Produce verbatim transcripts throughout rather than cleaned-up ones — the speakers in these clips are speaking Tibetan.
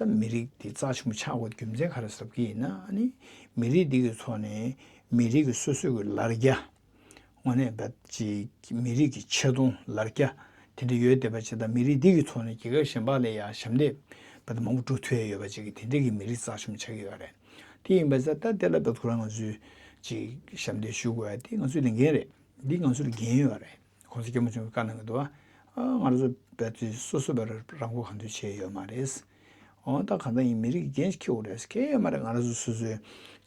ད་མི་རིགས་དེ་རྩ་ཆེན་པོ་ཆགས་དགོས་རྒྱུ་མཚན་ག་རེ་ཟེར་གྱི་ཡིན་ན། ཨ་ནི་མི་རིགས་འདི་གི་ཐོག་ནས་མི་རིགས་ཀྱི་སོ་སོའི་གི་ལར་རྒྱ། དངོས་གནས་བབ་ཅིག་མི་རིགས་ཀྱི་ཆེ་མཐོང་ལར་རྒྱ་དེ་འདྲ་ཡོད་བསྡད་པ་ཅིག་དང་། མི་རིགས་འདི་གི་ཐོག་ནས་རྒྱལ་ཁབ་གཞན་པ་ལ་ཡང་ཞབས་འདེགས་བབ་མང་པོ་སྒྲུབ་ཐུབ་ཡ་ཡོད་པ་ཅིག་གི་དེ་འདྲ་གི་མི་རིགས་རྩ་ཆེན་པོ་ཆགས་ཀྱི་ཡོད་རེད། དེ་ཡིན་པ་ཙང་ད་དེ་ལ་བབ་ཁོ་རང་ང་ཚོས་ཅིག་ཞབས་འདེགས་ཞུ་དགོས་ཡ་དེ་ང་ཚོའི་ལས་འགན་རེད། འདི་ང་ཚོར་འགན་ཡོད་རེད། གོང་ས་སྐྱབས་མགོན་ཆེན་པོས་བཀའ་གནང་གི་འདུག་བ། ཨ། ང་རང་ཚོ་བོད་དེ་སོ་སོ་བར་རང་མགོ་གང་ཐོན་བྱས་ཡོད་མ་རེད། འོ་ད་གང་ལྟར་ཡིན་མི་རིགས་འགན་ཞིག་འཁྱེར་དགོས་རེད། འཁྱེར་ཡོད་མ་རེད། ང་རང་ཚོ་སོ་སོའི་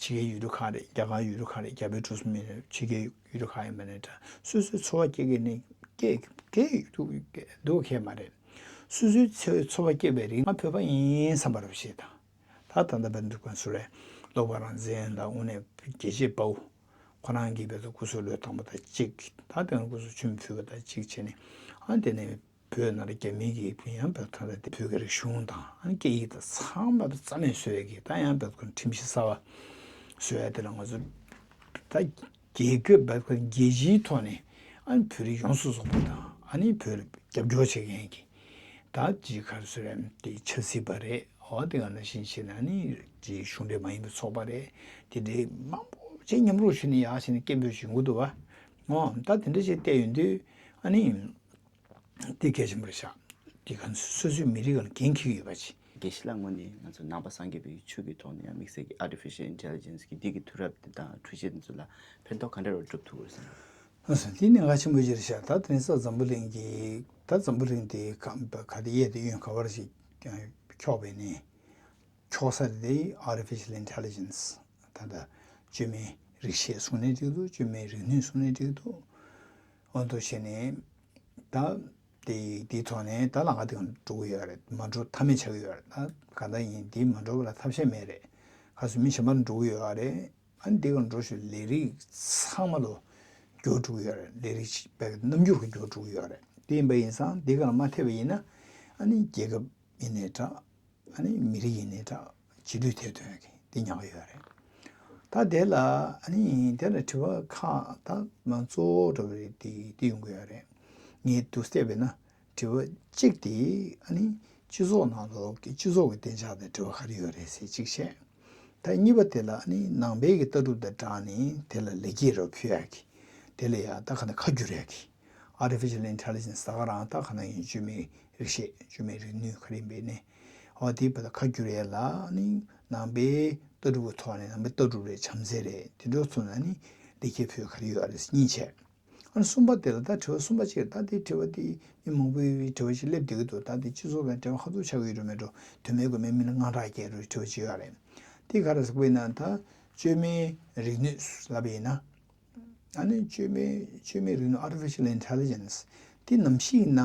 ཕྱི་རྒྱལ་ཡུལ་གྲུ་ཁག་རེད། རྒྱ་གར་ཡུལ་གྲུ་ཁག་རེད། རྒྱ་བལ་འབྲུག་གསུམ་ཡིན་རེད། ཕྱི་རྒྱལ་ཡུལ་གྲུ་ཁག་ཡིན་པ་ནས་འདྲ། སོ་སོའི་འཚོ་བ་སྐྱེལ་མཁན་ནི་སྐྱེལ་སྐྱེལ་ཡོད་འདུག་འདུག་ཁེལ་མ་རེད། སོ་སོའི་འཚོ་འཚོ་བ་སྐྱེལ་བའི་རིགས། ང་བོད་པ་ཡིན་བསམ་པ་རེད་བཤད་དང་། ད་ད་ལྟ་བར་འདུག་ག་ཚོད་རེད། ཀློག་པ་རང་བཙན་ལ་དངོས་གནས་རྒྱལ་གཅེས་དཔའ་བོ་ཁོ་རང་གིས་བོད་དུ་སྐུ་སྲོག་བློས་བཏང་པ་དང་གཅིག་ད་དེ་སྐུ་སྲོག་ཆུད་ཕུལ་བ་དང་གཅིག་བྱས་ནས། ཨ། དེ་ནས་བོད་ནང་ལ་རྒྱ་མི་གིས་ཡང་བོད་ད་ལྟ་དེ་བོད་ཀྱི་རིག་གཞུང་དང་། ཨ། སྐད་ཡིག་དང་ཚང་མ་རྩ་མེད་བཟོ་ཡ་གི། ད་ཡང་བོད་ཁོ་ཁྲིམས་གཞི་གསར་པ་བཟོ་ཡ་དེ་ལ་ང་ཚོ་ད་རྒྱལ་ཁབ་བོད་ཁོ་རྒྱལ་སྤྱིའི་ཐོག་ནས། ཨ། བོད་རིགས་ཡོངས་སུ་རྫོགས་པ་དང་། ཨ་ནི་བོད་ལ་རྒྱབ་སྐྱོར་བྱེད་མཁན་གྱི། ད་ཅིག་ག་རེ་ཟེར་རམ། དེ་ཆབ་སྲིད་པ་རེད། འོ་དེ་ག་ནང་བཞིན་བྱས་ན་ནི་ཅིག་གཞུང་འབྲེལ་མ་ཡིན་པའི་ཚོགས་པ་རེད། དེ་འདྲའི་མང་པོ་ཅིག་མཉམ་རུབ་ཞུས་ནས་ཡག་བྱས་ནས་སྐད་འབོད་བྱེད་ཀྱི་འདུག་བ། འོ་ད་དེ་འདྲ་ཞིག་བལྟས་ཡོང་དུས། ཨ་ནི་དེ་གལ་ཆེན་པོ་རེད་ཤག་དེ་ག་སོ་སོའི་མི་རིགས་ལ་འགན་འཁྱེར་གྱི་ཡོད་པ་ཅིག་དགེ་བཤེས་ལགས་ངོས་ནས་ང་ཚོ་ནང་པ་སངས་རྒྱས་པའི་ཆོས་ཀྱི་ཐོག་ནས་ཡང་དམིགས་བསལ་གྱི་artificial intelligence གི་འདི་གི་དུས་རབས་འདི་དང་འཕྲུལ་ཆས་འདི་ཚོ་ལ་ཕན་ཐོགས་ག་འདྲ་རུ་སྒྲུབ་ཐུབ་དགོས་བསམ། ལགས་སོ། འདི་ནི་ང་ཆེན་པོ་ཅིག་རེད་ཤག་ད་དེང་སང་འཛམ་བུ་གླིང་གི། ད་འཛམ་བུ་གླིང་དེ་ག་ག་དེ་གཡས་དེ་གཡོན་ག་བར་ཞིག་འཁྱོག་པའི་ནི། འཁྱོག་ས་དེ་artificial intelligence ད་ལྟ་བཅོས་མའི་རིག་ཤེས་གསུངས་ནའི་འགྲིག་འདུག་བཅོས་མའི་རིག་ནུས་གསུངས་ནའི་འགྲིག་འདུག་འོ་འདུག་བྱས་ནས་ད། དེ་དེའི་ཐོག་ནས་ད་ལམ་ཁ་དེ་འགྲོ་གི་ཡོད་རེད། མ་འགྲོ་ཐབས་མེད་ཆགས་ཀྱི་ཡོད་རེད། ད་གང་ལྟར་ཡིན་དེ་མ་འགྲོ་བ་ལ་ཐབས་ཤེས་མེད་རེད། ཁ་སང་མི་གཞན་པ་འགྲོ་གི་ཡོད་རེད། ཨ་ནི་དེ་ག་འགྲོ་ཞུ་ལས་རིགས་ཚང་མ་ལོ་འགྱུར་འགྲོ་གི་ཡོད་རེད། ལས་རིགས་པའི་རྣམ་འགྱུར་གྱི་འགྱུར་འགྲོ་གི་ཡོད་རེད། དེ་ཡིན་པ་ཡིན་ཙང་དེ་ག་ལ་མ་ཐེབས་པ་ཡིན་ན། ཨ་ནི་རྒྱལ་ཁབ་ཡིན་ནའི་འདྲ། ཨ་ནི་མི་རིགས་ཡིན་ནའི་འདྲ། འཆི་དུས་ཐེབས་ཐོན་གི་དེ་ཉག་གི་ཡོད་རེད། ད་དེ་ལ་ཨ་ནི་དེ་ལ་དྲི་བ་ཁག་ད་མ་གཙོ་བོ་འདྲ་བོ་རེད། དེ་དེ་ཡོང་གི་ཡོད་རེད། ངས་འདུག་བལྟས་པས་ན། དྲི་བ་གཅིག་དེ་ཨ་ནི་སྤྱི་ཚོགས་ནང་ལོགས་ཀྱི་སྤྱི་ཚོགས་ཀྱི་བདེ་འཇགས་དང་འབྲེལ་བ་ག་རེ་ཡོད་རེད་ཟེར་གཅིག་བཤད། ད་གཉིས་པ་དེ་ལ་ཨ་ནི་ནང་པའི་གི་ལྟ་གྲུབ་དང་སྦྲགས་ནས་དེ་ལ་ལེགས་སྐྱེས་རོ་ཕུལ་ཡག་གི། དེ་ལ་ཡང་ད་ག་ནས་ཁ་བསྒྱུར་ཡག་གི། artificial intelligence ད་ག་རང་ད་ག་ནང་ཡིན། བཅོས་མའི་རིག་ཤེས། བཅོས་མའི་རིག་ནུས་ག་རེ་ཡིན་པའི་ནི། འོ་དེའི་བར་དུ་ཁ་བསྒྱུར་ཡས་ལ་ནི་ནང་པའི་ལྟ་གྲུབ་ཀྱི་ཐོག་ནས་ནང་པའི་ལྟ་གྲུབ་རེད། བྱམས་བརྩེ་རེད། དེ་འདྲ་ཚོ་ན་ནི་ལེགས་སྐྱེས་ཕུལ་ག་རེ་ཡོད་རེད་གཉིས་བྱས། ཨ་ནི་གསུམ་པ་དེ་ལ་ད་དྲི་བ་གསུམ་པ་ཅིག་ད་དེ་དྲི་བ་དེ་མི་མང་པོའི་དྲི་བ་ཞིག་སླེབས་བསྡད་ཀྱི་འདུག་ད་དེ་སྤྱི་ཚོགས་དང་འབྲེལ་བ་ཧ་ཅང་ཆགས་ཀྱི་ཡོད་རེད་མེད་འགྲོ། དོན་མེད་དགོས་མེད་མི་ལ་དངངས་སྐྲག་སྐྱེ་འགྲོ་དྲི་བ་ཅིག་ཡོད་རེད། དེ་ག་རེ་ཟེར་དགོས་ན། ད་བཅོས་མའི་རིག་ནུས་ལབ་པ་ཡིན་ན། ཨ་ནི་བཅོས་མའི་བཅོས་མའི་རིག་ནུས་artificial intelligence དེ་ནམ་ཞིག་ན།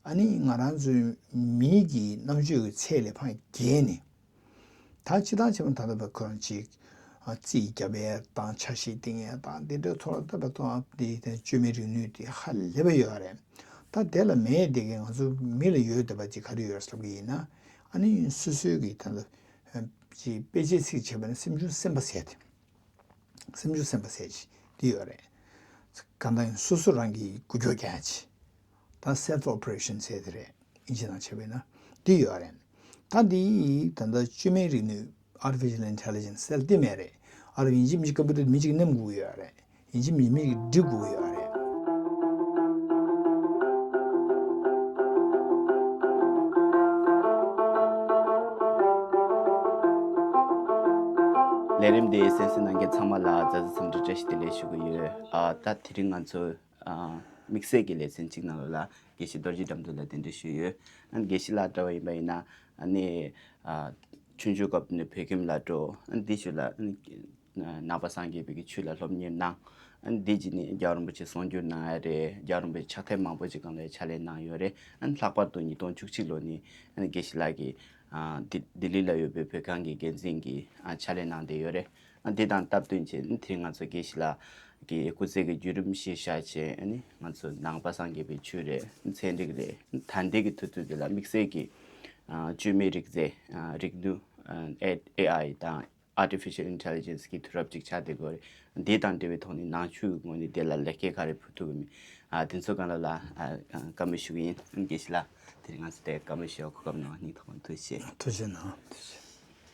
ཨ་ནི་ང་རང་ཚོའི་མི་གི་རྣམ་དཔྱོད་ཀྱི་ཚད་ལས་ཕར་བརྒལ་ནས། ད་སྤྱིར་བཏང་བྱས་པ་ད་ལྟ་བར་ཁོ་རང་ཅིག་ཨ། རྩིས་རྒྱབ་ཡས་དང་། ཆ་ཤས་བཏིང་ཡས་དང་། འདི་འདྲའི་ཐོག་ལ་ད་བར་ཐོག་འདི་དེ་བཅོས་མའི་རིག་ནུས་དེ་ཧ་ལས་པ་ཡོད་རེད། ད་དེ་ལ་མེད་དེ་གི་ང་ཚོ་མི་ལ་ཡོད་བསྡད་པ་ཅིག་ག་རེ་ཡོད་ཟེར་གི་ཡིན་ན། ཨ་ནི་སོ་སོའི་གི་ད་ལྟ་ཅིག་དཔེ་ཆའི་ཚིག་བྱས་པ་ན་སེམས་ཆུང་སེམས་པ་ཟེར་དེ། སེམས་ཆུང་སེམས་པ་ཟེར་ཅིག་དེ་ཡོད་རེད། གང་ལྟར་ཡང་སོ་སོ་རང་གིས་འགུལ་སྐྱོད་རྒྱག་ཅིག་ད་self operation ཟེར་དེ་རེད། ཨིན་ཇི་ནང་བྱས་པས་ན་དེ་ཡོད་རེད། ད་འདི་ད་ལྟ་བཅོས་མའི་རིག་ནུས་artificial intelligence ཟེར་དེ་མེད་རེད། ཨ་རབ་ཡིན་གཅིག་མིན་གཅིག་ཀམ་པུ་ཊར་མི་གཅིག་མནན་དགོས་ཀྱི་ཡོད་རེད། ཡིན་གཅིག་མིན་གཅིག་སྒྲིག་དགོས་ཀྱི་ཡོད་རེད། ལས་རིམ་འདི་གསན་གཟིགས་གནང་མཁན་ཚང་མ་ལ་མཛའ་བརྩེ་འཚམས་འདྲི་བཀྲ་ཤིས་བདེ་ལེགས་ཞུ་གི་ཡོད། ཨ། ད་དེ་རིང་ང་ཚོ་ཨ། དམིགས་བསལ་གྱི་ལེ་ཚན་གཅིག་ནང་ལོགས་ལ་དགེ་བཤེས་རྡོ་རྗེ་དགྲ་འདུལ་ལ་གདན་འདྲེན་ཞུས་ཡོད། ཨ་ནི་དགེ་བཤེས་ལགས་འདྲ་བ་ཡིན་པ་ཡིན་ན། ཨ་ནི་ཨ། ཆུང་ཆུང་སྐབས་ནས་བོད་ཁྱིམ་ལ་འགྲོ། ཨ་ནི་དེའི་ཤུལ་ལ་ཨ་ནི་ནང་པ་སངས་རྒྱས་པའི་གི་ཆོས་ལ་སློབ་གཉེར་གནང་། ཨ་ནི་དེ་རྗེས་ནས་རྒྱལ་བ་རིན་པོ་ཆེ་གསུང་སྒྱུར་གནང་ཡ་རེད། རྒྱལ་བ་རིན་པོ་ཆེ་ཕྱག་དེབ་མང་པོ་ཅིག་སྒང་ལ་ཕྱག་ལས་གནང་ཡོད་རེད། ཨ་ནི་ལྷག་པར་དུ་ཉིས་སྟོང་བཅུ་གཅིག་ལོ་ནས་ཨ་ནི་དགེ་བཤེས་ལགས་ཀྱིས་ཨ། ལྡི་ལྡི་ལི་ལ་ཡོད་པའི་བོད་ཁང་གི་འགན་འཛིན་གྱི་ཨ། ཕྱག་ལས་གནང་བསྡད་ཡོད་རེད། ཨ། འདི་དང་སྟབས་བསྟུན་བྱས་ནས་དེ་རིང་ང་ཚོ་དགེ་བཤེས་ལགས་ཀྱི་སྐུ་ཚེ་གི་བརྒྱུད་རིམ་གཞིར་བཞག་བྱས། ཨ་ནི་ང་ཚོ་ནང་པ་སངས་རྒྱས་པའི་ཆོས་རེད། ཚན་རིག་རེད། ད་ལྟའི་གི་དུས་ཚོད་འདི་ལ་དམིགས་བསལ་གྱི་ཨ། བཅོས་མའི་རིག་རྫས། ཨ། རིག་ནུས། ཨ། ཨེ་ཨའི་དང་artificial intelligence གི་དུས་རབས་ཅིག་ཆགས་བསྡད་ཀྱི་ཡོད་རེད། འདི་དང་འབྲེལ་བའི་ཐོག་ནས་ནང་ཆོས་ཀྱི་ངོས་ནས་དེ་ལ་ལེགས་སྐྱེས་ག་རེ་ཕུལ་ཐུབ་ཀྱི་མིན། ཨ། དེ་ཚོ་གང་ལ་ལ་ཨ་བཀའ་མོལ་ཞུ་གི་ཡིན། དགེ་བཤེས་ལགས། དེ་རིང་ང་ཚོ་དེ་བཀའ་མོལ་ཞུ་བ་གོ་སྐབས་གནང་བ་སྙིང་ཐག་པ་ནས་ཐུགས་རྗེ་ཆེ། ཐུགས་རྗེ་གནང་། ཐུགས་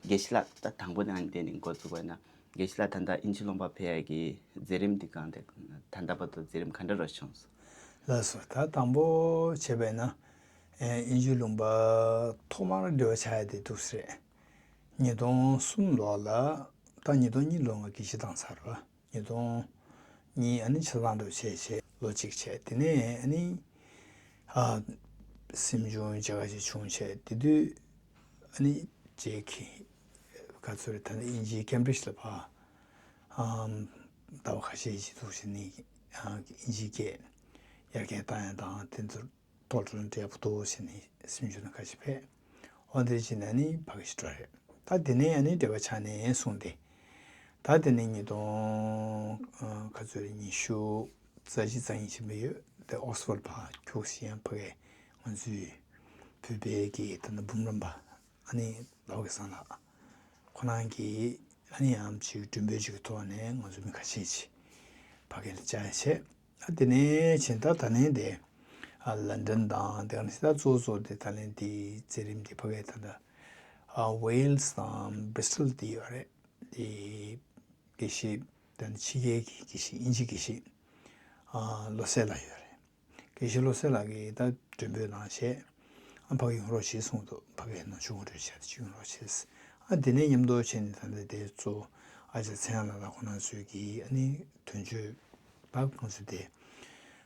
རྗེ་ཆེ། དགེ་བཤེས་ལགས། ད་དང་པོ་ནས་ཨ་ནི་དེ་ནས་འགོ་བཙུགས་པ་ཡིན་ན། དགེ་བཤེས་ལགས་ད་ལྟ་དབྱིན་ཇི་ལུང་པ་ཕེབས་ཡ་གི་མཛད་རིམ་འདི་གང་དེ། ད་ལྟ་བར་དུ་མཛད་རིམ་ག་འདྲ་རོ་བྱུང་སོང་། ལགས་སོ། ད་དང་པོ་བྱས་པ་ཡིན་ན། ཨེ། དབྱིན་ཇི་ལུང་པ་ཐོག་མར་འབྲེལ་བ་ཆགས་ཡ་དེ་འདུག་སེ་རེད། ཉིས་སྟོང་གསུམ་ལོ་ལ། ད་ཉིས་སྟོང་གཉིས་ལོ་ང་དགེ་བཤེས་བཏང་ཚར་བ། ཉིས་སྟོང་གཉིས་ཨ་ནི་ཆ་ཚང་འདྲ་བྱས་བྱས་ལོ་གཅིག་བྱས། དེ་ནས་ཨ་ནི་ཨ་སེམས་ཆུང་བྱ་དགའ་ཞིག་བྱུང་བྱས། དེ་དུས་ཨ་ནི་ཅིག་ག་ཚོད་རེད། ད་ནི་དབྱིན་ཇིའི་ཀེམ་བྷྲིཇ་ལ་ཕར་ཨམ་ཟླ་བ་ཁ་ཤས་ཤིག་འདུག་སེ་ནི་ཨ་དབྱིན་ཇིའི་སྐད་ཡར་རྒྱས་བཏང་ཡ་དང་དེ་ཚོ་ཐོག་ཏུ་འབྲས་བུ་ཐོག་ཕྱིན་ནས་སེམས་ཆུང་ན་ཁ་ཤས་ཕེབས། འོ་དེ་བྱས་ནས་ནི་ཕ་གི་ཞིག་འགྲོ་རེད། ད་དེ་ནས་ཡང་ནི་འབྲེལ་བ་ཆགས་ནས་སོང་སྟེ། ད་དེ་ནས་ཉིས་སྟོང་ཨ་ག་ཚོད་རེད། ཉི་ཤུ་རྩ་གཅིག་རྩ་གཉིས་ཕྱིན་པ་ཡོད། དེ་ཨོག་སི་ཕོར་ཌི་ཕར་ཁྱུག་ཞིག་ཡང་ཕ་གི་ང་ཚོའི་བོད་པའི་གི་ད་ནི་འབུམ་རམས་པ་ཨ་ནི་ལའོ་སྐལ་བཟང་ལགས་ཁོ་རང་གིས་ཨ་ནི་ཡང་ཅིག་མགྲོན་འབོད་ཅིག་གི་ཐོག་ནས་ང་ཚོ་མི་ཁ་ཤས་ཅིག་ཕ་གི་ལ་བཅར་བྱས། ཨ་དེ་ནས་ཕྱིན་ད་ད་ལན་དེ་ཨ་ལན་ཌན་དང་དེ་ག་ནས་ད་གཙོ་བོ་གཙོ་བོ་དེ་ད་ལན་དེ་མཛད་རིམ་དེ་ཕ་གི་ད་ལྟ་ཨ་ཝེལ་སི་དང་བྷི་རི་སི་ཊལ་དེ་ཡོད་རེད། དེ་དགེ་བཤེས་ད་ནི་ཕྱི་རྒྱལ་གྱི་དགེ་བཤེས་དབྱིན་ཇི་དགེ་བཤེས་ཨ་བློ་གསལ་ལགས་ཡོད་རེད། དགེ་བཤེས་བློ་གསལ་ལགས་ཀྱིས་ད་མགྲོན་འབོད་གནང་བྱས། ཨ་ཕ་གི་ཡོང་རོགས་བྱེད་གསུངས་འདུག་ཕ་གི་ནང་ཆུང་ངུ་འགྲོ་བྱས་ཏེ་ཅིག་ཡོང་རོགས་བྱས། ཨ་དེ་ནས་མཉམ་དུ་བྱས་ནས་ད་ལྟ་དེ་གཙོ་ཨ་ཅག་ཚེ་དབྱངས་ལགས་དང་ཁོང་རྣམ་ཚོས་ཀྱིས་ཨ་ནི་དོན་གཅོད་ད་ང་ཚོ་དེ་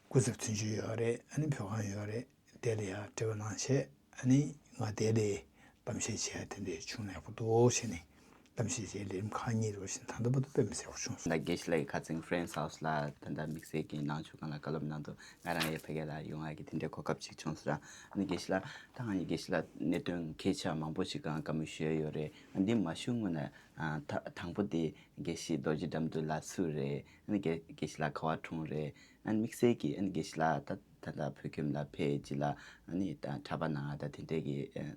སྐུ་ཚབ་དོན་གཅོད་ཡོད་རེད། ཨ་ནི་བོད་ཁང་ཡོད་རེད། དེ་ལ་ཡང་འབྲེལ་བ་གནང་བྱས། ཨ་ནི་ང་དེ་ལས་གཏམ་བཤད་བྱས་དེ་འདྲས་བྱུང་ནས་པོ་ཏོ་བྱས་ནས་གཏམ་བཤད་བྱས་ལས་རིམ་ཁག་གཉིས་རོ་བཞིན་ད་ལྟ་བར་དུ་དཔེ་མི་སྲིད་པ་བྱུང་སོང་། ད་དགེ་བཤེས་ལགས་ཀྱི་ཁ་སང་ཧྥ་རན་སི་ཧའུ་སི་ལ་ད་ལྟ་དམིགས་བསལ་གྱི་ནང་ཆོས་སྒང་ལ་བཀའ་སློབ་གནང་དུས་ང་རང་ཡང་ཕ་གི་ལ་ཡོང་ཡག་གི་དེ་འདྲའི་གོ་སྐབས་ཅིག་བྱུང་སོང་ར། ཨ་ནི་དགེ་བཤེས་ལགས་ད་ང་ཡི་དགེ་བཤེས་ལགས་གནད་དོན་གལ་ཆེ་བ་མང་པོ་ཞིག་སྒང་བཀའ་མོལ་ཞུ་ཡ་ཡོད་རེད། ཨ་འདི་མ་ཞུ་སྔོན་ནས་ཨ་ད་དང་པོ་དེ་དགེ་བཤེས་རྡོ་རྗེ་དགྲ་འདུལ་ལགས་སུ་རེད། ཨ་ནི་དགེ་དགེ་བཤེས་ལགས་ག་པར་འཁྲུངས་རེད། ཨ་ནི་དམིགས་བསལ་གྱི་ཨ་ནི་དགེ་བཤེས་ལགས་ད་ད་ལྟ་བོད་ཁྱིམ་ལ་ཕེབས་རྗེས་ལ་ཨ་ནི་ད་གྲྭ་པ་གནང་ཡ་ད་དེ་འདྲས་ཀྱི་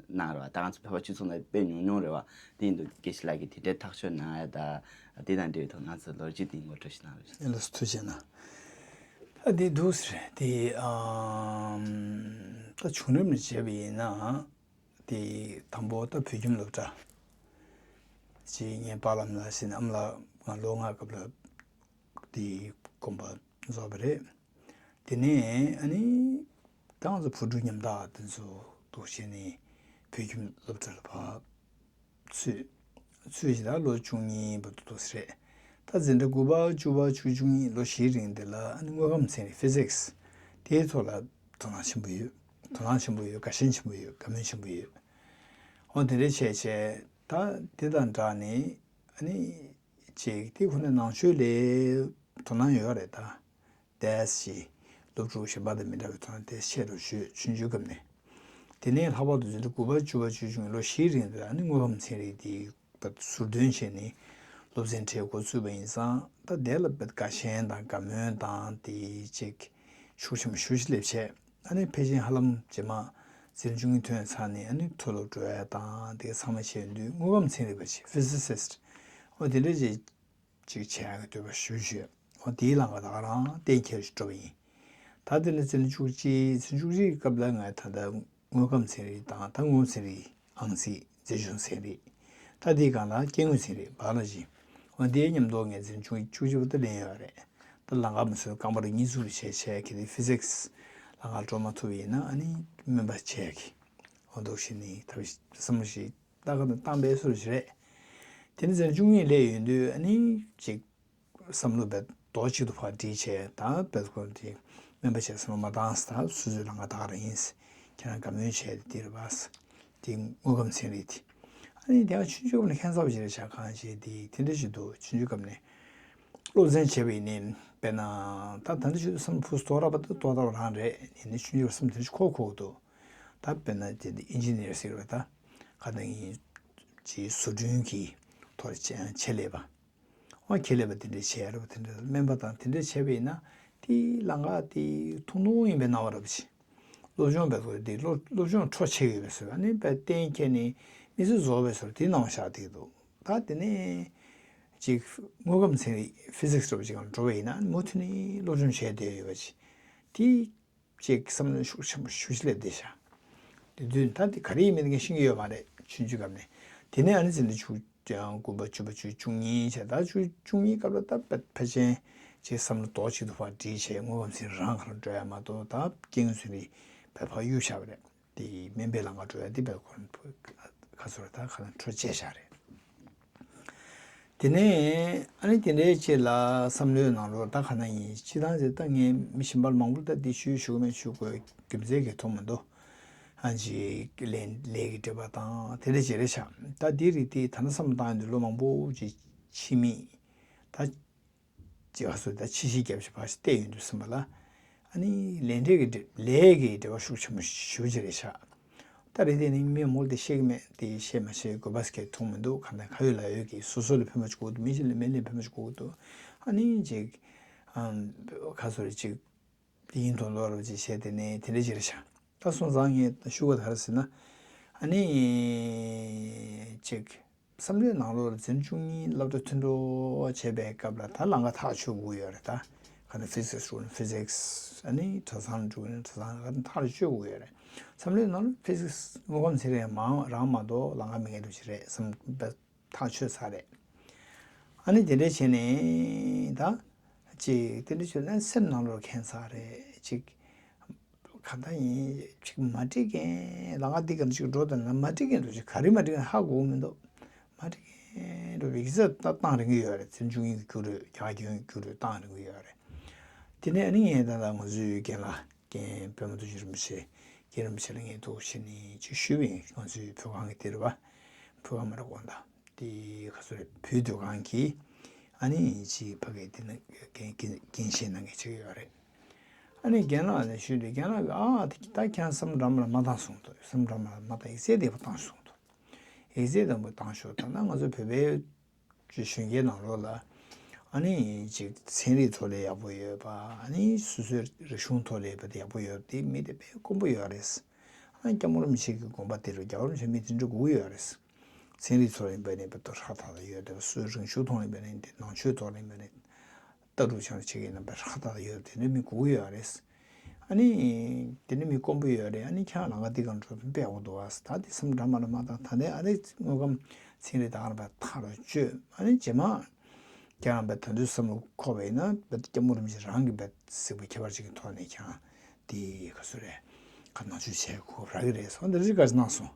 གནང་རེད་བ། ད་ང་ཚོ་བོད་པ་སྤྱི་ཚོགས་ནང་དཔེ་ཉུང་ཉུང་རེད་བ། དེ་ཡིན་དུས་དགེ་བཤེས་ལགས་ཀྱིས་དེ་འདྲའི་ཐག་གཅོད་གནང་ཡ་ད་དེ་དང་འབྲེལ་བའི་ཐོག་ང་ཚོ་ལོ་རྒྱུས་དེ་ངོ་སྤྲོད་ཞིག་གནང་རོགས་ཞུ། ལགས་སོ། ཐུགས་རྗེ་གནང་། ད་འདི་འདུག་ཟེར་དེ་ཨམ་ད་བྱུང་རིམ་ལ་བྱས་པ་ཡིན་ན། དེ་དང་པོ་ད་བོད་ཁྱིམ་སློབ་གྲྭ་ཅིག་ངའི་པཱ་ལགས་ལ་ཟིན་ཨ་མ་ལགས་ང་ལོ་ལྔ་སྐབས་ལ་དེ་དགོན་པ་རྫོགས་པ་རེད། དེ་ནས་ཨ་ནི་ད་ང་ཚོ་བུ་ཕྲུག་ཉམ་ཐག་དེ་ཚོ་འདུག་བྱས་ནས་བོད་ཁྱིམ་སློབ་གྲྭ་ལ་ཕར་ཚུད། ཚུད་བཞིན་ད་ལོ་བཅུ་གཉིས་བར་དུ་འདུག་ཟེར་རེད། ད་འཛིན་གྲྭ་དགུ་པ་བཅུ་པ་བཅུ་བཅུ་གཉིས་ལོ་བཞིའི་རིང་དེ་ལ་ཨ་ནི་དངོས་ཁམས་ཚན་རིག་ཕི་སིག་སི་དེའི་ཐོག་ལ་དོ་སྣང་ཆེན་པོ་ཡོད། དོ་སྣང་ཆེན་པོ་ཡོད། དགའ་ཞེན་ཆེན་པོ་ཡོད། དགའ་མོས་ཆེན་པོ་ཡོད། འོ་དེ་འདྲ་བྱས་བྱས་ད་དེ་དང་སྦྲགས་ནས་ཨ་ནི་ཅིག་དེ་ཁོ་ནས་ནང་ཆོས་ལས་དོ་སྣང་ཡོད་རེད་ད། ཏོག་ཙམ་སློབ་ཕྲུག་གཞན་པ་དང་མི་འདྲ་བའི་ཐོག་ནས་ཏོག་ཙམ་ཆེ་རུ་བཞུད། ཆུང་ཆུང་སྐབས་ནས། དེ་ནས་ལྷག་པར་དུ་འཛིན་གྲྭ་དགུ་པ་བཅུ་པ་བཅུ་བཅུ་གཉིས་ལོ་བཞིའི་རིང་དུ་ཨ་ནི་དངོས་ཁམས་ཚན་རིག་དེ་ཟུར་འདོན་བྱས་ནས་སློབ་ཚན་ཁྲིད་འགོ་ཚུགས་པ་ཡིན་ཙང་ད་དེ་ལ་དཔེ་དགའ་ཞེན་དང་དགའ་མོས་དང་དེ་ཅིག་ཤུགས་ཆེན་པོ་ཞེ་པོ་ཅིག་སླེབས་བྱས། ཨ་ནི་ཕལ་ཆེར་ཧ་ལམ་རྗེས་མ་འཛིན་གྲྭ་བཅུ་གཉིས་ཐོན་ཚར་ནས་ཨ་ནི་མཐོ་སློབ་འགྲོ་ཡ་དང་དེ་ཚང་མ་བྱས་དུས་དངོས་ཁམས་ཚན་རིག་པ་ཅིག་ཕི་སི་སིསི་ཊི་འོ་དེ་འདྲ་ཅིག་ཅིག་བྱེད་ཡག་གི་འདོད་པ་ཞེ་པོ་ཅིག་ཡོད། འོ་དེའི་ལམ་ཁ་ད་ག་རང་གཏན་འཁེལ་ཞིག་འགྲོ་བ་ཡིན། ད་དེ་ནས་འཛིན་གྲྭ་བཅུ་གཅིག་འཛིན་གྲྭ་བཅུ་གཅིག་གི་སྐབས་ལ་ང་ད་ལྟ་དངོས་ཁམས་ཚན་རིག་དང་ད་དངོས་ཚན་རིག་ཨང་རྩིས་རྩིས་གཞུང་ཚན་རིག་ད་དེའི་སྒང་ལ་སྐྱེ་དངོས་ཚན་རིག་བཱ་ཡོ་ལོ་ཇི། འོ་དེའི་མཉམ་དུ་ངས་འཛིན་གྲྭ་བཅུ་བཅུ་གཅིག་བར་དུ་ལེན་ཡོད་རེད། ད་ལམ་ཁ་མ་སོན་རྐང་པ་རེ་གཉིས་ཚུགས་རེ་བྱས་བྱས་གི་དེ་ཕི་སིག་སི་ལམ་ཁ་འགྲོ་མ་ཐུབ་པ་ཡིན་ན་ཨ་ནི་སྨན་པ་བྱས་གི་འོ་འདུག་བྱས་ནས་ཐབས་ཤེས་བསམ་བློ་ཞིག་ལྟ་ག་དང་བཏང་པའི་སོར་ཞིག་རེད། དེ་ནི་ཚན་བཅུ་གཉིས་སླེབས་ཡོང་དུས་ཨ་ནི་ཅིག་བསམ་བློ་བས་རྡོག་གཅིག་ཏུ་ཕར་སྒྲིལ་བྱས་ད་བས་ཁོ་དེ་སྨན་པ་བྱས་བསམ་བློ་མ་བཏང་ད་སོ་སོའི་ལམ་ཁ་ད་ག་རང་ཡིན། ཁྱེད་རང་དགའ་མོས་བྱས་ཏེ་འདིར་བས་དེ་དངོས་ཁམས་ཚན་རིག་དེ་ཨ་ནི་དེ་ཡང་ཆུང་ཆུང་སྐབས་ནས་ཁྱད་མཚར་བ་ཞིག་རེད་ཤག་གང་ཞིག་དེ་དེ་འདྲ་ཞིག་འདུག་ཆུང་ཆུང་སྐབས་ནས་སློབ་ཚན་བྱས་པ་ཡིན་ནའི་དཔེར་ན་ད་ད་ལྟ་ཞིག་ཏུ་བསམ་བློ་ཕུགས་སྟོར་བ་ད་ཏོག་ཏོག་རང་རེད་ཡིན་ནའི་ཆུང་ཆུང་སྐབས་བསམ་དེ་འདྲ་ཞིག་འཁོར་འཁོར་གི་འདུག་ད་དཔེར་ན་དེ་འདི་ཨིན་ཇི་ནིར་ཟེར་བ་ད་ག་ད་ཡིན་ཅིག་བཟོ་སྐྲུན་གྱི་ཐོག་ལ་ཆེད་ལས་པ། འོ་ཁྱེད་ལས་པ་དེ་འདྲས་བྱས་རབས་དེ་འདྲས་སྨན་པ་དང་དེ་འདྲས་བྱས་པ་ཡིན་ན་དེའི་ལམ་ཁ་དེ་ཐུང་ཐུང་ཡིན་པའི་སྣང་བ་རབ་ཆེ། སློབ་སྦྱོང་བས་ཁོ་དེ་སློབ་སློབ་སྦྱོང་འཕྲོ་ཆེ་ཡོད་པའི་བཟོ་ཨ་ནི་དཔེ་གཏན་འཁེལ་ནས་མི་ཚེ་རྫོགས་པའི་བཟོ་དེའི་སྣང་བ་ཤར་བསྡད་འདུག་ད་དེ་ནས་ཅིག་དངོས་ཁམས་ཚན་རིག་ཕི་སིག་སི་འདྲ་པོ་ཅིག་ལ་འགྲོ་བ་ཡིན་ན་མུ་མཐུད་ནས་སློབ་སྦྱོང་བྱས་བསྡད་ཡོད་པ་ཅིག་དེ་ཅིག་བསམ་བློ་ཤུགས་ཆེན་པོ་ཞེ་པོ་ཅིག་སླེབས་བསྡད་ཤག་དེ་དུས་ད་དེ་ག་རེ་ཡིན་མིན་ངས་ཤེས་ཀྱི་ཡོད་མ་རེད། ཆུང་ཆུང་སྐབས་ནས། དེ་ནས་ཨ་ནི་ཚེ་འདི་ཆུ་ཀྱང་དགུ་པ་བཅུ་པ་བཅུ་བཅུ་གཉིས་བྱས། ད་ཆུ་བཅུ་གཉིས་སྐབས་ལ་ད་ཕལ་ཆེར་ཅིག་བསམ་བློ་རྡོག་གཅིག་ཏུ་ཕར་སྒྲིལ་བྱས། དངོས་ཁམས་ཚེ་རིང་རང་ག་རང་འགྲོ་ཡ་མ་གཏོགས། ད་རྐྱེན་ངན་ཚུ་རིགས་བས་ཕར་གཡུག་བཞག་པ་རེད། དེ་སྨན་པའི་ལམ་ཁ་འགྲོ་ཡ་དེ་བས་ཁོ་རང་ཁ་སོར་ད་ཁ་ན་འཕྲོ་བཅད་བཞག་རེད། དེ་ནས་ཨ་ནི་དེ་འདྲའི་ཅིག་ལ་བསམ་བློའི་ནང་ལོགས་ད་ག་ན་ཡིན། སྤྱིར་བཏང་ཟེར་ད་ངས་མི་གཞན་པ་ལ་མང་པོར་ད་འདི་ཞུས་ཞུ་གི་མེད། ཞུ་དགོས་རྒྱུ་མཚན་གྱི་ཐོག་མི་འདུག་ཨ་ཅིག་ལས་ལས་ཀྱི་འབྲེལ་བ་དང་དེ་འདྲ་ཅིག་རེད་ཤག་ད་འདི་རིགས་དེ་ད་ནི་བསམ་བློ་བཏང་ཡོང་དུས་ལོ་མང་པོ་ཅིག་ཕྱི་མིག་ད་ཅིག་ཨ་སོ་ད་ཕྱི་ཤི་རྒྱབ་ཤི་ཕར་ཤི་བལྟས་ཡོང་དུས་ཟིན་པ་ལ། ཨ་ནི་ལས་འབྲས་ཀྱི་འབྲེལ་ལས་ཀྱི་འབྲེལ་བ་ཤུགས་ཆེན་པོ་ཞེ་པོ་ཅིག་རེད་ཤག་ད་རེས་དེ་ནི་མི་མང་པོ་དེ་ཤེས་ཀྱི་མེད། དེ་ཤེས་མ་ཤེས་དགོས་པ་ཟེར་མཁན་མཐོང་མི་འདུག་གང་ལྟར་ཁ་ཡོད་ལག་ཡོད་ཀྱིས་སོ་སོ་ལ་ཕན་པ་ཅིག་དགོས་འདུག་མི་གཞན་ལ་མི་ལ་ཕན་པ་ཅིག་དགོས་འདུག་ཨ་ནི་ཅིག་ཨམ་ཁ་སོ་རེ་ཅིག་ཡིན་མདོག་མདོག་རེ་ཅིག་བྱས། དེ་ནས་དེ་འདྲ་ཅིག་རེད་ཤག་ད་སོང་ཙང་ངས་ཞུ་བ་དེ་ག་རེ་ཟེར་ན། ཨ་ནི་ཅིག་བསམ་བློའི་ནང་ལོགས་ལ་འཛིན་གྲྭ་བཅུ་གཉིས་སློབ་གྲྭ་མཐུན་གྲོགས་བྱེད་པའི་སྐབས་ལ་ད་ལམ་ཁ་ཐག་ཆོད་དགོས་ཡོད་རེད། ད་ག་ནས་ཕི་སིག་སི་འགྲོ་ན་ཕི་སིག་སི། ཨ་ནི་གྲྭ་ཚང་འགྲོ་ན་གྲྭ་ཚང་ལམ་ཁ་ཐག་ཆོད་དགོས་ཡོད་རེད། བསམ་བློའི་ནང་ལ་ཕི་སིག་སི་དངོས་ཁམས་ཚན་རིག་མ་རང་མ་གཏོགས་ལམ་ཁ་མེད་མཁན་འདྲ་ཅིག་རེད་བསམ་པ་ཐག་ཆོད་ཚར་རེད། ཨ་ནི་དེ་འདྲ་བྱས་ནས་ད་ཅིག་དེ་འདྲ་བྱས་ན་སེམས་ནང་ལོགས་ཁེངས་ཚར་རེད་ཅིག་གང་ལྟར་ཡིན་ཅིག་མ་འགྲིག་མཁན། ལམ་ཁ་འདི་ག་ནས་ཅིག་འགྲོ་དང་ན་མ་འགྲིག་མཁན་འདྲ་ཅིག་ག་རེ་མ་འགྲིག་མཁན་ཧ་གོ་གི་མི་འདུག་མ་འགྲིག་མཁན་འདྲ་བའི་ཡིག་ཚད་ད་བཏང་རན་གྱི་ཡོད་རེད། འཛིན་གྲྭ་བཅུ་གཉིས་ཀྱི་བརྒྱུད་རེད། རྒྱ་གར་རྒྱལ་ཡོངས་ཀྱི་བརྒྱུད་རེད། བཏང་རན་གྱི་ཡོད་རེད། དེ་ནས་ཨ་ནི་ངས་ད་ལྟ་ང་ཚོའི་རྒན་ལགས་རྒན་པད་མ་རྡོ་རྗེ་རིན་པོ་ཆེ། རྒན་རིན་པོ་ཆེ་ལ་ངས་ཐུགས་རྗེ་ཆེ་ནས་ཅིག་ཞུས་པ་ཡིན། ང་ཚོའི་བོད་ཁང་གི་དེ་རེད་པ། བོད་ཁང་མ་རེད་དགོངས་དག་དེ་ག་ཚོད་རེད། བོད་དུས་ཁང་གི་ཨ་ནི་ཅིག་ཕ་གི་དེ་ན་རྒན་རྒན་རྒན་གཞོན་གནང་མཁན་ཅིག་ཡོད་རེད། ཨ་ནི་རྒན་ལགས་ལ་ཞུས་དུས་རྒན་ལགས་ཀྱིས་ཨ་ད་ཁྱེད་རང་བསམ་བློ་འདྲ་མ་འདྲ་མ་བཏང་གསུངས་འདུག་བསམ་བློ་འདྲ་མ་འདྲ་མ་བཏང་། ཡིག་ཚད་བདེ་པོ་བཏང་གསུངས་འདུག་ཡིག་ཚད་བདེ་པོ་བཏང་ཤོག་ད་ལྟ་ང་ཚོ་བོད་པའི་གཞོན་སྐྱེས་ནང་ལོགས་ལ་ཨ་ནི་ཅིག་ཚན་རིག་ཐོག་ལ་ཡག་པོ་ཡོད་པ། ཨ་ནི་སོ་སོའི་རིག་གཞུང་ཐོག་ལ་ཡོད་པ་དེ་ཡག་པོ་ཡོད་པ་དེ་མི་དེ་དཔེ་དཀོན་པོ་ཡོད་རེད། ཨ་ནི་སྐྱབས་མགོན་རིན་པོ་ཆེ་གི་དགོངས་པ་དེ་རུ་རྒྱལ་བ་རིན་པོ་ཆེ་མི་དེ་འདྲ་དགོས་ཀྱི་ཡོད་རེད། ཚན་རིག་ཐོག་ལ་ཡིན་པ་ནས་བོད་དོན་ཧྲག་ཐག་ཐག་ཡོད་དེ། སོའི་རིག་གཞུང་ཐོག་ལ་ཡིན་པ་ནས་དེ། ནང་ཆོས་ཐོག་ལ་ཡིན་པ་ནས་ལྟ་གྲུབ་སྦྱང་བྱེད་ཀྱི་རྣམ་པ་ཧྲག་ཐག་ཐག་ཡོད་དེ་འདྲ་མི་དགོས་ཀྱི་ཡོད་རེད། ཨ་ནི་དེ་འདྲ་མི་དཀོན་པོ་ཡོད་རེད། ཨ་ནི་ཁྱེད་རང་ལམ་ཁ་འདི་ག་འགྲོ་དུས་དཔེ་ཡག་པོ་འདུག་ཨ། ད་དེ་བསམ་འདྲ་མ་འདྲ་མ་བཏང་། ད་ལྟའི་ཨ་ནི་དངོས་ཁམས་ཚན་རིག་དང་རྣམ་པ་ཐག་རུ་གཅོད། ཨ་ནི་རྗེས་མ་ཁྱེད་རང་བས་ད་དུང་བསམ་བློ་འཁོར་བ་ཡིན་ན་བས་སྐྱབས་མགོན་རིན་པོ་ཆེ་རང་གི་བས་གཟིགས་པ་ཁྱད་པར་ཅན་གྱི་ཐོག་ནས་ཁྱེད་རང་དེ་ག་ཚོད་རེད། ཁ་ནང་ཆོས་བྱས་ཁོ་རག་གི་རེད་སོང་། འདི་རིགས་ག་ཚོད་གནང་སོང་།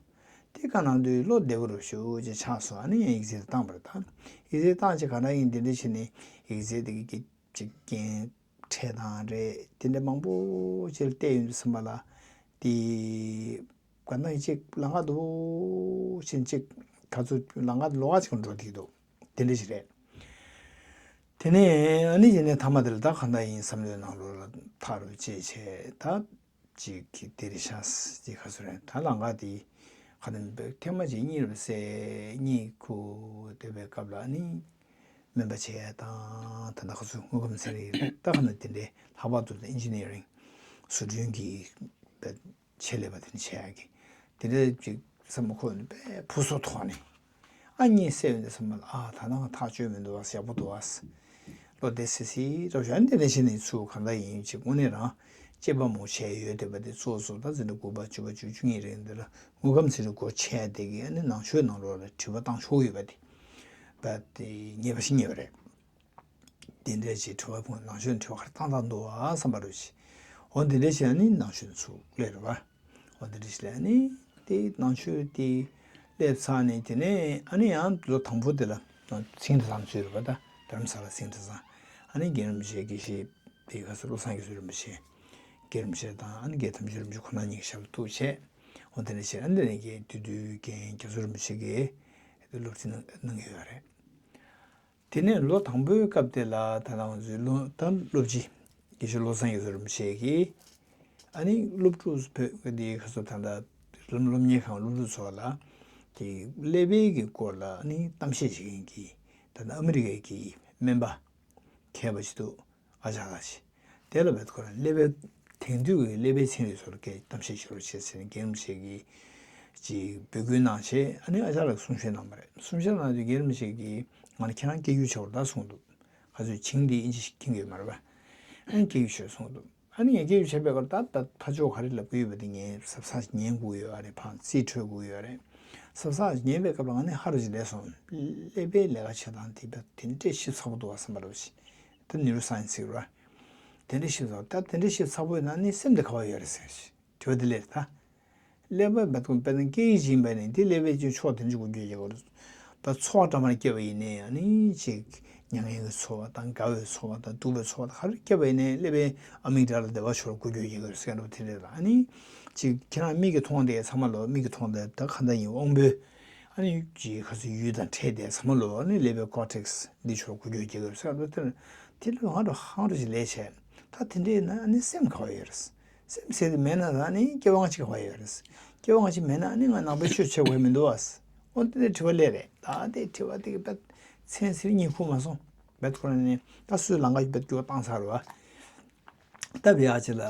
དེ་ག་གནང་དུས་བློ་བདེ་པོ་རུ་ཞུ་ཅེས་ཆགས་སོང་། ཨ་ནི་ཡང་ཡིག་ཚད་བཏང་པ་རེད། ད་ཡིག་ཚད་བཏང་ཅེས་ག་འདྲ་ཡིན་འདི་འདྲ་བྱས་ནས་ཡིག་ཚད་དེ་གི་ཅིག་རྒན་འཕྲད་སྟངས་རེད། དེ་འདྲ་མང་པོ་ཅིག་ལ་བལྟས་ཡོང་དུས་ཙམ་པ་ལ་དེ་ག་འདྲ་ཡིན་ཅིག་ལམ་ཁ་འདུག་ཕྱིན་ཅིག་ག་ཚོད་ལམ་ཁ་ལོགས་ཀ་ཅིག་འགྲོ་བསྡད་འདུག་དེ་འདྲ་ཞིག་རེད། དེ་ནས་ཨ་ནི་དེ་ནས་མཐའ་མ་དེ་ལ་ད་གང་ལྟར་ཡིན་བསམ་བློའི་ནང་ལོགས་ལ་ཐག་རུ་བཅད་བྱས། ད་ཅིག་གི་དེ་རེད་ཤག་ཅིག་ག་ཚོད་རེད། ད་ལམ་ཁ་དེ་ག་ནས་ཐེངས་མ་གཅིག་གཉིས་རུ་བསད་གཉིད་ཁུག་བསྡད་པའི་སྐབས་ལ་ཨ་ནི་སྨན་པ་བྱས་དང་། ད་ལྟ་ཁ་སོ་དངོས་ཁམས་ཚན་རིག་རེད། ད་ག་ནས་དེ་འདྲའི་ལྷག་པར་དུ་ད་ཨིན་ཇི་ནི་རིང་བཟོ་སྐྲུན་གྱི་ཆེད་ལས་པ་དེ་འདྲ་བྱེད་ཡག་གི་དེ་འདྲ་ཅིག་བསམ་བློ་འཁོར་ནས་དཔེ་ཕུགས་གསོག་ཐོག་ནས་ཨ་གཉིད་སད་ཡོང་དུས་ཙམ་པ་ལ་ཨ་ད་ནང་ཐག་ཆོད་མི་འདུག་ཨ། ཡག་པོ་འདུག་ཨ། བློ་བདེ་སི་སི་འདྲ་བྱུང་། ཨ་ནི་དེ་འདྲ་བྱས་ནས་ཚུར་གང་འདྲ་ཡིན་ཅིག་དངོས་གནས་རང་གཅེས་པ་མོ་བྱས་ཡོད་བསྡད་པ་དེ་ཚོ་ཚོ་ད་འཛིན་གྲྭ་དགུ་པ་བཅུ་པ་བཅུ་བཅུ་གཉིས་རིང་འདི་ལ་དངོས་ཁམས་ཚན་རིག་སྒོ་ཕྱེ་བསྡད་ཀྱི། ཨ་ནི་ནང་ཆོས་ནང་ལོགས་ལ་དྲི་བ་བཏང་ཆོག་ཡོད་པ་དེ་བ་དེ་ཉེས་པ་ཞིག་ཉེས་པ་རེད། དེ་འདྲའི་ཅིག་དྲི་བ་ཕུང་ནང་ཆོས་དྲི་བ་ག་རེ་བཏང་བཏང་འདུག་ཨ་བསམ་པ་རུ་ཞིག་འོ་དེ་འདྲའི་ཞིག་ཨ་ནི་ནང་ཆོས་ཚུར་སླེབས་རེད་བ། འོ་དེ་འདྲའི་ཞིག་ལ་ཨ་ནི་དེ་ནང་ཆོས་དེ་སླེབས་ཚར་ནས་དེ་ནས་ཨ་ནི་ཡང་ལོ་དང་པོ་དེ་ལ་ཚེ་རིང་གྲྭ་ཚང་ཚུད་རེད་བ། ད་རྡ་རམ་ས་ལ་ཚེ་རིང་གྲྭ་ཚང་། ཨ་ནི་རྒན་རིན་པོ་ཆེ་དགེ་བཤེས་དེ་ག་ཚོད་བློ་བཟང་རྒྱ་མཚོ་རིན་པོ་ཆེ། རྒན་རིན་པོ་ཆེ་དང་ཨ་ནི་རྒན་དམ་ཆོས་རིན་པོ་ཆེ་ཁོ་ན་གཉིས་ཀྱི་ཞབས་ལ་ཐུག་བྱས། འོ་དེ་འདྲ་བྱས་ཨ་ནི་དེ་ནས་རྒན་བདུད་འདུལ་རྒན་རྒྱ་མཚོ་རིན་པོ་ཆེ་གིས་སློབ་ཁྲིད་གནང་གནང་གི་ཡོད་རེད། དེ་ནས་ལོ་དང་པོའི་སྐབས་དེ་ལ་ད་ལྟ་ང་ཚོའི་ལོ་ད་སློབ་སྤྱི་དགེ་བཤེས་བློ་བཟང་རྒྱ་མཚོ་རིན་པོ་ཆེ་གིས་ཨ་ནི་སློབ་ཕྲུག་བོད་འདི་ག་ཚོད་ད་ལྟ་སློབ་སློབ་གཉེར་ཁང་སློབ་ཕྲུག་ཚོ་ལ་དེ་ཀླད་པའི་གི་སྐོར་ལ་ཨ་ནི་གཏམ་བཤད་བྱེད་མཁན་གྱི་ད་ལྟ་ཨ་མི་རི་ཀའི་གི་སྨན་པ་མཁས་པ་ཞིག་འདུག་ཨ་ཅག་ལགས་ཤིག་དེ་ལ་བས་ཁོ་རང་ཀླད་པའི་དེང་དུས་ཀྱི་ཀླད་པའི་ཚན་རིག་སོགས་ལ་སྐད་གཏམ་བཤད་ཤོར་བྱས་ཟེར་ནས་རྒན་རིན་པོ་ཆེ་གིས་ཅིག་འབོད་སྐུལ་གནང་བྱས། ཨ་ནི་ཨ་ཅག་ལགས་གསུང་བཤད་གནང་བ་རེད། གསུང་བཤད་གནང་དུས་རྒན་རིན་པོ་ཆེ་གིས་ང་ལ་ཁྱེད་རང་སྐད་སྒྱུར་བྱེད་དགོས་ད་གསུངས་འདུག་ག་ཚོད་བྱིངས་འདི་ཨིན་ཇི་ཞིག་མཁྱེན་གྱི་ཡོད་མ་རེད་པ། ཨ་ནི་སྐད་སྒྱུར་བྱེད་གསུངས་འདུག་ཨ་ནི་ངས་སྐད་ཆ་བཤད་པའི་སྐབས་ད་ད་ཕ་ཕྱོགས་ག་རེ་ལབ་ཀྱི་ཡོད་པ་དེ་ངས་ཟབ་ཟབ་ཉན་དགོས་ཡོད་རེད། ཕངས་རྩིས་འཕྲོད་དགོས་ཡོད་རེད། ཟབ་ཟབ་ཉན་པའི་སྐབས་ལ་ང་ནི་ཧ་རུ་ཅིག་ལས་སོང་། ཀླད་པའི་ལས་ཀ་བྱེད་སྟངས་དེ་བས་དེ་འདྲས་ཞིབ་ཚགས་པོ་འདུག་བ་བསམ་པ་རེད་བ་ཞིག་ད་ནིའུ་རོ་སའེན་སི་ཟེར་བ། དེ་འདྲས་ཞིབ་ཚགས་པོ་ད་དེ་འདྲས་ཞིབ་ཚགས་པོ་ཡིན་ན་ནི་སེམས་དེ་ག་བ་ཡོད་རེད་ཟེར་ཞིག་དྲི་བ་དེ་སླེབས་ད། ཀླད་པ་བད་ཀུན་དཔེར་ན་སྐད་ཡིག་ཅིག་ཡིན་པ་ནི་དེ་ཀླད་པའི་ཅིག་ཕྱོགས་དེ་འདྲ་གོ་རྒྱུ་ཡོད་རེད། ད་ཚོར་བ་འདྲ་མར་སྐྱེ་བ་ཡིན་ནའི་ཨ་ནི་ཅིག་མྱ་ངན་གྱི་ཚོར་བ་དང་དགའ་བའི་ཚོར་བ་དང་སྡུག་པའི་ཚོར་བ་དང་ག་རེ་སྐྱེ་བ་ཡིན་ནའི་ཀླད་པའི་ཨ་མིག་ཌ་ལ་དེ་བ་ཕྱོགས་གོ་རྒྱུ་ཡོད་རེད་ཟེར་འདྲ་བ་དེ་འདྲ་ལ་ཨ་ནི་ཅིག་ཁྱེད་རང་མིག་གིས་མཐོང་དེ་ཚང་མ་ལོ་མིག་གིས་མཐོང་དེ་ད་ག་འདྲ་ཡིན་དབང་པོའི་ཨ་ནི་ཅིག་ག་ཚོད་ཡུལ་དང་འཕྲད་དེ་ཚང་མ་ལོ་ཨ་ནི་ཀླད་པའི་ཀོར་ཊེག་སི་འདི་ཕྱོགས་གོ་རྒྱུ་ཡོད་རེད་ཟེར་འདྲ་བ་དེ་འདྲ་དེ་ལ་ཧང་འགྲོ་ཧང་འགྲོ་ཞིག་ལས་བྱས་ད་དེ་འདྲ་ཡིན་ན་ཨ་ནི་སེམས་ག་བ་ཡོད་རེད། སེམས་ཟེར་དེ་མེད་ན་ད་ནི་སྐྱེ་བ་སྔ་ཕྱི་ག་བ་ཡོད་རེད། སྐྱེ་བ་སྔ་ཕྱི་མེད་ན་ནི་ང་ནང་པའི་ཆོས་བྱེད་དགོས་མི་འདུག་ཨ། འོ་དེ་ནས་དྲི་བ་སླེབས་རེད། ད་དེ་དྲི་བ་དེ་གི་བེད་ཚན་ཚིར་གཉིས་ཁུག་མ་སོང་། བེད་ཁོ་ར་ནི་ད་སུས་ལང་ཀ་ཞིག་བེད་སྐྱོ་བ་བཏང་ཚར་བ། ད་བི་ཨ་ཅི་ལ་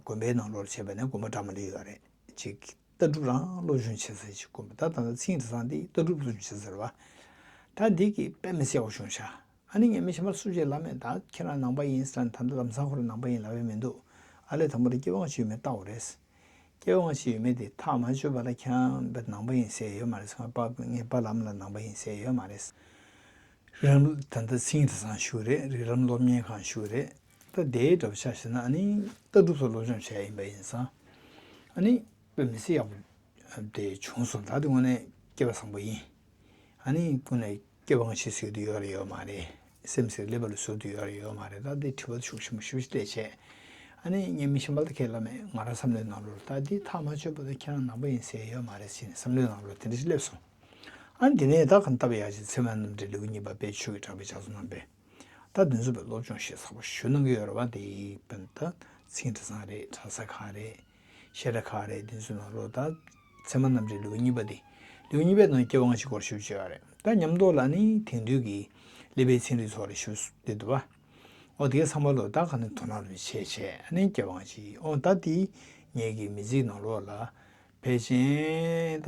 དགོན་པའི་ནང་ལོགས་བྱས་པ་ནས་དགོན་པ་འདྲ་མི་འདྲ་ཡོད་རེད། ཅིག་ལྟ་གྲུབ་རང་སློབ་སྦྱོང་བྱེད་ས་ཅིག་དགོན་པ་ད་ད་ལྟ་ཚིག་འདི་སང་དེ་ལྟ་གྲུབ་སློབ་སྦྱོང་བྱེད་ས་རེད་བ། ད་འདི་གི་དཔེ་མི་སྲིད་ཡག་པོ་བྱུང་ཤག་ཨ་ནི་ངས་མི་གཞན་པ་སུ་ཞིག་ལབ་མེད། ད་ཁྱེད་རང་ནང་པ་ཡིན་ཟེར་ན་ད་ལྟ་ལམ་སང་ཁོ་རང་ནང་པ་ཡིན་ལབ་ཡ་མི་འདུག་ཨ་ལས་དང་པོ་དེ་སྐྱེ་བ་སྔ་ཕྱི་ཡོད་མེད་བལྟ་དགོས་རེད། སྐྱེ་བ་སྔ་ཕྱི་ཡོད་མེད་དེ་ཐག་མ་ཆོད་པ་ལ་ཁྱེད་རང་བེད་ནང་པ་ཡིན་ཟེར་ཡོད་མ་རེད། ངའི་པ་ངའི་པ་ལམ་ལ་ནང་པ་ཡིན་ཟེར་ཡོད་མ་རེད། རིགས་ལམ་ད་ལྟ་ཚིག་འདི་སང་ཞུ་རེད། རིགས་ལམ་སློབ་གཉེར་ཁང་ཞུ་རེད། ད་དེའི་འདྲ་པོ་ཆ་བཞག་ན་ཨ་ནི་ལྟ་གྲུབ་སོགས་སློབ་སྦྱོང་བྱས་ཡིན་པ་ཡིན་ཙང་ཨ་ནི་དཔེ་མི་སྲིད་ཡག་པོ་དེ་བྱུང་སོང་། ད་དེ་དངོས་གནས་སྐལ་བ་བཟང་པོ་ཡིན། ཨ་ནི་དངོས་གནས་སྐྱེ་བ་སྔ་ཕྱི་ཟེར་དུས་ཡོད་རེད་ཡོད་མ་རེད། སེམས་ཟེར་ཀླད་པ་ལ་ཟུར་དུ་ཡོད་རེད་ཡོད་མ་རེད། ད་འདི་དྲི་བ་ཤུགས་ཆེན་པོ་ཞེ་པོ་ཅིག་བལྟས་བྱས། ཨ་ནི་ངས་མི་གཞན་པ་ལ་ཁས་ལ་མེད། ང་རང་བསམ་བློའི་ནང་ལོགས་ལ་ད་འདི་ཐག་མ་ཆོད་བར་དུ་ཁྱེད་རང་ནང་པ་ཡིན་ཟེར་ཡོད་མ་རེད་ཟེར་ནས་བསམ་བློའི་ནང་ལོགས་དེ་འདྲ་ཞིག་སླེབས་སོང་། ཨ་ནི་དེ་ནས་ད་གང་ལྟ་བ་ཡག་ཅིག་ཚད་མ་རྣམ་འགྲེལ་ལེའུ་གཉིས་པ་དཔལ་ཆོས་ཀྱི་གྲགས་པའི་ལྗགས་རྩོམ་ནང་པས། ད་འདི་ཚོ་བས་སློབ་སྦྱོང་ཞིག་ཚགས་པོ་ཞུ་གནང་གི་ཡོད་རེད་བ། འདི་དཔེར་ན་ད་ཚིག་འདི་སང་རེད། གྲྭ་ས་ཁག་རེད། བཤད་གྲྭ་ཁག་རེད། འདི་ཚོའི་ནང་ལོགས་ད་ཚད་མ་རྣམ་འགྲེལ་ལེའུ་གཉིས་པ་འདི། ལེའུ་གཉིས་པའི་ནང་སྐྱེ་བ་སྔ་ཕྱི་སྐོར་ཞུ་བྱས་པ་རེད། ད་མཉམ་དུ་ལ་ནི་དེང་དུས་ཀྱི་ཀླད་པའི་ཚན་རིག་ཚོ་ལ་ཞུ་བསྡད་འདུག་བ། ཨོ་དེའི་ཚང་མ་ལོ་ད་ག་ནས་དོ་སྣང་རུ་བྱས་བྱས་ཨ་ནི་སྐྱེ་བ་སྔ་ཕྱི། ཨོ་ད་དེ་ངེད་ཀྱི་མི་ཚེའི་ནང་ལོགས་ལ་ཕལ་ཆེར་ད་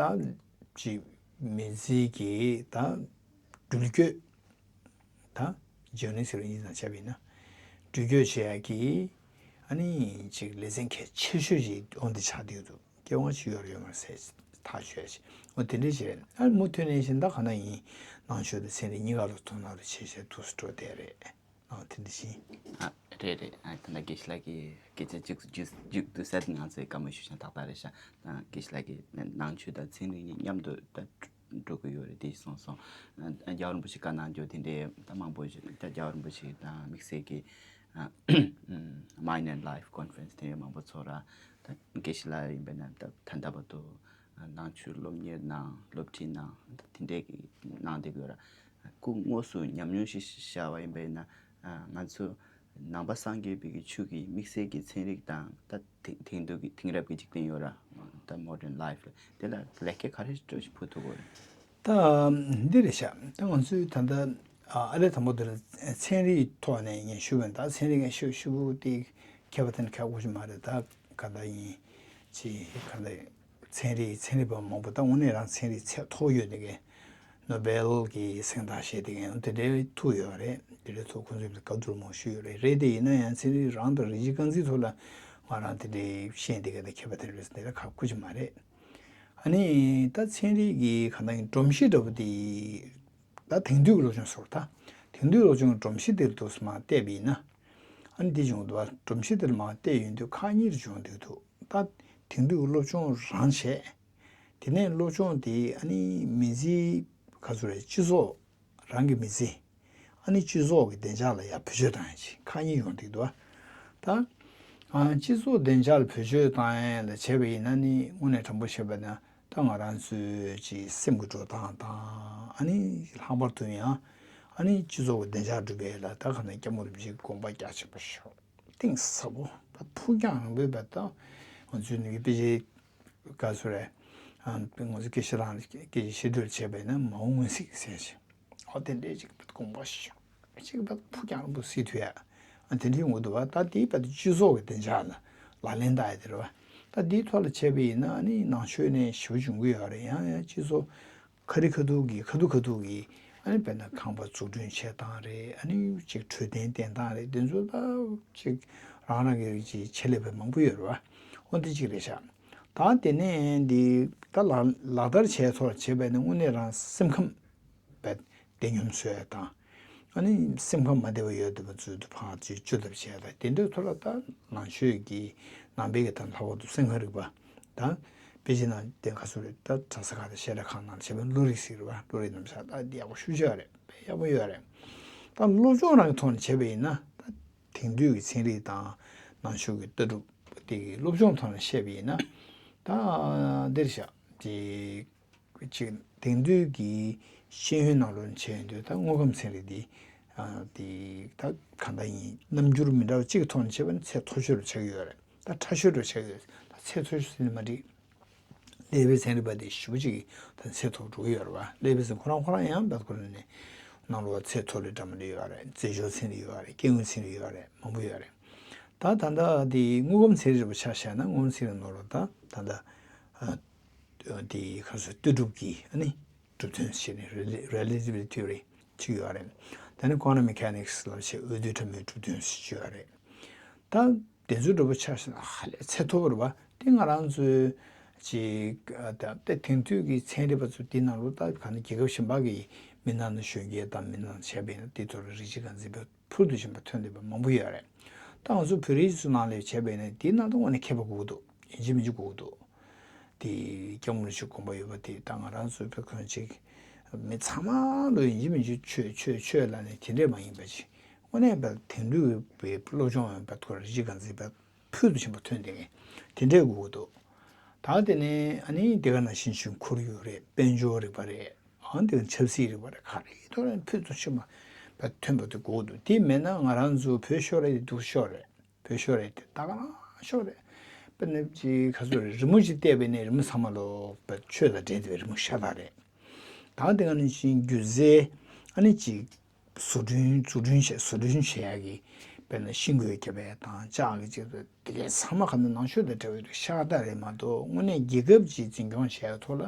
ཅིག་མི་ཚེ་གི་ད་འགྲུལ་སྐྱོད། ད་ཇར་ནི་ཟེར་བ་ཡིན་ཙང་བྱས་པ་ཡིན་ན། འགྲུལ་སྐྱོད་བྱེད་ཡག་གི་ཨ་ནི་ཅིག་ལེ་ཚན་གལ་ཆེ་ཤོས་ཤིག་འོང་འདི་ཆགས་བསྡད་འདུག་སྐྱེ་བ་སྔ་ཕྱི་ཡོད་རེད་ཡོད་མ་རེད་ཟེར་ཐག་ཆོད་ཅིག་འོ་དེ་འདྲས་བྱས། ཨ་མུ་མཐུད་ནས་བཞིན་ད་ག་ན་ཡིན་ནང་ཆོས་དང་ཚན་རིག་གཉིས་ཀ་ལ་དོ་སྣང་རུ་བྱས་བྱས་ཐུགས་སུ་འགྲོ་བསྡད་རེད། ཨ་དེ་འདྲ་བཞིན། ཨ་རེད་རེད། ཨ་ད་ལྟ་དགེ་བཤེས་ལགས་ཀྱིས་སྐད་ཆ་གཅིག་མཇུག་མཇུག་ཏུ་ཟེར་ང་ཚོས་བཀའ་མོལ་ཞུ་བྱ་ཏག་ཏག་རེད་ཤག་ཨ་དགེ་བཤེས་ལགས་ཀྱིས་ནང་ཆོས་དང་ཚན་རིག་གཉིས་མཉམ་དུ་ད་འགྲོ་གི་ཡོད་རེད་དེ་གསུངས་སོང་། ཨ་རྒྱལ་བ་རིན་པོ་ཆེ་བཀའ་གནང་རྒྱུ་དེ་འདྲའི་ད་མང་པོ་ཞིག་ད་རྒྱལ་བ་རིན་པོ་ཆེ་དང་དམིགས་བསལ་གྱི་ཨ་Mind and Life Conference དེ་འདྲའི་མང་པོ་ཚོགས་ར། ད་དགེ་བཤེས་ལགས་ཡིན་པས་ན་ད་ད་ལྟ་བར་དུ་ནང་ཆོས་སློབ་གཉེར་གནང་། སློབ་ཁྲིད་གནང་། ད་དེ་འདྲའི་གི་གནང་བསྡད་ཡོད་ར། སྐུ་དངོས་སུ་ཉམས་མྱོང་ཞིག་བཞག་པ་ཡིན་པས་ན། ང་ཚོ་ནང་པ་སངས་རྒྱས་པའི་གི་ཆོས་ཀྱི་དམིགས་བསལ་གྱི་ཚན་རིག་དང་ད་དེང་དེང་དུས་ཀྱི་དེང་རབས་ཀྱི་འཇིག་རྟེན་ཡོད་ར། ད་Modern Life ལ་དེ་ལ་ལེགས་སྐྱེས་ག་རེ་འདྲ་ཞིག་ཕུལ་ཐུབ་ཀྱི་ཡོད་རེད། ད་འདི་རེད་ཤག་ད་ང་ཚོས་ད་ལྟ་ཨ་ལས་དང་པོ་དེ་ལ་ཚན་རིག་ཐོག་ནས་ངས་ཞུ་བ་ཡིན། ད་ཚན་རིག་ངས་ཞུ་ཞུ་དེ་མཁས་པ་དེ་འདྲ་ཁག་པོ་ཞིག་མ་རེད། ད་ག་ད་ཡིན་ཅི་ག་ད། ཚན་རིག་ཚན་རིག་པ་མང་པོ་ད་དངོས་གནས་རང་ཚན་རིག་ཚད་མཐོ་ཡོད་དེ་གའི་ནོ་སྦེལ་གྱི་གཟེངས་རྟགས་བཞེས་དེ་གའི་དེ་འདྲའི་ཐུག་ཡོད་རེད། དེ་འདྲའི་ཐུག་ཁོང་ཚོས་བཀའ་བསྡུར་མང་ཞུས་ཡོད་རེད། རེད་དེ་ཡིན་ན་ཡང་ཚན་རིག་རང་དང་རིགས་གཅིག་རྐང་འཛིན་ཐོག་ལ་ང་རང་དེ་འདྲའི་ཤེས་དེ་གའི་ད་མཁས་པ་དེ་འདྲ་རེད་དེ་འདྲ་ཁག་པོ་ཞིག་མ་རེད། ཨ་ནི་ད་ཚན་རིག་གི་ག་ད་སྒྲོམ་གཞི་འདྲ་པོ་དེ། ད་དེང་དུས་ཀྱི་སློབ་སྦྱོང་ཟེར་བ་ད། དེང་དུས་སློབ་སྦྱོང་གི་སྒྲོམ་གཞི་དེར་འདུག་སེ་མར་བལྟས་པ་ཡིན་ན། ཨ་ནི་འདི་བྱུང་འདུག་བ། སྒྲོམ་གཞི་དེར་མར་བལྟས་ཡོང་དུས་ཁག་གཉིས་རུ་བྱུང་བསྡད་འདུག་ད་དེང་དུས་ཀྱི་སློབ་སྦྱོང་རང་བྱས། དེ་ནས་སློབ་སྦྱོང་དེ་ཨ་ནི་མི་ཚེའི་ག་ཚོད་རེད། སྤྱི་ཚོགས་རང་གི་མི་ཚེ། ཨ་ནི་སྤྱི་ཚོགས་ཀྱི་བདེ་འཇགས་ལ་ཡང་བེད་སྤྱོད་བཏང་ཡ་ཅིག་ཁག་གཉིས་ཡོང་བསྡད་འདུག་བ། ད་ཨ་སྤྱི་ཚོགས་བདེ་འཇགས་ལ་བེད་སྤྱོད་བཏང་ཡ་ལ་བྱས་པ་ཡིན་ན་ནི་དངོས་གནས་དྲང་པོ་བཤད་པ་ན། ད་ང་རང་ཚོའི་ཅིག་སེམས་ཀྱི་འགྲོ་སྟངས་དང་ཨ་ནི་ལྷག་པར་དུ་ཡང་ཨ་ནི་སྤྱི་ཚོགས་ཀྱི་བདེ་འཇགས་སྒྲུབ་པའི་ལ་ད་ག་ནས་སྐྱབས་མགོན་རིན་པོ་ཆེའི་དགོངས་པ་རྒྱ་ཆེན་པོ་ཞིག་གཏིང་ཟབ་པོ་ཕུགས་རྒྱང་རིང་པོའི་བར་དུ་ང་ཚོའི་ནུས་པའི་དཔེ་ཆའི་ག་ཚོད་རེད། ང་ཚོ་སྐད་ཆ་རང་སྐད་ཆ་བཤད་སྒྲོས་བྱས་པས་ན་མ་འོངས་མངོན་གཟིགས་ཟེར་ཞིང་ཨོ་དེ་འདྲའི་ཅིག་དགོངས་པ་ཞིག་ཅིག་བ་ཕུགས་རྒྱང་རིང་པོ་གཟིགས་ཐུབ་ཡ། ཨ་དེ་འདྲའི་ངོ་དུ་བ་ད་དེའི་བར་དུ་སྤྱི་ཚོགས་ཀྱི་བདེ་འཇགས་ལ་ལག་ལེན་བསྟར་ཡ་དེ་རེད་བ། ད་དེའི་ཐོག་ལ་བྱས་པ་ཡིན་ན་ཨ་ནི་ནང་ཆོས་ནས་ཞེ་པོ་འབྱུང་གི་ཡོད་རེད། ཡང་ཡང་སྤྱི་ཚོགས་ཁ་རི་ཁ་ཐུག་གི་ཁ་ཐུག་ཁ་ཐུག་གི་ ཨ་ནི་དཔེར་ན་ཁང་པ་འཛུགས་སྐྲུན་བྱེད་སྟངས་རེད། ཨ་ནི་ཅིག་འཕྲོད་བསྟེན་བསྟེན་སྟངས་རེད། དེ་ཚོ་ད་ཅིག་རང་རང་གི་ཅིག་ཆེད་ལས་པ་མང་པོ་ཡོད་རེད་བ། འོ་འདི་གཅིག་རེད་ཤག་ད་དེ་ནས་འདི་ད་ལག་ལག་བསྟར་བྱས་ཐོག་བྱས་པ་ཡིན་ན་དངོས་གནས་རང་སེམས་ཁམས་བདེ་ཉམས་བཟོ་ཡ་དང་། ཨ་ནི་སེམས་ཁམས་མ་བདེ་བ་ཡོད་བསྡད་པ་ཚོའི་ཕར་ཅིག་བཅོས་ཐབས་བྱས་ད་དེ་འདྲའི་ཐོག་ལ་ད་ནང་ཆོས་ཀྱི་ནང་པའི་གི་ད་ལྷག་པར་དུ་སེམས་ཁམས་རིག་པ་དང་། དཔེ་ཆ་ནང་དེ་ག་ཚོད་རེད། ད་གྲྭ་ས་ཁག་དང་བཤད་གྲྭ་ཁག་ནང་བྱས་པའི་བློ་རིག་ཟེར་བ། བློ་རིག་རྣམ་གཞག་ད་འདི་ཡག་པོ་ཞེ་པོ་ཅིག་ཡོད་རེད། དཔེ་ཡག་པོ་ཡོད་རེད། ད་སློབ་སྦྱོང་རང་གི་ཐོག་ནས་བྱས་པ་ཡིན་ན་ད་དེང་དུས་ཀྱི་ཚན་རིག་དང་ནང་ཆོས་ཀྱི་ལྟ་གྲུབ་དེ་གི་སློབ་སྦྱོང་ཐོག་ནས་བཤད་པ་ཡིན་ན་ད་འདིར་བཞག་དེ་ཅིག་དེང་དུས་ཀྱི་ཤེས་ཡོན་ནང་ལོགས་ནས་བྱས་ཡོང་དུས་ད་དངོས་ཁམས་ཚན་རིག་འདི་ཨ་དེ་ད་གང་ལྟར་ཡིན་རྣམ་འགྱུར་མི་འདྲ་བ་གཅིག་ཐོག་ནས་བྱས་པ་ནི་ཚད་མཐོ་ཤོས་རུ་ཆགས་ཀྱི་ཡོད་རེད། ད་ཕྲ་ཤོས་རུ་ཆགས་ཀྱི་ཡོད་རེད། ད་ཚད་མཐོ་ཤོས་ཟེར་ནི་མ་འགྲིག་ཀླད་པའི་ཚན་རིག་པ་དེ་ཞེ་པོ་ཅིག་ད་ཚད་མཐོ་འགྲོ་གི་ཡོད་རེད་བ། ཀླད་པའི་ཚན་ཁོ་རང་ཁོ་རང་ཡང་བད་ཁོ་རང་ནས་ནང་ལོགས་ཚད་མཐོ་རེད་འདྲ་མི་འདྲ་ཡོད་རེད། རྩེད་འཇོ་ཚན་རིག་ཡོད་རེད། སྐྱེ་དངོས་ཚན་རིག་ཡོད་རེད། མང་པོ་ཡོད་རེད། ད་ད་ལྟ་དེ་དངོས་ཁམས་ཚན་རིག་པ་ཆ་བཞག་ན་དངོས་ཁམས་ཚན་རིག་ནང་ལོགས་ད་ད་ལྟ་ཨ་དེ་ག་ཚོད་ལྟོས་གྲུབ་ཀྱི་ཨ་ནི་གྲུབ་དོན་ཞེས་ནས་Rel- Relativity Theory ཅིག་ཡོད་རེད། ད་ནི་Quantum Mechanics ལབ་བྱས་འོད་སྡུད་ཕྲ་མོའི་གྲུབ་དོན་ཞིག་ཡོད་རེད། ད་དེ་ཚོའི་འགྲོ་པ་ཆ་བཞག་ན་ཧ་ལས་ཚད་མཐོ་པོ་རེད་པ། དེ་ང་རང་ཚོའི་ཅིག་ད་ལྟ་དེང་དུས་ཀྱི་ཚན་རིག་པ་ཚོ་དེ་ནང་ལོགས་ད་ག་ནི་རྒྱལ་ཁབ་གཞན་པ་གི་མི་སྣ་ནང་གཞོན་སྐྱེས་དང་མི་སྣ་ནང་བྱས་པ་ཡིན་ན་དེ་ཚོར་རིགས་གཅིག་ག་ཚོད་པ་ཕུལ་དུ་ཕྱིན་པ་ཐོན་བསྡད་པ་མང་པོ་ཡོད་རེད། ད་ང་ཚོ་བོད་རིགས་ཚོ་ནང་ལ་བྱས་པ་ཡིན་ན་དེའི་ནང་དུ་དངོས་གནས་མཁས་པ་དགོས་ཀྱི་འདུག་ཡིན་གཅིག་མིན་གཅིག་དགོས་ཀྱི་འདུག་དེ་སྐྱབས་མགོན་རིན་པོ་ཆེའི་དགོངས་པ་ཡོད་པ་དེ་ད་ང་རང་ཚོའི་བོད་ཁོན་ཅིག་མི་ཚང་མ་ལོ་ཡིན་གཅིག་མིན་གཅིག་ཆོས་ཆོས་ཆོས་ལབ་ནས་དེ་འདྲས་མ་ཡིན་པ་ཅིག་དངོས་གནས་པ་དེང་དུས་པའི་སློབ་སྦྱོང་ཡོད་པ་ཁོ་རང་རིགས་གཅིག་ག་ཚོད་པ་ཕུལ་དུ་ཕྱིན་པ་ཐོན་བསྡད་མཁན་དེ་འདྲས་དགོས་ཀྱི་འདུག་ད་དེ་ནས་ཨ་ནི་དེ་ག་ནང་བཞིན་ཆོས་ཁོར་ཡུག་རེད། དཔལ་འབྱོར་རིག་པ་རེད། ཨང་དེ་ཆབ་སྲིད་རིག་པ་རེད། ག་རེ་ཐོག་ནས་ཕུལ་དུ་ཕྱིན་པ་ཐོན་པ་དེ་དགོས་འདུག་དེ་མེད་ན་ང་རང་ཚོ་བོད་ཤོར་རེད། དེ་སྡུག་ཤོར་རེད། བོད་ཤོར་རེད། དེ་ད་ག་རང་ཤོར་རེད། དཔེར་ན་ཅིག་ག་ཚོད་རེད། རི་མོ་ཞིག་བལྟས་པས་ནས་རི་མོ་ཚང་མ་ལོ་ཆོས་དང་འབྲེལ་བའི་རི་མོ་ཤ་སྟག་རེད། ད་དེ་ག་ནང་བཞིན་སྒྱུ་རྩལ་ཨ་ནི་ཅིག་བཟོ་སྐྲུན་བཟོ་སྐྲུན་བྱས་བཟོ་སྐྲུན་བྱེད་ཡག་གི་དཔེར་ན་ཤིང་བརྐོས་བརྒྱབ་པ་དང་ལྕགས་ཀྱི་ཅིག་དེ་གའི་ཚང་མ་ག་ནང་ནང་ཆོས་དང་འབྲེལ་བའི་ཤ་སྟག་རེད་མ་གཏོགས་དངོས་གནས་རྒྱལ་ཁབ་ཅིག་འཛིན་སྐྱོང་བྱེད་ཡག་ཐོག་ལ་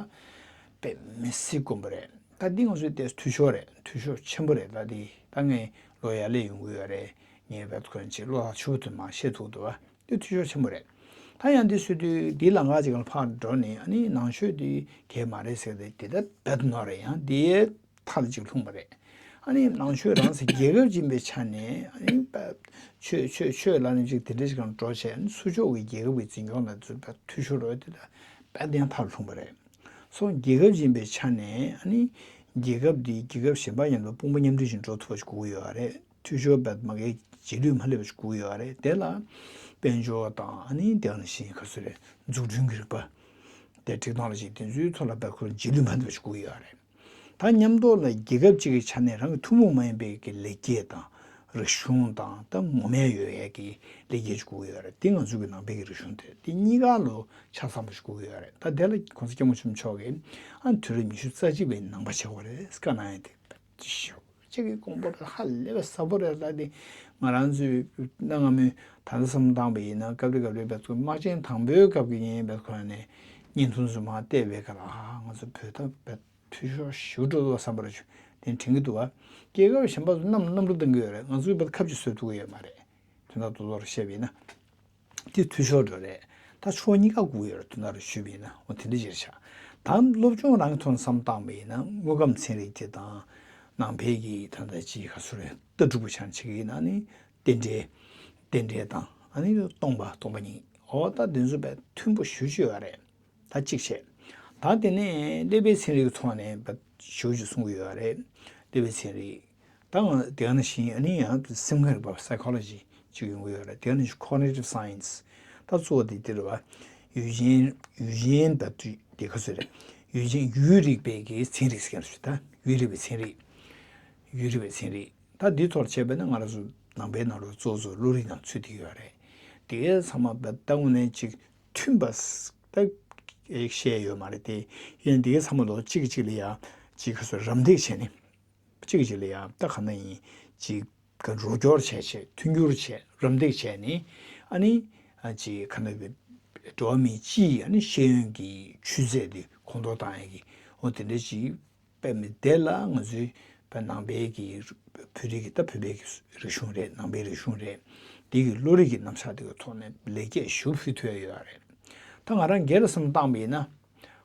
དཔེ་མི་སྲིད་དཀོན་པོ་རེད། ད་འདི་ང་ཚོའི་ཏོག་ཙམ་འཐུས་ཤོར་རེད། འཐུས་ཤོར་ཆེན་པོ་རེད། ད་འདི་ད་ངས་ལོ་ཡར་ལས་ཡོང་གི་ཡོད་རེད། ངས་བད་ཁོན་ཅིག་བློ་ཐག་ཆོད་པོ་དུ་མ་བཤད་ཐུབ་འདུག་བ། འདི་འཐུས་ཤོར་ཆེན་པོ་རེད། ད་ཡང་འདི་སུ་དུས་འདིའི་ལམ་ཁ་ཅིག་ལ་ཕར་འགྲོ་ནས་ཨ་ནི་ནང་ཆོས་འདི་གས་མ་རེད་ཟེར་ཏེ་དེ་ལྟར་བད་ནོར་རེད། ཡང་འདིའི་མཐའ་ལ་ཅིག་ལྷུང་བ་རེད། ཨ་ནི་ནང་ཆོས་རང་ས་རྒྱལ་ཁབ་ཡིན་པའི་ཆ་ནས་ཨ་ནི་པ་ཆོས་ཆོས་ཆོས་ལབ་ནས་ཅིག་དེ་འདྲ་ཞིག་གང་འགྲོ་བྱས་ཨ་ནི་སུ་ཕྱོགས་ཀྱི་རྒྱལ་ཁབ་ཀྱི་འཛིན་སྐྱོང་ལ་ཚུད་པ་འཐུས་ཤོར་རོ་དེ་ལ་པ་དེ་ཡང་མཐའ་ལ་ལྷུང་བ་རེད། སོ་རྒྱལ་ཁབ་ཡིན་པའི་ཆ་ནས་ཨ་ནི་རྒྱལ་ཁབ་འདི་རྒྱལ་ཁབ་གཞན་པ་ཡིན་ལ་དཔུང་པ་མཉམ་འབྲེལ་ཞིག་འགྲོ་ཐུབ་པ་ཞིག་དགོས་ཀྱི་ཡོད་རེད། འཐུས་ཤོར་བ་མ་གའི་རྗེས་ལུས་མ་སླེབས་པ་ཞིག་དགོས་ཀྱི་ཡོད་རེད། དེ་ལ་དཔལ་འབྱོར་དང་ཨ་ནི་དེ་ནང་བཞིན་ག་ཚོད་རེད། འཛུགས་སྐྲུན་གྱི་རིག་པ་དེ་ཊེག་ནོ་ལོ་ཇི་དེ་ཚོའི་ཐོག་ལ་བད་ཁོ་རང་རྗེས་ལུས་མ་འདེབས་ཞིག་དགོས་ཀྱི་ཡོད་རེད། ད་མཉམ་དུ་ལ་རྒྱལ་ཁབ་གཅིག་གི་ཆ་ནས་རང་གི་ཐུན་མོང་མ་ཡིན་པའི་གི་ལེགས་སྐྱེས་དང་རིག་གཞུང་དང་ད་ངོམ་ཡ་ཡོད་ཡ་གི་ལེགས་སྐྱེས་ཞིག་དགོས་ཀྱི་ཡོད་རེད། དེ་ང་ཚོ་གི་ནང་པའི་གི་རིག་གཞུང་དེ་དེ་གཉིས་ཀ་ལོ་ཆ་ཚང་པོ་ཞིག་དགོས་ཀྱི་ཡོད་རེད། ད་དེ་ལ་༸གོང་ས་༸སྐྱབས་མགོན་ཆེན་པོ་མཆོག་གིས་ཨ་དུས་རབས་ཉི་ཤུ་རྩ་གཅིག་པའི་ནང་པ་བྱེད་དགོས་རེད་བཀའ་གནང་ཡ་དེ་ཞེ་གཅིག་གི་དགོངས་པ་ཧ་ལས་པའི་ཟབ་པོ་རེད། ད་དེ་ང་རང་ཚོའི་གནའ་སྔ་མོའི་ད་ལྟ་བསམ་བློ་བཏང་བ་ཡིན་ན་སྐབས་རེ་སྐབས་རེ་བད་ཁོ་དམག་ཆེན་དང་པོའི་སྐབས་ཀྱི་ཡིན་བད་ཁོ་ནས་བརྙན་ཐུང་ཚོ་མར་བལྟས་པའི་སྐབས་ལ་ཨ་ང་ཚོ་བོད་ད་བད་འཐུས་ཤོར་ཞེ་པོ་འགྲོ་འདུག་བསམ་པ་རེད། དེ་དྲན་གྱི་འདུག་བ། རྒྱལ་ཁབ་གཞན་པ་ཚོ་གནམ་གནམ་གྲུ་བཏང་གི་ཡོད་རེད། ང་ཚོའི་བད་ཁབ་ཅིག་བཟོ་ཐུབ་ཀྱི་ཡོད་མ་རེད། དོན་དག་རྡོག་རྡོག་རེ་བཤད་པ་ཡིན་ན། དེ་འཐུས་ཤོར་འགྲོ་རེད། ད་ཕྱོགས་གཉིས་ཀ་དགོས་ཡོད་རེད། དོན་དག་རེ་ཞུས་པ་ཡིན་ན་འོ་དེ་འདྲ་ཅིག་རེད་ཤག་ད་སློབ་སྦྱོང་རང་གི་ཐོག་ནས་བསམ་བཏང་བ་ཡིན་ན་དངོས་ཁམས་ཚན་རིག་དེ་དང་ནང་པའི་གི་ད་ལྟ་ཅིག་ག་ཚོད་རེད། ལྟ་གྲུབ་པ་ཆ་ནས་བྱེད་ཀྱི་ཡིན་ན་ནི་རྟེན་འབྲེལ། རྟེན་འབྲེལ་དང་ཨ་ནི་སྟོང་པ་སྟོང་པ་ཉིད་འོ་ད་དེ་ཚོ་བད་མཐུན་པོ་ཞེ་པོ་ཅིག་ཡོད་རེད། ད་གཅིག་བྱས། ད་དེ་ནས་ཀླད་པའི་ཚན་རིག་གི་ཐོག་ནས་བ་ཞུ་རྒྱུ་གསུང་གི་ཡོད་རེད། ཀླད་པའི་ཚན་རིག་ད་ང་དེ་ག་ནང་བཞིན་ཨ་ནི་ཡང་སེམས་ཁམས་རིག་པ་Psychology ཅིག་ཡོང་གི་ཡོད་རེད། དེ་ག་ནང་བཞིན་Cognitive Science ད་གཙོ་བོ་དེ་དེ་རེད་བ། ཡུལ་ཅན་ཡུལ་ཅན་བ་དུས་དེ་ག་ཚོད་རེད། ཡུལ་ཅན་ཡུལ་རིག་པའི་གི་ཚན་རིག་ཟེར་མཁན་རེད། ད་ཡུལ་རིག་པའི་ཚན་རིག་ཡུལ་རིག་པའི་ཚན་རིག་ད་འདི་ཐོག་ལ་བྱས་པ་ན་ང་རང་ཚོ་ནང་པའི་ནང་ལོགས་གཙོ་བོ་བློ་རིག་ནང་ཚུད་བསྡད་ཡོད་རེད། དེ་གའི་ཚང་མ་བ་ད་དངོས་གནས་ཅིག་མཐུན་པ་ད་བཤད་ཡོད་མ་རེད་དེ། ཡིན་དེའི་ཚང་མ་ལོ་གཅིག་གིས་གཅིག་ལ་ཡ་གཅིག་ག་ཚོད་རམ་འདེགས་བྱས་ནས་གཅིག་གིས་གཅིག་ལ་ཡ་ད་ག་ན་ཡིན་གཅིག་ག་རོགས་སྐྱོར་བྱས་བྱས་མཐུན་འགྱུར་བྱས་རམ་འདེགས་བྱས་ནས་ཨ་ནི་ཨ་གཅིག་ག་ན་འགྲོ་བ་མི་སྤྱིའི་ཨ་ནི་ཤེས་ཡོན་གྱི་ཆུ་ཚད་དེ་གོང་མཐོར་བཏང་ཡ་གི་འོ་དེ་འདྲ་ཅིག་དཔེ་མི་བདེ་ལ་ང་ཚོའི་ བོད་ནང་པའི་གི་བོད་རིགས་ཀྱི་ད་བོད་པའི་གི་རིག་གཞུང་རེད། ནང་པའི་རིག་གཞུང་རེད། འདི་གི་བློ་རིག་གི་རྣམ་གཞག་དེ་གི་ཐོག་ནས་ལེགས་སྐྱེས་ཞུ་ཕུལ་ཐུབ་ཡ་ཡོད་རེད། ད་ང་རང་སྒེར་ལ་བསམ་བློ་བཏང་པ་ཡིན་ན།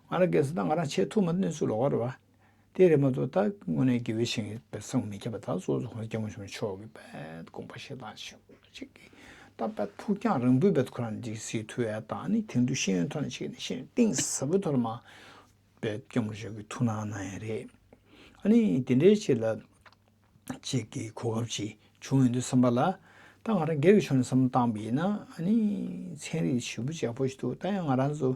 ང་རང་སྒེར་སུ་ད་ང་རང་བྱེད་ཐུབ་མ་ཐུབ་གནས་ཚུལ་ལོགས་ཀ་རེད་བ། དེ་རེད་མ་གཏོགས་ད་དངོས་གནས་དགེ་བའི་བཤེས་གཉེན་པའི་སེམས་མི་ཁྱབ་པ་ད་གཙོ་བོ་གོང་ས་སྐྱབས་མགོན་ཆེན་པོ་མཆོག་གི་པའི་དགོངས་པ་བཞེས་སྟངས་ཤིག་ཅིག་གིས་ད་པའི་ཕུགས་རྒྱང་རིང་པོའི་པའི་ཁོ་རང་འཇིགས་སྲིད་ཐུབ་ཡ་དང་ནི་དེང་དུས་ཤེས་ཡོན་ཐོག་ནས་ཅིག་ནི་ཤེས་ཡོན་གཏིང་ཟབ་པོའི་ཐོག་ལ་མ་པའི་སྐྱབས་མགོན་ཆེན་པོ་མཆོག་གིས་ཐུགས་སྣང་གནང་ཡ་རེད། ཨ་ནི་དེ་འདྲའི་ཆེད་ལ། ཅིག་གི་གོ་སྐབས་ཅིག་བྱུང་ཡོང་དུས་བསམ་པ་ལ། ད་ང་རང་སྒེར་གྱི་ཕྱོགས་ནས་བསམ་བློ་བཏང་པ་ཡིན་ན་ཨ་ནི་ཚན་རིག་ཞེ་པོ་ཅིག་ཡག་པོ་ཞིག་འདུག་ད་ཡང་ང་རང་ཚོ་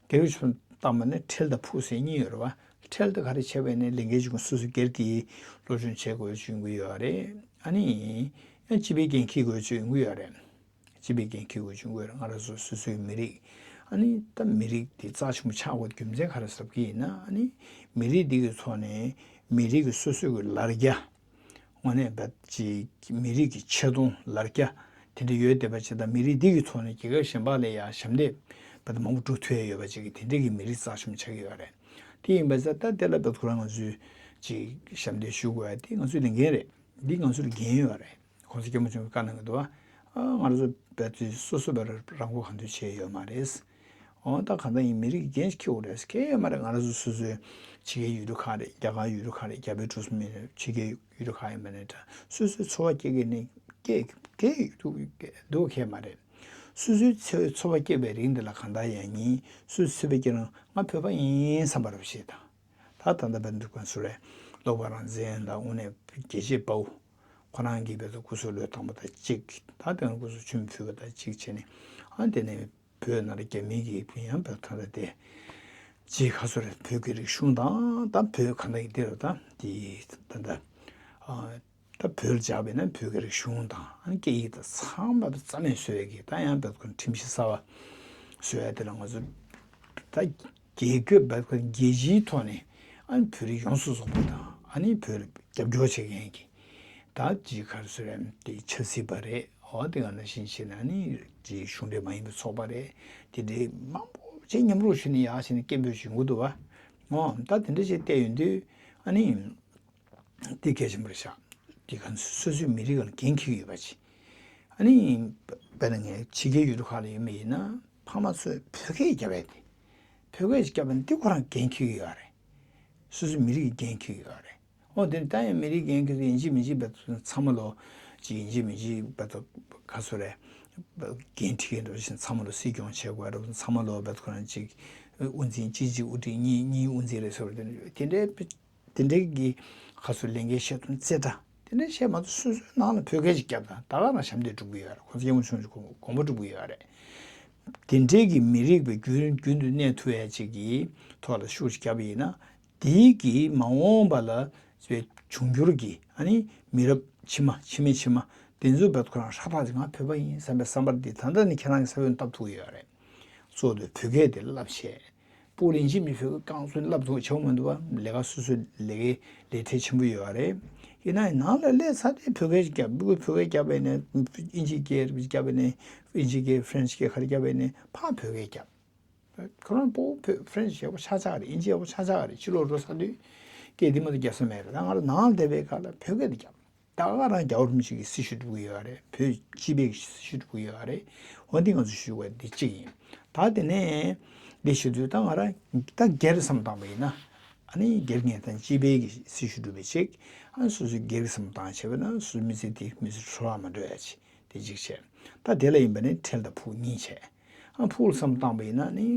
སྒེར་གྱི་ཕྱོགས་ནས་བཏང་པ་ནི་ཁྲེལ་དང་ཕུགས་ཟེར་གཉིས་ཡོད་རེད་བ། ཁྲེལ་དེ་ག་རེ་བྱས་པ་ཡིན་ན་ལས་འགན་ཅིག་སོ་སོ་སྒེར་གྱིས་སློབ་སྦྱོང་བྱེད་དགོས་ཅིག་ཡོང་གི་ཡོད་རེད། ཨ་ནི་ཡང་སྤྱི་པའི་འགན་འཁྱེར་དགོས་ཅིག་ཡོང་གི་ཡོད་རེད། སྤྱི་པའི་འགན་འཁྱེར་དགོས་བྱུང་དགོས་རེད། ང་རང་ཚོ་སོ་སོའི་མི་རིགས། ཨ་ནི་ད་མི་རིགས་འདི་རྩ་ཆེན་པོ་ཆགས་དགོས་རྒྱུ་མཚན་ག་རེ་ཟེར་གྱི་ཡིན་ན། ཨ་ནི་མི་རིགས་འདི་གི་ཐོག་ནས་མི་རིགས་ཀྱི་སོ་སོའི་གི་ལར་རྒྱ། དངོས་གནས་བབ་ཅིག་མི་རིགས་ཀྱི་ཆེ་མཐོང་ལར་རྒྱ་དེ་འདྲ་ཡོད་བསྡད་པ་ཅིག་དང་། མི་རིགས་འདི་གི་ཐོག་ནས་རྒྱལ་ཁབ་གཞན་པ་ལས་ཡང་ཞབས་འདེགས་བབ་མང་པོ་སྒྲུབ་ཐུབ་ཡ་ཡོད་པ་ཅིག་གི་དེ་འདྲ་གི་མི་རིགས་རྩ་ཆེན་པོ་ཆགས་ཀྱི་ཡོད་རེད། དེ་ཡིན་པ་ཚེ་ད་དེ་ལ་བབ་ཁོ་རང་ང་ཚོས་ཅིག་ཞབས་འདེགས་ཞུ་དགོས་ཡ་དེ་ང་ཚོའི་ལས་འགན་རེད། འདི་ང་ཚོར་འགན་ཡོད་རེད། གོང་ས་སྐྱབས་མགོན་ཆེན་པོས་བཀའ་གནང་གི་འདུག་བ། ཨ་ང་རང་ཚོ་བལ་ཚོའི་སོ་སོ་བར་རང་མགོ་གང་ཐོན་བྱས་ཡོད་མ་རེད། འོ་ད་གང་ལྟར་ཡིན་མི་རིགས་འགན་ཞིག་འཁྱེར་དགོས་རེད། འཁྱེར་ཡོད་མ་རེད། ང་རང་ཚོ་སོ་སོའི་ཕྱི་རྒྱལ་ཡུལ་གྲུ་ཁག་རེད། རྒྱ་གར་ཡུལ་གྲུ་ཁག་རེད། རྒྱ་བལ་འབྲུག་གསུམ་ཡིན་ནའི་ཕྱི་རྒྱལ་ཡུལ་གྲུ་ཁག་ཡིན་པ་ནས་འདྲ་སོ་སོའི་འཚོ་བ་སྐྱེལ་གི་ནི་སྐྱེལ་སྐྱེལ་འདུག་འདུག་ཁེལ་མ་རེད། སོ་སོའི་འཚོ་འཚོ་བ་སྐྱེལ་བའི་རིང་འདི་ལ་གང་ལྟར་ཡང་ཉིན་སོ་སོའི་འཚོ་བ་སྐྱེལ་རིང་ང་བོད་པ་ཡིན་བསམ་པ་རེད་ཞེས་དང་། ད་ད་ལྟ་བར་འདུག་ག་སུ་རེད། བློ་དགའ་རང་བཙན་དང་དངོས་གནས་རྒྱལ་གཅེས་དཔའ་བོ་ཁོ་རང་གིས་བོད་དུ་སྐུ་སྲོག་བློས་བཏང་པ་དང་གཅིག་ད་དེ་སྔ་སྐུ་སྲོག་མཆོད་མེ་ཕུལ་བ་དང་གཅིག་བྱས་ནས། ཨ་དེ་ནས་བོད་ནང་ལ་རྒྱ་མི་གིས་ཡང་བོད་ཐང་ལ་དེ་ཅིག་ག་སུ་རེད། བོད་ཀྱི་རིག་གཞུང་དང་ད་བོད་ག་འདྲ་ཡིན་དེ་རུ་ད་དེ་ད་ད་ཨ། ད་བོད་ལ་བྱས་པ་ཡིན་ན་བོད་ཀྱི་རིག་གཞུང་དང་ཨ་ནི་སྐད་ཡིག་དང་ཚང་མ་རྩ་མེད་བཟོ་ཡས་ཀྱི་ད་ཡང་བོད་ཁོ་ཁྲིམས་གཞི་གསར་པ་བཟོ་ཡས་དེ་ལ་ང་ཚོ་ད་རྒྱལ་ཁབ་བོད་ཁོ་རྒྱལ་སྤྱིའི་ཐོག་ནས་ཨ་ནི་བོད་རིགས་ཡོངས་སུ་རྫོགས་པ་དང་ཨ་ནི་བོད་ལ་རྒྱབ་སྐྱོར་བྱེད་མཁན་གྱི་ད་ཅི་ག་རེ་ཟེར་རམ་དེ་ཆབ་སྲིད་པ་རེད། འོ་དེ་ག་ནང་བཞིན་བྱས་ན་ཨ་ནི་ཅི་གཞུང་འབྲེལ་མ་ཡིན་པའི་ཚོགས་པ་རེད། དེ་འདྲའི་མང་པོ་ཅིག་མཉམ་རུབ་ཞུས་ནས་ཡག་བྱས་ནས་སྐད་འབོད་བྱེད་དགོས་འདུག་བ། འོ་ད་དེ་འདྲ་ཞིག་བལྟས་ཡོང་དུས་ཨ་ནི། དེ་གལ་ཆེན་པོ་རེད་ཤག་དེ་ག་སོ་སོའི་མི་རིགས་ལ་འགན་འཁྱེར་གྱི་ཡོད་པ་ཅིག་ཨ་ནི། དཔེར་ན་ངས་ཕྱི་རྒྱལ་ཡུལ་གྲུ་ཁག་ལ་ཡོད་མི་ཡིན་ན་ཕ་མ་ཚོས་བོད་སྐད་རྒྱབ་ཡ་དེ། བོད་སྐད་ཅིག་རྒྱབ་ཡ་འདི་ཁོ་རང་འགན་འཁྱེར་གྱི་ཡོད་རེད། སོ་སོའི་མི་རིགས་ཀྱི་འགན་འཁྱེར་གྱི་ཡོད་རེད། འོ་དེ་ནི་ད་ཡང་མི་རིགས་འགན་འཁྱེར་ཡིན་གཅིག་མིན་གཅིག་བོད་ཚང་མ་ལོ་ཅིག་ཡིན་གཅིག་མིན་གཅིག་བོད་དོ་ག་སོ་རེད། འགན་འཁྲི་གི་འདུག་ཕྱིན་ཚང་མ་ལོ་སྲིད་སྐྱོང་བྱེད་དགོས་རེད། ཚང་མ་ལོ་བོད་ཁོ་རང་ཅིག་དབུ་འཛིན་གཅིག་གཅིག་དབུ་ཁྲིད་གཉིས་གཉིས་དབུ་འཛིན་རེད་ཟེར་བ་དེ་འདྲའི། དེ་འདྲའི་གི་ཁ་སོ་ལས་འགན་བཞེས་ཐུབ་རྩེ་གྲ་དེ་འདྲའི་བཞེས་མ་ཐུབ་སོ་སོའི་ནང་ལ་བོད་སྐད་ཅིག་རྒྱབ་དང་ད་ག་རང་ཞབས་འདེགས་སྒྲུབ་གི་ཡོད་རེད། གོང་ས་སྐྱབས་མགོན་ཆེན་པོ་མཆོག་དགོངས་པ་སྒྲུབ་གི་ཡོད་རེད། དེ་འདྲའི་གི་མི་རིགས་པའི་རྒྱུན་རྒྱུན་དུ་གནས་ཐུབ་ཡ་ཅིག་གི་ཐོག་ལ་ཤུགས་ཅིག་བརྒྱབ་པ་ཡིན་ན། དེའི་གི་མ་འོངས་པ་ལ་འབྱུང་འགྱུར་གི་ཨ་ནི་མི་རབས་ཕྱི་མ་ཕྱི་མའི་ཕྱི་མ་དེ་ཚོ་བོད་ཁོ་རང་ཧྲག་ཐག་ཅིག་ང་བོད་པ་ཡིན་བསམ་པའི་བསམ་པ་འདི་ད་ལྟ་ནས་ཁྱེད་རང་གི་ས་བོན་བཏབ་ཐུབ་ཀྱི་ཡོད་རེད། གཙོ་བོ་བོད་སྐད་དེ་བསླབ་བྱས། སྤུ་ལིན་ཅི་མི་བོད་སྐད་རྐང་བཙུགས་བསླབ་ཐུབ་བྱེད་མི་འདུག་བ། ལས་ཀ་སོ་སོའི་ལས་ཀའི་ལས་འཕྲོ་ཆེན་པོ་ཡོད་རེད། ཡིན་ན་ནང་ལ་སླེབས་ཚར་དུས་བོད་སྐད་ཅིག་རྒྱབ། བོད་སྐད་རྒྱབ་པ་ཡིན་ན་དབྱིན་ཇིའི་སྐད་རྒྱབ་པ་ཡིན་ན་དབྱིན་ཇིའི་སྐད། ཧྥ་རན་སི་སྐད་ག་རེ་རྒྱབ་པ་ཡིན་ན་ཕར་བོད་སྐད་རྒྱབ། ཁོ་རང་སྤོ་བོ་བོད་ཧྥ་རན་སི་ཡག་པོ་ཆགས་ཆགས་རེད། དབྱིན་ཇི་ཡག་པོ་ཆགས་ཆགས་རེད། ཕྱི་ལོགས་འགྲོ་ཚར་དུས་སྐད་འདི་མ་གཏོགས་རྒྱབ་ས་མེད་རེད། ད་ང་རང་ནང་ལ་བསྡད་པའི་སྐབས་ལ་བོད་སྐད་འདི་རྒྱབ། ད་ག་རང་རྒྱལ་བ་རིན་པོ་ཆེ་གི་སྲི་ཞུ་སྒྲུབ་ཀྱི་ཡོད་རེད། བོད་སྤྱི་པའི་སྲི་ཞུ་སྒྲུབ་ཀྱི་ཡོད་རེད། འོ་འདི་ང་ཚོ་ཞུ་དགོས་འདི་གཅིག་ཡིན། ད་དེ་ནས་འདི་ཞུ་དུས་ད་ང་རང་ད་སྒེར་བསམ་བཏང་པ་ཡིན་ན། ཨ་ནི་སྒེར་ངས་ད་སྤྱི་པའི་གི་སྲི་ཞུ་སྒྲུབ་པའི་ཅིག་ཨ་ནི་སོ་སོའི་སྒེར་གྱི་བསམ་བཏང་བྱས་པ་ན་སོ་སོའི་མི་ཚེ་དེ་མི་ཚེ་འཕྲོ་བརླག་མ་འགྲོ་ཡ་ཅིག་དེ་གཅིག་བྱས། ད་དེ་ལ་ཡིན་པ་ནི་ཁྲེལ་དང་ཕུགས་གཉིས་བྱས། ཨ་ཕུགས་ལ་བསམ་བཏང་པ་ཡིན་ན་ནི་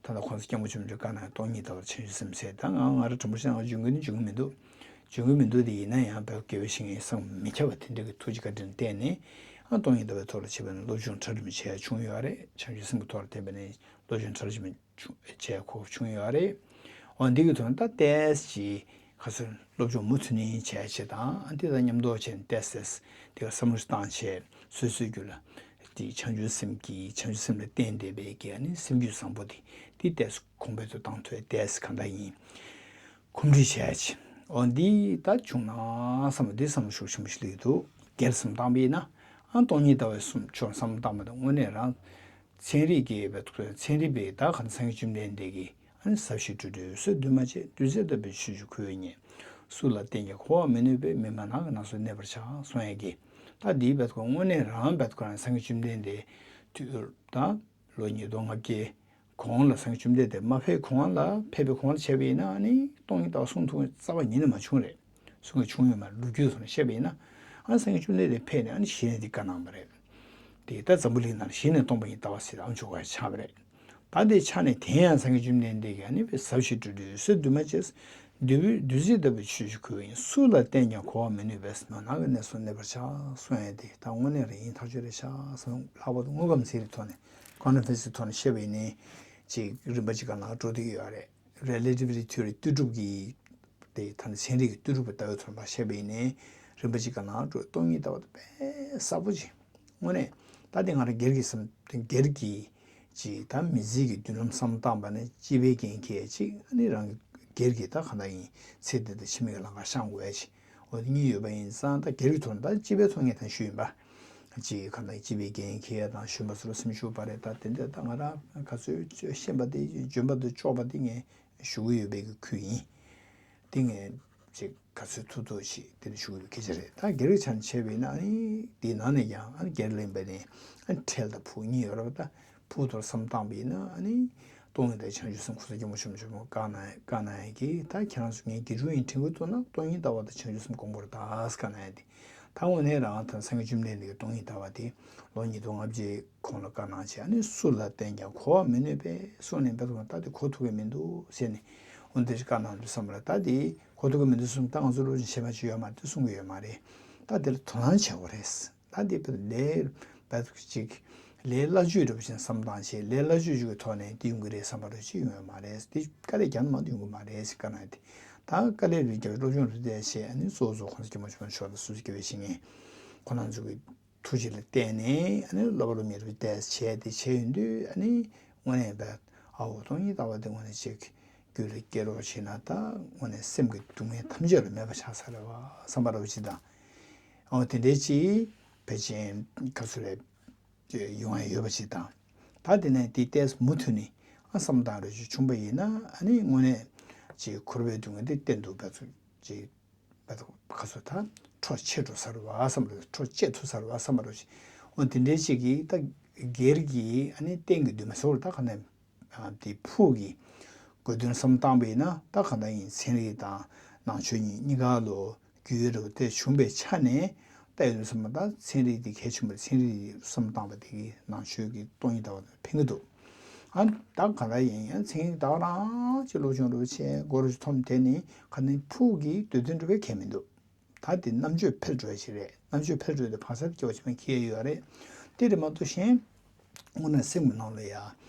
ད་ལྟ་གོང་ས་སྐྱབས་མགོན་ཆེན་པོ་མཆོག་བཀའ་གནང་སྟོང་ཉིད་ལྟ་བར་བྱང་ཆུབ་སེམས་ཟེར། ད་ང་ང་རང་དྲང་པོ་བཤད་ན་ང་འཇོན་གི་ནི་འཇོན་གི་མི་འདུག་འཇོན་གི་མི་འདུག་དེ་ཡིན་ན་ཡང་བོད་དགེ་བའི་བཤེས་གཉེན་སེམས་མི་ཁྱབ་པ་དེ་འདྲ་གི་ཐུགས་རྗེ་བཀའ་དྲིན་བརྟེན་ནས་ཨ་སྟོང་ཉིད་ལྟ་བའི་ཐོག་ལ་བྱས་པ་ནི་སློབ་སྦྱོང་གྲ་སྒྲིག་མ་བྱས་བྱུང་ཡོད་རེད། བྱང་ཆུབ་སེམས་ཀྱི་ཐོག་ལ་བསྟན་པ་ནི་སློབ་སྦྱོང་གྲ་སྒྲིག་མ་བྱུང་བྱས་གོ་སྐབས་བྱུང་ཡོད་རེད། འོ་འདི་གི་ཐོག་ནས་ད་ཏོག་ཙམ་ཅིག་ཁ་སང་སློབ་སྦྱོང་མུ་མཐུད་ནས་བྱས་བྱས་དང་འདི་དང་མཉམ་དུ་བྱས་ནས་ཏོག་ཙམ་འདི་ག་བསམ་བློ་བཏང་བྱས་སོ་སོའི་རྒྱུད་ལ་འདི་བྱང་ཆུབ་སེམས་ཀྱི་བྱང་ཆུབ་སེམས་ལ་བརྟེན་བསྡད་པའི་གི་ཨ་ནི་སེམས་རྒྱུད་བཟང་པོ་འདི་འདི་ཏོག་ཙམ་གོང་འཕེལ་དུ་བཏང་ཐུབ་ཏོག་ཙམ་གང་འདྲ་ཡིན། གོམས་འདྲིས་བྱས་བྱས་འོ་འདི་ད་བྱུང་ན་བསམ་པ་འདི་བསམ་བློ་ཤུགས་ཆེན་པོ་ཞིག་སླེབས་འདུག་སྒེར་བསམ་བཏང་པ་ཡིན་ན་ཨ་སྟོང་ཉིད་ལྟ་བའི་སུམ་ཅུ་བསམ་བློ་བཏང་པ་དང་དངོས་གནས་རང་ཚན་རིག་གི་བའི་ཐོག་ཚན་རིག་པའི་ད་ག་ཚང་གི་བཅོམ་ལྡན་འདས་ཀྱི་ཨ་ནི་ཟབ་ཞི་སྤྲོས་བྲལ་འོད་གསལ་འདུས་མ་བྱས་རྡུལ་རྫས་ལྟ་བུའི་ཆོས་ཀྱི་ཁུ་བའི་ཉིད། སུ་ལ་བསྟན་ཀྱང་གོ་བར་མི་ནུས་པས། མི་སྨྲ་ནགས་ཀྱི་ནགས་སུ་གནས་པར་བྱ། གསུང་ཡས་ཀྱི། ད་འདིའི་བར་དུ་དངོས་གནས་རང་བར་དུ་སངས་རྒྱས་བཅོམ་ལྡན་འདས་དུས་དང་ལོ་ཉིས་སྟོང་ལྔ་བརྒྱའི་གོང་ལ། སངས་རྒྱས་བཅོམ་ལྡན་འདས་མ་ཕེབས་གོང་ལ། ཕེབས་པའི་གོང་ལ་བྱས་པ་ཡིན་ན། ཨ་ནི་སྟོང་ཉིད་ལྟ་བ་གསུང་ཐུབ་མཁན་རྩ་བ་ཉིད་ནས་མ་བྱུང་རེད། གསུང་མཁན་བྱུང་ཡོད་མ་རེད། ལོ་རྒྱུས་ཐོག་ནས་བཤད་པ་ཡིན་ན། ཨ་ནི་སངས་རྒྱས་བཅོམ་ལྡན་འདས་ཕེབས་ནས་ཨ་ནི་གཞི་ནས་འདི་བཀའ་གནང་བ་རེད། དེ་ལྟར་འཛམ་བུ་གླིང་ནང་གཞི་ནས་སྟོང་པ་ཉིད་ལྟ་བ་ཟེར་ཨ་ཆོ་ག་ཆགས་པ་རེད། ད་དེ་ཆ་ནས་དེ་ཡང་སངས་རྒྱས་བཅོམ་ལྡན་འདས་ཀྱིས་ཨ་ནི་ཟབ་ཞི་སྤྲོས་བྲལ་འོད་གསལ་འདུས་མ་བྱས། བདུད་བདུད་རྩི་ལྟ་བུའི་ཆོས་ཀྱིས་གོས་པ་ཡིན། སུ་ལ་བསྟན་ཀྱང་གོ་བར་མི་ནུས་པས། མི་སྨྲ་ནགས་ཀྱི་གནས་སུ་གནས་པར་བྱ། གསུང་ཡས་དེ་ད་དངོས་གནས་རང་ཡིན་ཐག་ཆོད་རེད་ཤག་བསམ། ལྷག་པར་དུ་དངོས་ཁམས་ཚན་རིག་ཐོག་ནས། ཀོན་ཊ་ཕན་སི་ཐོག་ནས་བཤད་པ་ཡིན་ནའི། ཅིག་རིམ་པ་ཅིག་ག་ན་འགྲོ་བསྡད་ཀྱི་ཡོད་རེད། རེ་ལེ་ཊི་ཝི་ཊི་ཐི་ཡོ་རི་ལྟོས་གྲུབ་ཀྱི། དེ་ད་ནི་ཚན་རིག་གི་ལྟོས་གྲུབ་ཀྱི་ལྟ་བའི་ཐོག་ནས་བཤད་པ་ཡིན་ནའི། རིམ་པ་ཅིག་ག་ན་འགྲོ་སྟོང་ཉིད་ལྟ་བ་དེ་དཔེ་གསལ་པོ་ཅིག་དངོས་གནས། ད་དེ་ང་རང་སྒེར་གྱི་བསམ། སྒེར་གྱི་ཅིག་ད་མི་ཚེ་གི་མདུན་ལམ་བསམ་བཏང་པ་ནས་སྤྱི་པའི་འགན་འཁྱེར་ཅིག་ཨ་ནི་རང་གི་སྒེར་གྱི་ད་ག་ན་ཡིན་ཚེ་འདི་དང་ཕྱི་མའི་ལམ་ཁ་བཤང་དགོས་ཡ་ཅིག་འོ་དེ་གཉིས་ཡོད་པ་ཡིན་ཙང་། ད་སྒེར་གྱི་ཐོག་ནས་ད་སྤྱི་པའི་ཐོག་ངས་ད་ཞུས་ཡིན་པ། ཅིག་ག་ན་སྤྱི་པའི་འགན་འཁྱེར་དང་གཞོན་པ་ཚོ་ལ་སེམས་ཤུགས་སྤར་རེས། ད་དེ་འདྲ་ད་ང་རང་ག་ཚོད་ཤེས་པ་དེ་འཇོན་པ་དང་ལྕོགས་པ་དེ་ངས་ཞུ་གི་ཡོད་པའི་གི་ཁུལ་ཡིན། དེ་ངས་ཅིག་ག་ཚོད་ཐུབ་ཐུབ་ཅིག་དེ་འདྲ་ཞུ་གི་ཡོད་པའི་སྐད་ཆ་རེད། ད་སྒེར་གྱི་ཆ་ནས་བྱས་པ་ཡིན་ན། ཨ་ནི་དེའི་ནང་ནས་ཀྱང་ཨ་ནི་སྒེར་ལེན་པ་ནི་ཨ་ནི་འཕྲལ་དང་ཕུགས་གཉིས་ཡོད་རེད་པ། ད་ཕུགས་ཐོག་བསམ་བཏང་པ་ཡིན་ན། ཨ་ནི་སྟོང་ཉིད་ལྟ་བའི་བྱང་ཆུབ་སེམས་ཁོ་ཚོ་སྐྱེ་བོ་ཆེན་པོ་ཆེན་པོ་བཀའ་གནང་བཀའ་གནང་ཡ་གི། ད་ཁྱེད་རང་ཚོ་ངའི་དགེ་ཕྲུག་ཡིན་དྲན་གྱི་འདུག་ན། སྟོང་ཉིད་ལྟ་བ་དང་བྱང་ཆུབ་སེམས་གོང་མར་གདགས་བཀའ་གནང་ཡ་དེ། ད་དངོས་གནས་རང་དང་སངས་རྒྱས་བཅོམ་ལྡན་འདས་ཀྱིས་སྟོང་ཉིད་ལྟ་བ་དེ་ལོ་ཉིས་སྟོང་ལྔ་བརྒྱའི་གོང་ལ་བཀའ་གནང་བྱས། ཨ་ནི་སུ་ལ་བསྟན་ཀྱང་གོ་བར་མི་ནུས་པས། གསུངས་ནས་བར་དུ་ད་དེ་གོ་ཐུབ་ཀྱི་མི་འདུག་ཟེར་ནས། འོ་དེ་བཀའ་གནང་དུས་ཙམ་པ་ལ། ད་དེ་གོ་ཐུབ་ཀྱི་མི་འདུག་གསུངས། ད་ང་ཚོ་སློབ་སྦྱོང་བྱེད་མ་བྱེད་ཡོད་མ་རེད། དེ་གསུང་གི་ཡོད་མ་རེད། ད་དེ་ལ་དོ་སྣང་བྱེད་དགོས་རེད། ད་དེ་བར་ལས་བར་དུ་ཅིག་ལས་སླ་བཅོས་འདྲ་པོ་ཞིག་བསམ་སྟངས་བྱས། ལས་སླ་བཅོས་ཤིག་གི་ཐོག་ནས་དེ་ཡོང་གི་རེད་བསམ་པ་འདྲ་ཅིག་ཡོང་ཡོད་མ་རེད། དེ་དཀའ་ལས་རྒྱག་ན་མ་གཏོགས་ཡོང་གི་མ་རེད་ཟེར་བཀའ་གནང་ཡ་དེ། ད་དཀའ་ལས་རེ་རྒྱག་སློབ་སྦྱོང་རེ་བལྟས་བྱས། ཨ་ནི་གཙོ་བོ་གཙོ་བོ་གོང་ས་སྐྱབས་མགོན་ཆེན་པོ་མཆོག་དང་སོ་སོ་སྐྱེ་བོའི་བཤེས་གཉེན་ཁོང་རྣམ་ཚོ་གི་ཐུགས་རྗེ་ལ་བརྟེན་ནས། ཨ་ནི་སློབ་པ་སློབ་གཉེར་རེ་བལྟས་བྱས། དེ་བྱས་ཡོང་དུས་ཨ་ནི་དངོས་གནས་བས་ཨའོ་སྟོང་ཉིད་ལྟ་བ་དེ་དངོས་གནས་ཅིག་རྒྱུད་ལ་སྐྱེ་རོགས་བྱས་ན། ད་དངོས་གནས་སེམས་ཀྱི་སྡུག་བསྔལ་ཐམས་ཅད་ལ་མེད་པ་ཆགས་ས་རེད་པ་བསམ་པ་འདྲ་པོ་ཅིག་དང་། ཨོ་དེ་འདྲའི་ཅིག་ཕལ་ཆེར་ག་ཚོད་རེད། ཡོང་ཡ་ཡོད་པ་ཅིག་དང་། ད་དེ་ནས་དེ་ཏོག་ཙམ་མུ་མཐུད་ནས་ཨ་བསམ་སྟངས་རེ་ཞིག་བྱུང་པ་ཡིན་ན། ཨ་ནི་དངོས་གནས་ཅིག་འཁོར་བའི་སྡུག་བསྔལ་དེ་གཏན་དུ་བ་ཚུ་ཅིག་བ་ཚུ་ག་ཚོད་ད་འཕྲོ་ཆད་འགྲོ་ས་རེད་པ་བསམ་རེད། འཕྲོ་བཅད་ཐུབ་ས་རེད་པ་བསམ་པ་རེད། འོ་དེ་འདྲའི་ཅིག་གིས་ད་སྒེར་གྱི་ཨ་ནི་གཏན་གྱི་འདུན་མ་ཟེར་བ་ད་ག་ནས། ཨ་དེ་ཕུགས་ཀྱི་དགོས་དོན་བསམ་བཏང་པ་ཡིན་ན། ད་གང་ལྟར་ཡིན་ཚན་རིག་དང་ནང་ཆོས་གཉིས་གཉིས་ཀ་ལོ་རྒྱུས་རེ་བ་དེ་བྱུང་བའི་ཆ་ནས་ལྟ་ཡོང་དུས་ཙམ་པ། ད་ཚན་རིག་དེ་གལ་ཆེན་པོ་རེད། ཚན་རིག་བསམ་བཏང་པ་དེ་གིས་ནང་ཆོས་ཀྱི་སྟོང་ཉིད་ལྟ་བ་དེ་ཕན་གྱི་འདུག་ཨ་ད་གང་ལྟར་ཡིན་ཡང་ཚན་རིག་ད་ག་རང་ཅིག་སློབ་སྦྱོང་རེ་བྱས། མགོ་རུ་ཅིག་འཐོམས། དེ་ནི་ག་ནི་ཕུགས་ཀྱི་འདོད་དོན་འགྲུབ་པའི་ཁེ་མི་འདུག་ད་དེ་རྣམ་དཔྱོད་འཕེལ་འགྲོ་ཡ་ཞིག་རེད། རྣམ་དཔྱོད་འཕེལ་འགྲོ་དེ་ཕ་སར་སྐྱེ་བ་ཆེན་པོ་ཁེ་ཡོད་རེད། དེ་རེད་མ་གཏོགས་གཞན། དངོས་གནས་སེམས་ཀྱི་ནང་ལ་ཡ་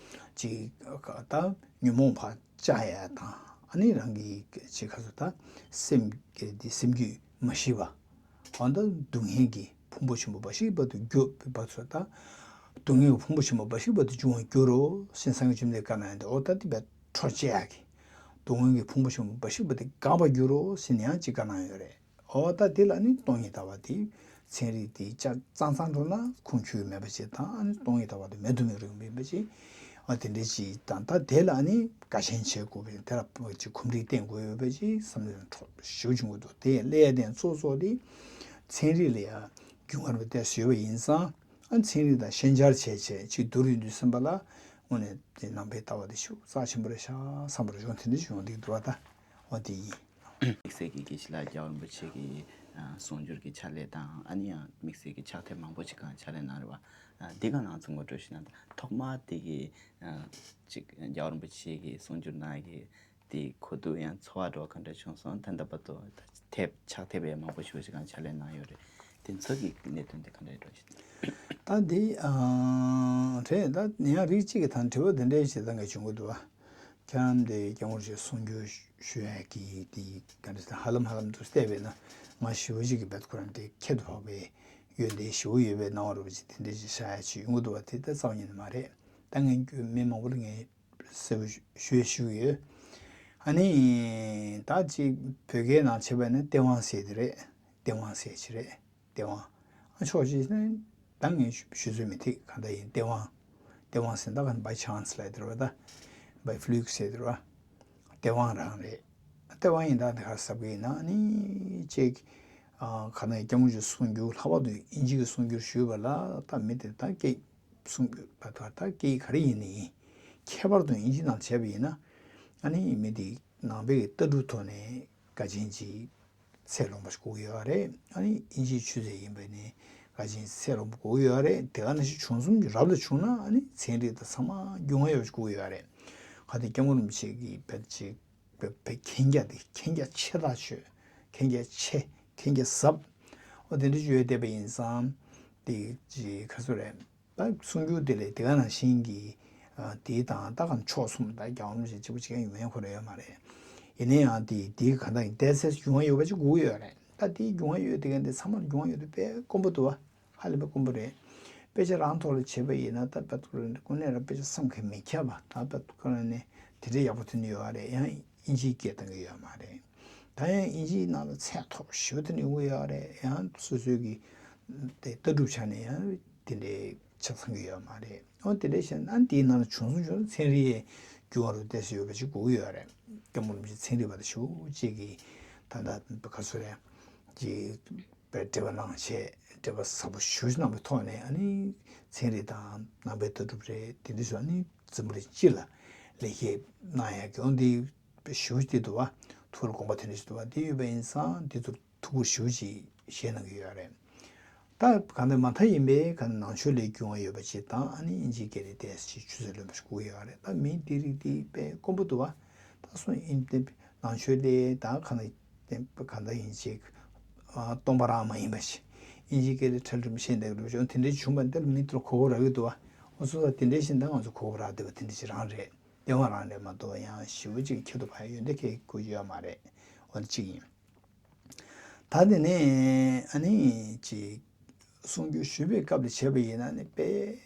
ཅིག་ད་ཉོན་མོངས་པ་བཅག་ཡ་དང་། ཨ་ནི་རང་གི་ཅིག་ག་ཚོད་ད་སེམས་ཀྱི་དེ་སེམས་རྒྱུད་མ་ཞི་བ། འོ་ད་སྡུག་བསྔལ་གྱི་ཕུང་པོ་ཆེན་པོ་འབའ་ཞིག་བར་དུ་འགྱུར་བ་ཚོ། ད་སྡུག་བསྔལ་གྱི་ཕུང་པོ་ཆེན་པོ་འབའ་ཞིག་བར་དུ་འབྱུང་བར་འགྱུར་རོ་ཞེས་སངས་རྒྱས་བཅོམ་ལྡན་འདས་བཀའ་གནང་ཡོད་དེ། འོ་ད་དེ་བས་འཕྲོ་བཅད་ཡག་གི། སྡུག་བསྔལ་གྱི་ཕུང་པོ་ཆེན་པོ་འབའ་ཞིག་བར་དུ་འགག་པར་འགྱུར་རོ་ཞེས་ནས་ཡང་ཅིག་བཀའ་གནང་ཡོད་རེད། འོ་ད་དེ་ལ་ནི་སྟོང་ཉིད་ལྟ་བ་དེ་ཚན་རིག་དེ་ཅག་གཙང་གཙང་འགྲོ་ན་ཁུངས་འཁྱོལ་མེད་པ་ཅིག་དང་། ཨ་ནི་སྟོང་ཉིད་ལྟ་བ་དེ་མེད་དུ་མི་རུང་མིན་པ་ཅིག་ཨ་དེ་འདྲའི་ཅིག་དང་། ད་དེ་ལ་ནི་དགའ་ཞེན་བྱེད་དགོས་པ་ཅིག་དེ་ལ་ཅིག་གོམས་འདྲིས་བསྟེན་དགོས་ཡོད་པ་ཅིག་བསམ་བློ་དྲག་ཞེ་པོ་བྱུང་གི་འདུག་དེ་སླེབས་ཡ་དེ་གཙོ་གཙོ་དེ་ཚན་རིག་ལ་ཡ་རྒྱུས་མངའ་རུ་བལྟས་ཡོད་པ་ཡིན་ཙང་། ཨ་ཚན་རིག་དང་ཤན་སྦྱར་བྱས་བྱས་ཅིག་བསྡུར་ཡོང་དུས་ཙམ་པ་ལ། དངོས་གནས་དེ་ནང་པའི་ལྟ་བ་དེ་ཤུགས་རྩ་ཆེན་པོ་རེད་ཤག་བསམ་པ་རེ་བྱུང་། དེ་འདྲ་ཞིག་ཡོང་བསྡད་འདུག་བ། ད་འོ་དེ་ཡིན། དམིགས་བསལ་གྱི་དགེ་བཤེས་ལགས་རྒྱལ་བ་རིན་པོ་ཆེ་གི་ཨ་གསུང་སྒྱུར་གྱི་ཕྱག་ལས་དང་། ཨ་ནི་ཡང་དམིགས་བསལ་གྱི་ཕྱག་དེབ་མང་པོ་ཞིག་གང་ཕྱག་ལས་གནང་རེད་བ། ཨ་འདི་ག་ནང་ཚུད་ངོ་སྤྲོད་ཞུས་ན། ཐོག་མ་དེ་གི་ཨ་ཅིག་རྒྱལ་བ་རིན་པོ་ཆེ་གི་གསུང་སྒྱུར་གནང་གི་དེ་གོ་དུས་ཡང་ཚོར་བ་འདྲ་བ་ག་འདྲ་བྱུང་སོང་། ད་ལྟ་བར་དུ་ད་དེབ་ཕྱག་དེབ་ཡང་མང་པོ་ཞིག་ཞིག་གང་ཕྱག་ལས་གནང་ཡོད་རེད། དེ་ཚོ་གི་གནད་དོན་དེ་ག་འདྲ་རེད་འགྲོ་ཞིག་ད་འདི་ཨ་རེད། ད་ཡང་རིགས་གཅིག་གི་ད་དྲི་བ་འདི་འདྲའི་ཞིག་ད་ངས་བྱུང་གི་འདུག་བ། ཁྱེད་རང་འདི་སྐྱབས་མགོན་ཆེན་གསུང་སྒྱུར་ཞུ་ཡས་ཀྱི་དེ་ག་འདྲ་ད་ཧ་ལམ་ཧ་ལམ་དུ་བལྟས་པས་ན། ང་ཞེ་པོ་ཅིག་གི་བེད་ཁོ་རང་དེ་ཁྱད་དུ་འཕགས་པའི་ཡོན་ཏན་ཞེ་པོ་ཡོད་པའི་སྣང་བ་རུ་ཅིག་དེ་འདྲ་ཞིག་ཤར་ཡ་ཅིག་ཡོང་གི་འདུག་བ། དེ་ད་རྩ་བ་ཉིད་ནས་མ་རེད། ད་ངས་མི་མང་པོ་ལ་ངས་གསལ་པོ་ཞུ་ཞུ་ཡོད། ཨ་ནི་ད་ཅིག་བོད་སྐད་ནང་བྱས་པ་ན་སྟེས་དབང་ཟེར་དེ་རེད། སྟེས་དབང་ཟེར་ཅིག་རེད། སྟེས་དབང་། ཨ་ཕྱོགས་གཅིག་ནས་ད་ངས་ཞུ་ཞུ་ཚོད་མི་ཐིག་གང་ལྟར་ཡིན། སྟེས་དབང་། སྟེས་དབང་ཟེར་ན་ད་ག་by chance ལབ་དེ་རེད་བ། ད་by fluke ཟེར་དེ་རེད་བ། སྟེས་དབང་རང་རེད། ལྟེ་བ་ཡིན་ད་དེ་ག་རེ་ཟེར་གི་ཡིན་ན་ཨ་ནི་ཅིག་ཨ་ག་ནས་སྐྱབས་མགོན་གྱི་གསུང་སྒྱུར་ལྷག་པར་དུ་དབྱིན་ཇི་གི་གསུང་སྒྱུར་ཞུས་པ་ལ་ད་མི་དེ་ད་སྐད་གསུང་སྒྱུར་བ་ད་ད་སྐད་ཡིག་ག་རེ་ཡིན་ནའི་ཁྱད་པར་དུ་དབྱིན་ཇི་ནང་བྱས་པ་ཡིན་ན་ཨ་ནི་མི་དེ་ནང་པའི་ལྟ་གྲུབ་ཐོག་ནས་དགའ་ཆེན་གྱི་ཚད་ལོངས་པ་ཞིག་དགོས་ཀྱི་ཡོད་རེད། ཨ་ནི་དབྱིན་ཇིའི་ཆོས་ཚད་ཡིན་པ་ནི་དགའ་ཆེན་ཚད་ལོངས་པ་དགོས་ཀྱི་ཡོད་རེད། དེ་ག་ནང་བཞིན་བྱུང་གསུམ་གྱི་རབ་ཏུ་བྱུང་ན་ཨ་ནི་ཚན་རིག་དང་ཚང་མ་རྒྱུས་མངའ་ཡོད་པ་ཞིག་དགོས་ཀྱི་ཡོད་རེད། ག་དེ་སྐྱབས་མགོན་རིན་པོ་ཆེ་གིས་བེད་ཅིག་བེད་བེད་མཁྱེན་རྒྱ་དེ་མཁྱེན་རྒྱ་ཆེ་ཐག་ཆོད། མཁྱེན་རྒྱ་ཆེ། མཁྱེན་རྒྱ་ཟབ། ཨོ་དེ་འདྲ་ཞིག་ཡོད་བསྡད་པ་ཡིན་ཙང་དེ་ཅིག་ག་ཚོད་རེད། ད་གསུང་སྒྱུར་དེ་ལས་དེ་ག་ནང་བཞིན་གྱི་ཨ་དེ་དང་ད་གང་ཕྱོགས་གསུམ་ད་རྒྱལ་བ་རིན་པོ་ཆེ་གཅིག་པུ་གཅིག་རྐྱང་ཡོང་ཡ་ཁོ་རང་ཡོད་མ་རེད། ཡིན་ན་ཡང་དེ་དེ་ག་ད་ཡིན་བསྡད་སའི་རྒྱུས་མངའ་ཡོད་པ་ཅིག་དགོས་ཀྱི་ཡོད་རེད། ད་དེའི་རྒྱུས་མངའ་ཡོད་དེ་ག་འདི་ཚང་མར་རྒྱུས་མངའ་ཡོད་དེ་དཔེ་དཀོན་པོ་འདུག་བ། ཧ་ལས་པའི་དཀོན་པོ་རེད། དཔེ་ཆ་རང་ཐོག་ལ་བྱས་པ་ཡིན་ན་ད་དཔེ་ཐོག་ལ་དངོས་གནས་རང་དཔེ་ཆ་བསམ་གྱིས་མི་ཁྱབ་པ་ད་དཔེ་ཐོག་ལ་ནི་དེ་འདྲའི་ཡག་པོ་ཐོན་གྱི་ཡོད་རེད། ཡང་དབྱིན་ཇིའི་སྐད་བཏང་གི་ཡོད་མ་རེད། ད་ཡང་དབྱིན་ཇིའི་ནང་ལ་ཚད་མཐོ་པོ་ཞེ་པོ་དེ་འདྲ་ཡོང་གི་ཡོད་རེད། ཡང་སོ་སོའི་གི་དེ་ལྟ་གྲུབ་ཆ་ནས་ཡང་དེ་འདྲའི་ཆ་ཚང་གི་ཡོད་མ་རེད། འོ་དེ་འདྲ་བྱས་ན་དེའི་ནང་ལ་བྱུང་སོང་བྱུང་སོང་ཚན་རིག་རྒྱུ་བ་རུ་བལྟས་སུ་ཡོད་པ་ཅིག་དགོས་ཀྱི་ཡོད་རེད། སྐྱབས་མགོན་རིན་པོ་ཆེ་ཚན་རིག་པ་དང་ཞེ་པོ་ཅིག་གིས་ད་ལྟ་ག་ཚོད་རེད་ཅིག་པའི་འགྲེལ་པ་གནང་བྱས་འགྲེལ་པ་ཟབ་པོ་ཞེ་པོ་ཅིག་གནང་པའི་ཐོག་ནས་ཨ་ནི་ཚན་རིག་དང་ནང་པའི་ལྟ་གྲུབ་རེད་དེ་འདྲ་ཞིག་ཨ་ནི་འཛམ་བུ་གླིང་སྤྱི་ལ་ལེགས་སྐྱེས་གནང་ཡག་གི་འོ་འདི་ཞེ་པོ་ཅིག་འདུག་བ། ཐུགས་ལ་དགོངས་པ་དེ་འདྲ་ཞིག་འདུག་བ། འདི་ཡོད་པ་ཡིན་ཙང་འདི་ཚོར་ཐུགས་ཁུར་ཞེ་པོ་ཅིག་བཞེས་གནང་གི་ཡོད་རེད། ད་གང་ལྟར་མ་མཐའ་ཡིན་པའི་གང་ནང་ཆོས་ལས་རྒྱུས་མངའ་ཡོད་པ་ཅིག་དང་ཨ་ནི་དབྱིན་ཇིའི་སྐད་ལས་བལྟས་ཅིག་ཆུ་ཚད་ལོན་པ་ཞིག་དགོས་ཀྱི་ཡོད་རེད། ད་མི་འདི་རིགས་འདི་དཔེ་དཀོན་པོ་འདུག་བ། ད་སོང་ཨིན་ཏེ་ནང་ཆོས་ལས་ད་གང་ལྟར་གང་ལྟར་ཡིན་ཅིག་ཨ་སྟོང་པ་རང་མ་ཡིན་པ་ཞིག་དབྱིན་ཇིའི་སྐད་ལས་ཁྲལ་རིམ་བཤད་འདེགས་རུ་བྱུང་དེ་འདྲའི་བྱུང་བ་འདི་ལ་མི་འདི་ལ་གོ་གོ་རག་གི་འདུག་བ། འོ་སོ་སོ་དེ་འདྲའི་བཞིན་ད་ང་ཚོ་གོ་གོ་རག་བསྡད་པ་དེ་འདྲ་ཞིག་རང་རེད། ལྟེ་བ་རང་རེད་མ་གཏོགས་ཡང་ཞེ་པོ་ཅིག་ཁྱད་དུ་འཕགས་ཡོན་ཏན་གྱི་དགོས་ཀྱི་ཡོད་མ་རེད། འོ་འདི་གཅིག་ཡིན། ད་དེ་ནས་ཨ་ནི་ཅིག་གསུང་སྒྱུར་ཞུས་པའི་སྐབས་ལ་བྱས་པ་ཡིན་ན་ནི་དཔེ་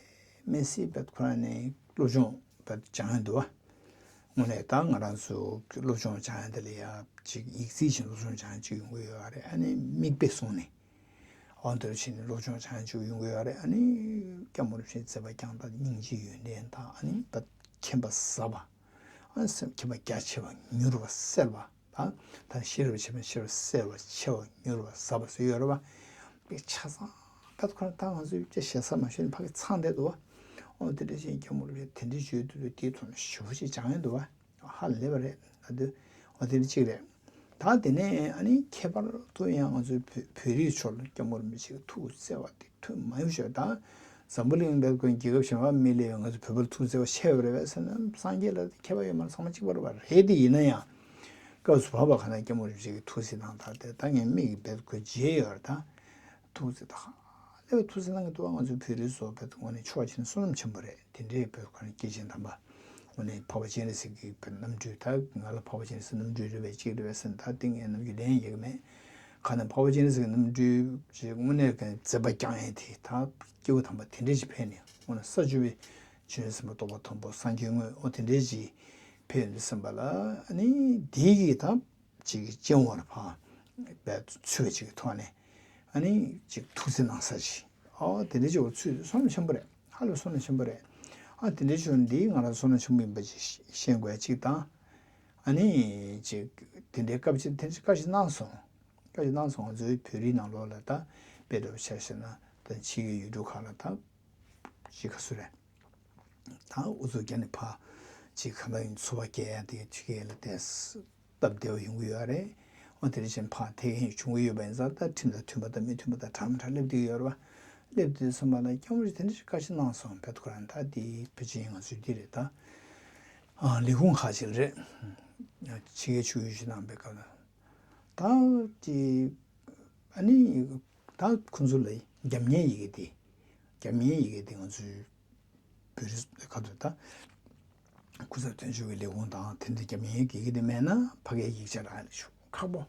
མི་སྲིད་པའི་ཁོ་རང་ནས་སློབ་སྦྱོང་དཔེ་སྦྱང་ཡ་འདུག་བ། དངོས་གནས་ད་ང་རང་ཚོ་སློབ་སྦྱོང་སྦྱང་ཡ་དེ་ལ་ཡ་ཅིག་ཡིག་རྩིས་བྱས་ནས་སློབ་སྦྱོང་སྦྱང་ཡ་ཅིག་ཡོང་གི་ཡོད་རེད། ཨ་ནི་མིག་དཔེ་བཟུང་ནས་འོ་འདིར་ཕྱིན་ནས་སློབ་སྦྱོང་སྦྱང་ཡ་ཅིག་ཡོང་གི་ཡོད་རེད། ཨ་ནི་སྐྱབས་མགོན་རིན་པོ་ཆེའི་མཛད་པ་བསྐྱངས་དང་སྙིང་རྗེའི་ཡོན་ཏན་དང་ཨ་ནི་ད་མཁྱེན་པ་ཟབ་པ། ཨ་ནི་སེམས་མཁྱེན་པ་རྒྱ་ཆེ་བ་མྱུར་བ་གསལ་བ། ད་ད་ཤེས་རབ་ཆེན་པོའི་ཤེས་རབ་གསལ་བ་ཆེ་བ་མྱུར་བ་ཟབ་པ་ཟེར་ཡོད་རེད་བ། པའི་ཆ་ཚང་ད་ཁོ་ན་ད་ང་ཚོའི་ཅི་ཞེ་ས་མ་ཤོད་ནས་ཕ་གི་ཚང་བསྡད་འདུག་བ། ཨོ་དེ་འདྲ་བཞིན་སྐྱབས་མགོན་རིན་པོ་ཆེ་དེ་འདྲའི་བརྗོད་དུས་དེའི་ཐོག་ནས་ཞེ་པོ་ཅིག་སྦྱང་ཡོད་འདུག་བ། ཧ་ལས་པ་རེད་ད་དུ། ཨོ་དེ་འདྲ་གཅིག་རེད། ད་དེ་ནས་ཨ་ནི་ཁྱད་པར་དུ་ཡང་ང་ཚོའི་བོད་བོད་རིགས་ཚོ་ལ་སྐྱབས་མགོན་རིན་པོ་ཆེ་གི་ཐུགས་བརྩེ་བ་དེ་ཐུན་མ་ཡོད་ཞོ་ད། འཛམ་བུ་གླིང་འདིར་ཁོང་རྒྱལ་ཁབ་གཞན་པ་མི་ལས་ང་ཚོ་བོད་པར་ཐུགས་བརྩེ་བ་ཆེ་བ་རེད་བས་ཟེར་ན་སངས་རྒྱས་ལ་ཁྱད་པར་ཡོད་མ་རེད། ཚང་མ་གཅིག་པ་རེད་བ། རེད་དེ་ཡིན་ན་ཡང་སྐབས་སུ་བབ་པ་ག་ན་སྐྱབས་མགོན་རིན་པོ་ཆེ་གི་ཐུགས་སྲས་དང་ད་ལྟ་ད་ངས་མིག་གིས་བེད་ཁོ་མཇལ་ཡོད་རེད་ད། ཐུགས་སྲས་ད་ཧ་ལས་པའི་ཐུགས་སྲས་ནང་གི་ཐུགས་ང་ཚོའི་བོད་རིགས་ཚོ་བེད་ངོ་ནས་ཕྱོགས་གཅིག་ནས་བསོད་ནམས་ཆེན་པོ་རེད། དེ་འདྲའི་བོད་ཁ་ན་སྐྱེས་ཆེན་དམ་པ་དངོས་གནས་འཕགས་པ་སྤྱན་རས་གཟིགས་ཀྱི་རྣམ་སྤྲུལ་ད་ང་ལ་འཕགས་པ་སྤྱན་རས་གཟིགས་རྣམ་སྤྲུལ་རེད་པས་གཅིག་རེད་པས་ཟེར་ད་ཏིང་ངེ་རྣམ་རྒྱུན་ལན་ཡག་གི་མེད། ཁ་ནས་འཕགས་པ་སྤྱན་རས་གཟིགས་ཀྱི་རྣམ་སྤྲུལ་ཅིག་དངོས་གནས་ཀྱི་མཛད་པ་བསྐྱངས་ཡས་དེ་ད་སྐྱེས་བུ་དམ་པ་དེ་འདྲས་ཅིག་ཕེབས་ནས་དངོས་གནས་ས་བཅུ་པའི་ཆོས་དབྱིངས་སེམས་དཔའ་རྟོགས་པ་མཐོན་པོ་སངས་རྒྱས་དངོས་འོ་དེ་འདྲས་ཅིག་ཕེབས་ཡོང་དུས་ཙམ་པ་ལ་ཨ་ནི་དེའི་གི་ད་ཅིག་གི་སྤྱན་འོག་ལ་ཕར་བས་ཚུད་པ་ཅིག་གི་ཐོག་ནས། ཨ་ནི་ཅིག་ཐུགས་བརྩེ་གནང་ས་ཅིག་ཨོ་དེ་འདྲའི་ཅིག་འོ་ཚུད་བསོད་ནམས་ཆེན་པོ་རེད། ཧ་ལས་བསོད་ནམས་ཆེན་པོ་རེད། ཨ་དེ་འདྲའི་ཅིག་འདི་ང་རང་བསོད་ནམས་ཆེན་པོ་ཡིན་པ་ཅིག་ཤེས་དགོས་ཡ་ཅིག་དང་། ཨ་ནི་ཅིག་དེ་འདྲའི་སྐབས་ཅིག་དེ་འདྲའི་བཀའ་ཞིག་གནང་སོང་། བཀའ་ཞིག་གནང་སོང་། ང་ཚོའི་བོད་རིགས་ནང་ལོགས་ལ་ད་དཔེ་འདྲ་བོ་ཆ་བཞག་ན་ད་ཕྱི་རྒྱལ་ཡུལ་གྲུ་ཁག་ལ་ད་ཅིག་ག་ཚོད་རེད། ད་ཨུ་ཚུགས་བརྒྱབ་ནས་ཕར་ཅིག་ག་འདྲ་ཡིན་འཚོ་བ་སྐྱེལ་ཡ་དེ་ཕྱི་རྒྱལ་ལ་བལྟས། སྟབས་བདེ་བ་ཡོང་གི་ཡོད་རེད། འོ་དེ་འདྲ་བྱས་ཕར་ཐེག་མཁན་བྱུང་གི་ཡོད་པ་ཡིན་ཙང་ད་ཁྲིམས་དང་མཐུན་པ་དང་མི་མཐུན་པ་དང་དྲང་མི་དྲང་སླེབས་བསྡད་ཀྱི་ཡོད་རེད་བ། སླེབས་བསྡད་སོང་བ་ན་སྐྱབས་མགོན་རིན་པོ་ཆེ་དེ་འདྲ་བཀའ་ཞིག་གནང་སོང་བོད་ཁོ་རང་ད་དེ་ཕལ་ཆེར་ང་ཚོའི་འདི་རེད་ད། ཨ་ལས་ཁུངས་ཁག་ཅིག་ལ་རེད། ཕྱི་རྒྱལ་ཕྱོགས་ཡུལ་ཞིག་གནང་པའི་སྐབས་ལ། ད་དེ་ཨ་ནི་ད་ཁོང་ཚོ་ལ་རྒྱབ་གཉེར་ཡི་གེ་དེ་རྒྱབ་གཉེར་ཡི་གེ་དེ་ང་ཚོའི་བོད་རིགས་ཁ་ཐུག་ད། སྐུ་ཚབ་དོན་གཅོད་ཀྱི་ལས་ཁུངས་དང་དེ་འདྲ་རྒྱབ་གཉེར་གྱི་ཡི་གེ་དེ་མེད་ན་ཕ་གིའི་ཡིག་ཆ་རག་ལས་ཆོག་ཁག་པོ།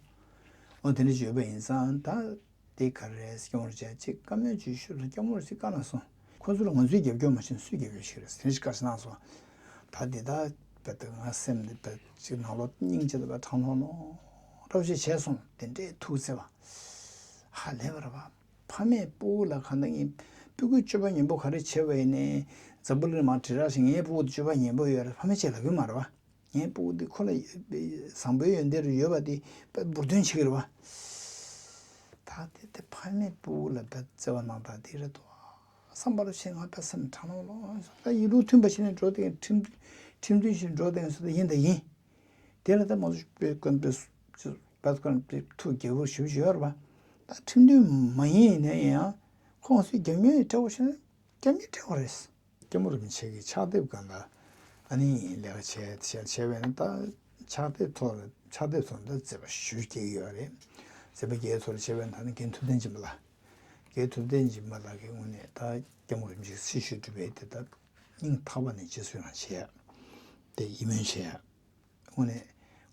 འོ་དེ་འདྲ་བརྗོད་པ་ཡིན་ཙང་ད་དེ་ག་རེ་རེད་སྐྱོང་རུ་བྱས་ཅིག་བཀའ་མོལ་ཅིག་ཞུ་ལ་སྐྱོང་རུ་ཅིག་བཀའ་གནང་སོང་། ཁོ་ཚོ་ལ་ང་ཚོས་རྒྱབ་སྐྱོར་མ་བྱས་ན་སུས་རྒྱབ་སྐྱོར་བྱེད་རེད་ཟེར་ནས་ཅིག་བཀའ་ཞིག་གནང་སོང་། ད་དེ་ད་བེད་ང་སེམས་ནས་བེད་ཅིག་ནང་ལོགས་སྙིང་རྗེ་དང་བེད་དྲང་ཐོང་ནོ་རབ་ཞིག་བྱས་སོང་། དེ་འདྲའི་ཐུགས་བརྩེ་བ་ཧ་ལས་པ་རེད་བ། ཕ་མས་སྤུ་གུ་ལ་གང་ལྟར་ངས་སྤུ་གུའི་སྤྱོད་པ་ངན་པོ་ག་རེ་བྱས་པ་ཡིན་ནའི་འཛམ་བུ་གླིང་མར་དྲིལ་བསྒྲགས་ཤིག་ངའི་སྤུ་གུ་དེ་སྤྱོད་པ་ངན་པོ་ཡོད་རེད་ཕ་མས་བྱས་ལབ་ཀྱི་མ་རེད་བ། ངའི་སྤུ་གུ་འདི་ཁོ་ལ་བཟང་པོའི་ཡོན་ཏན་རེ་ཡོད་པ་འདི་དཔེ་འབུར་འདོན་བྱེད་ཀྱི་རེད་བ། ད་དེ་དེ་ཕ་མས་སྤུ་གུ་ལ་དཔེ་བརྩེ་བ་གནང་སྟངས་དེ་རེད་དོ། བསམ་པ་རུ་བྱས་ང་དཔེ་སེམས་དྲག་སྣང་ལོ། ད་ཡིད་ལུགས་མཐུན་པ་ཞིག་ནས་འགྲོ་དེ་ཁྲིམས་མཐུན་ཞིག་འགྲོ་དེ་སུ་ད་ཡིན་ད་ཡིན། དེ་ལ་ད་མ་སུ་དཔེ་དཀོན་པའི་སུ་དཔེ་དཀོན་པའི་ཐུགས་དགྱེས་པོ་ཞུ་ཞུ་ཡོད་རེད་བ། ད་ཁྲིམས་མཐུན་མ་ཡིན་ནས་ཡང་ཁོང་ཚོས་རྒྱབ་མྱོང་ཡང་སྤྲད་དགོས་ཤེ་ན་རྒྱབ་མྱོང་སྤྲད་དགོས་རེད། སྐྱབས་མགོན་རིན་པོ་ཆེ་གི་ཕྱག་དེབ་སྒང་ལ་ཨ་ནི་ལས་ཀ་བྱས་བྱས་བྱས་པས་ན་ད་ཕྱག་དེབ་ཐོག་ལ་ཕྱག་དེབ་ཐོག་ལ་ད་མཛད་པ་ཞུ་སྐྱེལ་གྱི་ཡོད་རེད། མཛད་པ་རྒྱའི་ཐོག་ལ་བྱས་པས་ན་ད་ནི་རྒན་ཐུབ་བསྟན་སྦྱིན་པ་ལགས། རྒན་ཐུབ་བསྟན་སྦྱིན་པ་ལགས་ཀྱི་ངོས་ནས་ད་སྐྱབས་མགོན་རིན་པོ་ཆེ་གི་སྲི་ཞུ་སྒྲུབ་པའི་དེ་ད་སྙིང་ཐག་པ་ནས་རྗེས་སུ་ཡི་རང་བྱེད་ཡ། དེ་ཡིད་སྨོན་བྱེད་ཡ། དངོས་གནས་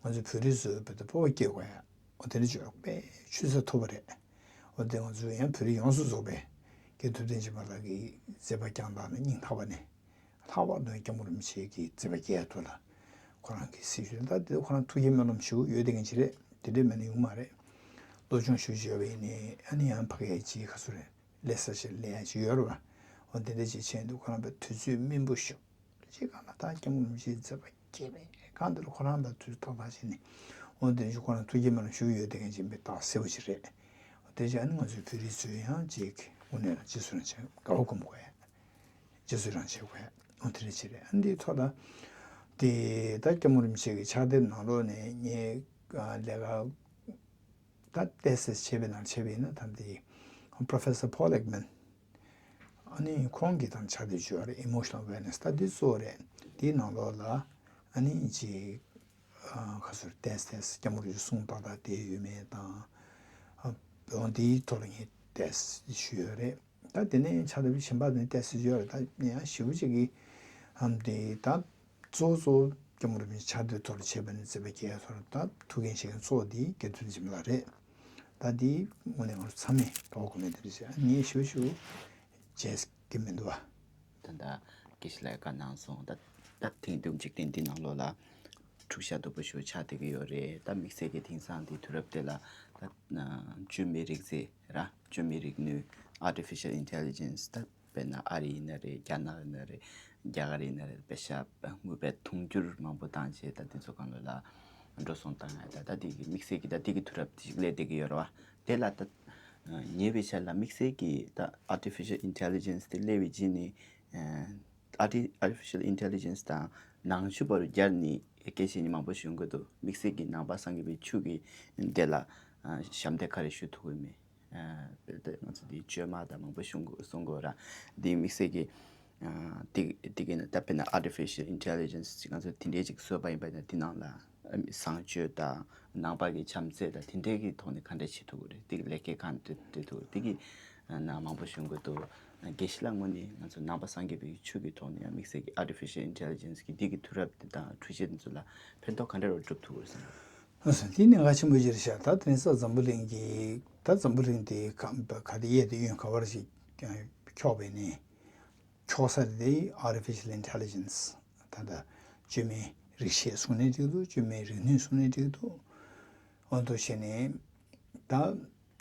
ང་ཚོ་བོད་རིགས་ཚོའི་བོད་དུ་སྤོབས་པ་སྐྱེ་དགོས་ཡ། འོ་དེ་འདྲ་བྱོས་པས་ཆུད་ཟོས་ཐོབ་པ་རེད། འོ་དེ་ང་ཚོ་ཡང་བོད་རིགས་ཡོངས་སུ་རྫོགས་པས་རྒན་ཐུབ་བསྟན་སྦྱིན་པ་ལགས་ཀྱི་མཛད་པ་བསྐྱངས་སྟངས་ལ་སྙིང་ཐག་པ་ནས། ལྷག་པར་དུ་སྐྱབས་མགོན་རིན་པོ་ཆེ་གི་མཛད་པ་རྒྱས་ཐོག་ལ་ཁོ་རང་གི་སྲི་ཞུ་ད་དེ་ཁོ་རང་ཐུགས་ཀྱི་སྨོན་ལམ་ཞུ་ཡོད་དེ་གན་ཅི་རེད། དེ་འདྲས་མེད་ན་ཡོང་མ་རེད། སློབ་སྦྱོང་ཞུ་བྱས་པ་ཡིན་ནའི་ཨ་ནི་ཡང་ཕ་གིའི་ཅིག་ག་ཚོད་རེད། ལས་ས་ཞིག་ལས་ཡ་ཅིག་ཡོད་རེད་བ། འོ་དེ་འདྲ་ཅིག་བྱས་འདུག་ཁོ་རང་པའི་དུས་ཚོད་སྨིན་པོ་ཞིག་ཅིག་གང་ལ་ད་སྐྱབས་མགོན་རིན་པོ་ཆེའི་མཛད་པ་རྒྱས་པའི་གང་དེ་ལ་ཁོ་རང་ལ་དུས་ཏག་ཏག་བྱས་ནས། འོ་དེ་འདྲ་ཅིག་ཁོ་རང་ཐུགས་ཀྱི་སྨོན་ལམ་ཞུ་ཡོད་དེ་གན་ཅིག་མི་རྟག་གསལ་པོ་ཅིག་རེད། འོ་དེ་ཅིག་ཨ་ནི་ང་ཚོའི་བོད་རིགས་ཚོས་ཡང་ཅིག་དངོས་གནས་ལ་རྗེས་སུ་རང་བྱས་དགའ་བ་སྒོམ་དགོས་ཡ། རྗེས་སུ་རང་བྱེད་དགོས། འོ་དེ་རེད་ཅེས་རེད། ཨ་འདིའི་ཐོག་ལ་དེ་ད་སྐྱབས་མགོན་རིན་པོ་ཆེ་གི་ཕྱག་དེབ་ནང་ལོགས་ནས་ངས་ལས་ཀ་ད་ཏེ་སིས་བྱས་པའི་ནང་བྱས་པ་ཡིན་ན་ད་འདི་Professor Paul Ekman ཨ་ནི་ཁོང་གིས་དང་ཕྱག་དེབ་བརྗོད་པ་རེད། Emotional Awareness ད་འདི་གཙོ་བོ་རེད། འདིའི་ནང་ལོགས་ལ་ཨ་ནི་ཅིག་ཁ་སོར་ཏེ་སི་ཏེ་སི་སྐྱབས་མགོན་རིན་པོ་ཆེ་གསུང་ཏག་ཏག་དེ་ཡོད་མེད་དང་། འོ་འདིའི་ཐོག་ལ་ངས་ཏེ་སི་ཞུས་ཡོད་རེད། ད་དེ་ནས་ཕྱག་དེབ་གཞན་པ་ནས་ཏེ་སི་ཡོད་རེད། ད་ཡང་ཞེ་པོ་ཅིག་གིས་ཨམ་དེ་ད་གཙོ་བོ་གཙོ་བོ་སྐྱབས་མགོན་རིན་པོ་ཆེ་ཕྱག་དེབ་ཐོག་ལ་བྱས་པ་ནས་མཛད་པ་རྒྱས་ཐོག་ད་ཐུགས་འགན་བཞེས་མཁན་གཙོ་བོ་དེ་རྒན་ཐུབ་བསྟན་སྦྱིན་པ་ལགས་རེད། ད་དེ་དངོས་གནས་ང་ཚོ་ཚང་མས་དོ་དགོས་མེད་དེ་རེད་ཟེར། ངས་ཞེ་པོ་ཞེ་པོ་བྱས་ཀྱི་མི་འདུག་བ། ད་ལྟ་དགེ་བཤེས་ལགས་བཀའ་གནང་སོང་། ད་ད་དེང་དུས་འཇིག་རྟེན་འདི་ནང་ལོགས་ལ་འཁྲུག་ཆ་དོད་པོ་ཞིག་ཆགས་བསྡད་ཀྱི་ཡོད་རེད། ད་དམིགས་བསལ་གྱི་དེང་སང་འདི་དུས་རབས་འདི་ལ་ད་བཅོས་མའི་རིག་རྩལ་ར་བཅོས་མའི་རིག་ནུས་Artificial Intelligence ད་དཔེར་ན་ཨ་རི་ཡིན་ན་རེད། རྒྱ་ནག་ཡིན་ན་རེད། རྒྱ་གར་ཡིན་ན་རེད། པེ་ཤ་དངོས་དཔེ་མཐོང་འགྱུར་མང་པོ་བཏང་བྱས་ད་འདི་ཚོ་གང་ལོ་ལ་འགྲོ་སོང་བཏང་ཡ་ད་ད་འདི་གི་དམིགས་བསལ་གྱི་ད་འདི་གི་དུས་རབས་འདི་ཞིག་སླེབས་བསྡད་ཀྱི་ཡོད་རེད་བ། དེ་ལ་ད་ཉེ་བའི་ཆར་ལ་དམིགས་བསལ་གྱི་ད་Artificial Intelligence དེ་སླེབས་པའི་རྗེས་ནས་Arti- Artificial Intelligence དང་ནང་ཆོས་བར་སྦྱར་ནས་སྐད་ཆ་ནི་མང་པོ་ཞུ་གི་འདུག་དམིགས་བསལ་གྱི་ནང་པ་སངས་རྒྱས་པའི་ཆོས་ཀྱི་དེ་ལ་ཞབས་འདེགས་ག་རེ་ཞུ་ཐུབ་ཀྱི་མེད། ཨ་ང་ཚོ་འདི་བཅོས་མ་དང་མང་པོ་གསུང་གོ་གསུང་གོ་ར། འདི་དམིགས་བསལ་གྱི་ཨ་དེ་དེ་གི་ནི་ད་དཔེར་ན་Artificial Intelligence ཅིག་ང་ཚོ་དེ་འདྲའི་ཅིག་བཟོས་པ་ཡིན་པ་ཡིན་ན་དེ་ནང་ལ་ཨ་བཟང་སྤྱོད་དང་ནང་པ་གི་བྱམས་བརྩེ་དང་དེ་འདྲའི་གི་ཐོག་ནས་ག་འདྲ་བྱེད་ཐུབ་ཀྱི་རེད། དེ་གི་ལས་ཀའི་གང་འདྲ་འདྲ་ཐུབ་དེ་གི་ནང་མང་པོ་གསུང་གི་འདུག་དགེ་བཤེས་ལགས་ངོས་ནས་ང་ཚོ་ནང་པ་སངས་རྒྱས་པའི་ཆོས་ཀྱི་ཐོག་ནས་ཡང་དམིགས་བསལ་གྱི་Artificial Intelligence གི་འདི་གི་དུས་རབས་དེ་དང་འཕྲུལ་ཆས་དེ་ཚོ་ལ་ཕན་ཐོགས་ག་འདྲ་རུ་སྒྲུབ་ཐུབ་ཀྱི་རེད་བསམ། ཨ་ཟེར་འདི་ནི་གལ་ཆེན་པོ་ཞིག་རེད་ཤག་ད་དེང་སང་འཛམ་བུ་གླིང་གི་ད་འཛམ་བུ་གླིང་དེ་ག་ག་དེ་གཡས་དེ་གཡོན་ག་བར་ཞིག་འཁྱོག་པའི་ནི་འཁྱོག་ས་དེ་Artificial Intelligence ད་ལྟ་བཅོས་མའི་རིག་ཤེས་གསུང་ནས་འགྲིག་འདུག་བཅོས་མའི་རིག་ནུས་གསུང་ནས་འགྲིག་འདུག་འོ་འདུག་བྱས་ནས་ད་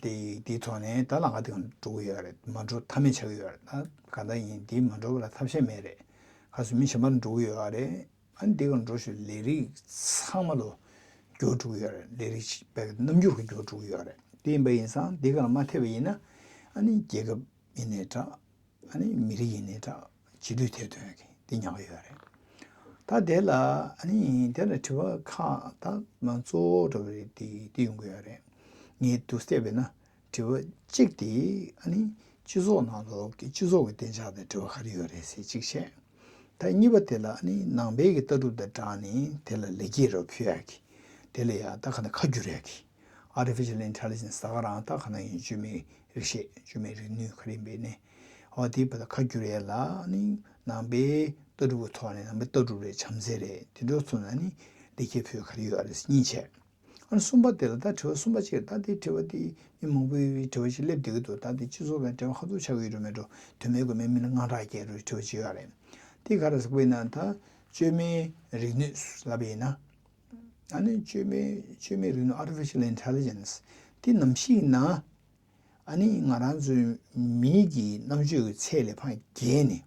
དེ་དེའི་ཐོག་ནས་ད་ལམ་ཁ་དེ་ག་འགྲོ་གི་ཡོད་རེད། མ་འགྲོ་ཐབས་མེད་ཆགས་ཀྱི་ཡོད་རེད། ད་གང་ལྟར་ཡིན་དེ་མ་འགྲོ་བ་ལ་ཐབས་ཤེས་མེད་རེད། ཁ་སུ་མི་གཞན་པ་འགྲོ་གི་ཡོད་རེད། ཨ་ནི་འདི་ག་འགྲོ་ཞུ་ལས་རིགས་ཚང་མ་ལོ་འགྱུར་འགྲོ་གི་ཡོད་རེད། ལས་རིགས་པའི་རྣམ་འགྱུར་གྱི་འགྱུར་འགྲོ་གི་ཡོད་རེད། དེ་ཡིན་པ་ཡིན་ཙང་འདི་ག་ལ་མ་ཐེབས་པ་ཡིན་ན་ཨ་ནི་རྒྱལ་ཁབ་ཡིན་ནའི་འདྲ། ཨ་ནི་མི་རིགས་ཡིན་ནའི་འདྲ། རྗེས་ལུས་ཐེབས་ཐོན་གྱི་འདི་ཉག་གི་ཡོད་རེད། ད་དེ་ལ་ཨ་ནི་དེ་ལ་དྲི་བ་ཁག་ད་མ་གཙོ་བོ་འདྲ་བ་རེད་དེ་དེ་ཡོང་གི་ཡོད་རེད། ངས་འདུག་བལྟས་པས་ན། དྲི་བ་གཅིག་དེ་ཨ་ནི་སྤྱི་ཚོགས་ནང་ལོགས་ཀྱི་སྤྱི་ཚོགས་ཀྱི་བདེ་འཇགས་དང་འབྲེལ་བ་ག་རེ་ཡོད་རེད་ཟེར་གཅིག་བཤད། ད་གཉིས་པ་དེ་ལ་ཨ་ནི་ནང་པའི་གི་ལྟ་གྲུབ་དང་སྦྲགས་ནས་དེ་ལ་ལེགས་སྐྱེས་རོ་ཕུལ་ཡག་གི། དེ་ལ་ཡང་ད་ག་ནས་ཁ་བསྒྱུར་ཡག་གི། Artificial Intelligence ད་ག་རང་ད་ག་ནང་ཡིན་བཅོས་མའི་རིག་ཤེས་བཅོས་མའི་རིག་ནུས་ག་རེ་ཡིན་པའི་ནས། འོ་དེའི་བར་དུ་ཁ་བསྒྱུར་ཡག་ལ་ཨ་ནི་ནང་པའི་ལྟ་གྲུབ་ཀྱི་ཐོག་ནས་ནང་པའི་ལྟ་གྲུབ་རེད། བྱམས་བརྩེ་རེད། དེ་འདྲ་ཚོ་ན་ཨ་ནི་ལེགས་སྐྱེས་ཕུལ་ག་རེ་ཡོད་རེད་གཉིས་བྱས། ཨ་ནི་གསུམ་པ་དེ་ལ་ད་དྲི་བ་གསུམ་པ་ཅིག་ད་དེ་དྲི་བ་དེ་མི་མང་པོའི་དྲི་བ་ཞིག་སླེབས་བསྡད་ཀྱི་འདུག་ད་དེ་སྤྱི་ཚོགས་དང་འབྲེལ་བ་ཧ་ཅང་ཆགས་ཀྱི་ཡོད་མེད་འགྲོ་དོན་མེད་དགོས་མེད་མི་ལ་དངངས་སྐྲག་སྐྱེ་འགྲོ་དྲི་བ་ཅིག་ཡོད་རེད། དེ་ག་རེ་ཟེར་དགོས་ན་ད་བཅོས་མའི་རིག་ནུས་ལབ་པ་ཡིན་ན། ཨ་ནི་བཅོས་མའི་བཅོས་མའི་རིག་ནུས་Artificial Intelligence དེ་ནམ་ཞིག་ན་ཨ་ནི་ང་རང་ཚོའི་མིའི་གི་རྣམ་དཔྱོད་ཀྱི་ཚད་ལས་ཕར་བརྒལ་ནས།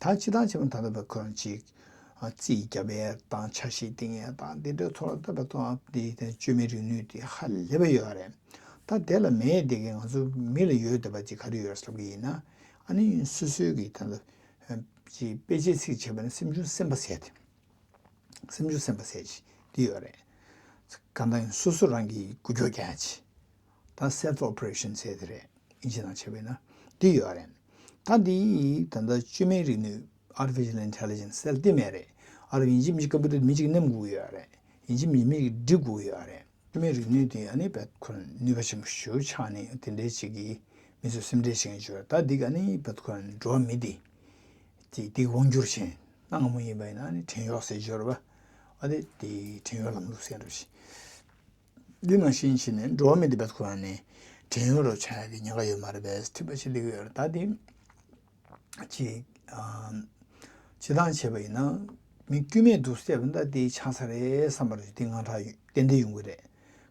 ད་སྤྱིར་བཏང་བྱས་པ་ད་ལྟ་བ་ཁོ་རང་ཅིག་ རྩིས་རྒྱབ་ཡས་དང་ཆ་ཤས་བཏིང་ཡས་དང་དེ་འདྲའི་ཐོག་ལ་ད་བར་དུ་དེ་བརྩོན་འགྲུས་དེ་ཧ་ལས་པ་ཡོད་རེད། ད་དེ་ལ་མེད་དེ་གི་ང་ཚོ་མི་ལ་ཡོད་བསྡད་པ་ཅིག་ག་རེ་ཡོད་ཟེར་ལབ་གི་ཡིན་ན། ཨ་ནི་སོ་སོའི་གི་ད་ལྟ་ཅིག་དཔེ་ཆའི་ཚིག་བྱས་པ་ན་སེམས་ཆུང་སེམས་པ་ཟེར་ཏེ། སེམས་ཆུང་སེམས་པ་ཟེར་ཅིག་དེ་ཡོད་རེད། གང་ལྟར་ཡང་སོ་སོ་རང་གིས་འགུལ་སྐྱོད་རྒྱག་ཡ་ཅིག་ད་self operation ཟེར་དེ་རེད། ཨིན་ཇི་ནང་བྱས་པས་ན་དེ་ཡོད་རེད། ད་འདི་ད་ལྟ་བཅོས་མའི་རིག་ནུས་artificial intelligence ཟེར་དེ་མེད་རེད། ཨ་རོ་ཡིན་གཅིག་མིན་གཅིག་ཀམ་པུ་ཊར་མི་གཅིག་མནན་དགོས་ཀྱི་ཡོད་རེད། ཡིན་གཅིག་མིན་མི་གཅིག་སྒྲིག་དགོས་ཀྱི་ཡོད་རེད། བཅོས་མའི་རིག་ནུས་དེ་ཨ་ནི་བས་ཁོ་ནུས་པ་ཆེན་པོ་ཞེ་པོ་ཆགས་ནས་དེ་འདྲའི་ཅིག་གིས་མི་ཚོས་སེམས་ཁྲལ་བྱེད་མཁན་ཅིག་ཡོད་རེད། ད་འདི་ག་ནི་བས་ཁོ་འགྲོ་བ་མི་དེ་དེ་དེ་དབང་སྒྱུར་བྱེད་ན་སྔ་མོ་ཡིན་པ་ཡིན་ན་ཨ་ནི་བྲན་གཡོག་ཟེར་གྱི་ཡོད་རེད་པ། ཨ་དེ་དེ་བྲན་གཡོག་ལམ་ལུགས་ཟེར་འགྲོ་ཞིག་འདི་ནང་བཞིན་བྱས་ནས་འགྲོ་བ་མི་འདི་བས་ཁོ་རང་ནས་བྲན་གཡོག་རུ་ཆགས་ཡག་གི་ཉེན་ཁ་ཡོད་མ་རེད་པས་ཐུབ་པ་ཞིག་སླེབས་ཡོད་རེད། ད་དེ་ཅིག་ཨམ། སྤྱིར་བཏང་བྱས་པ་ཡིན་ན་མི་དཀྱུས་མས་འདུག་བལྟས་པ་ད་དེ་ཆགས་ས་རེད་བསམ་པ་རེད། དེ་དངངས་སྐྲག་ཏན་ཏན་ཡོང་གི་རེད།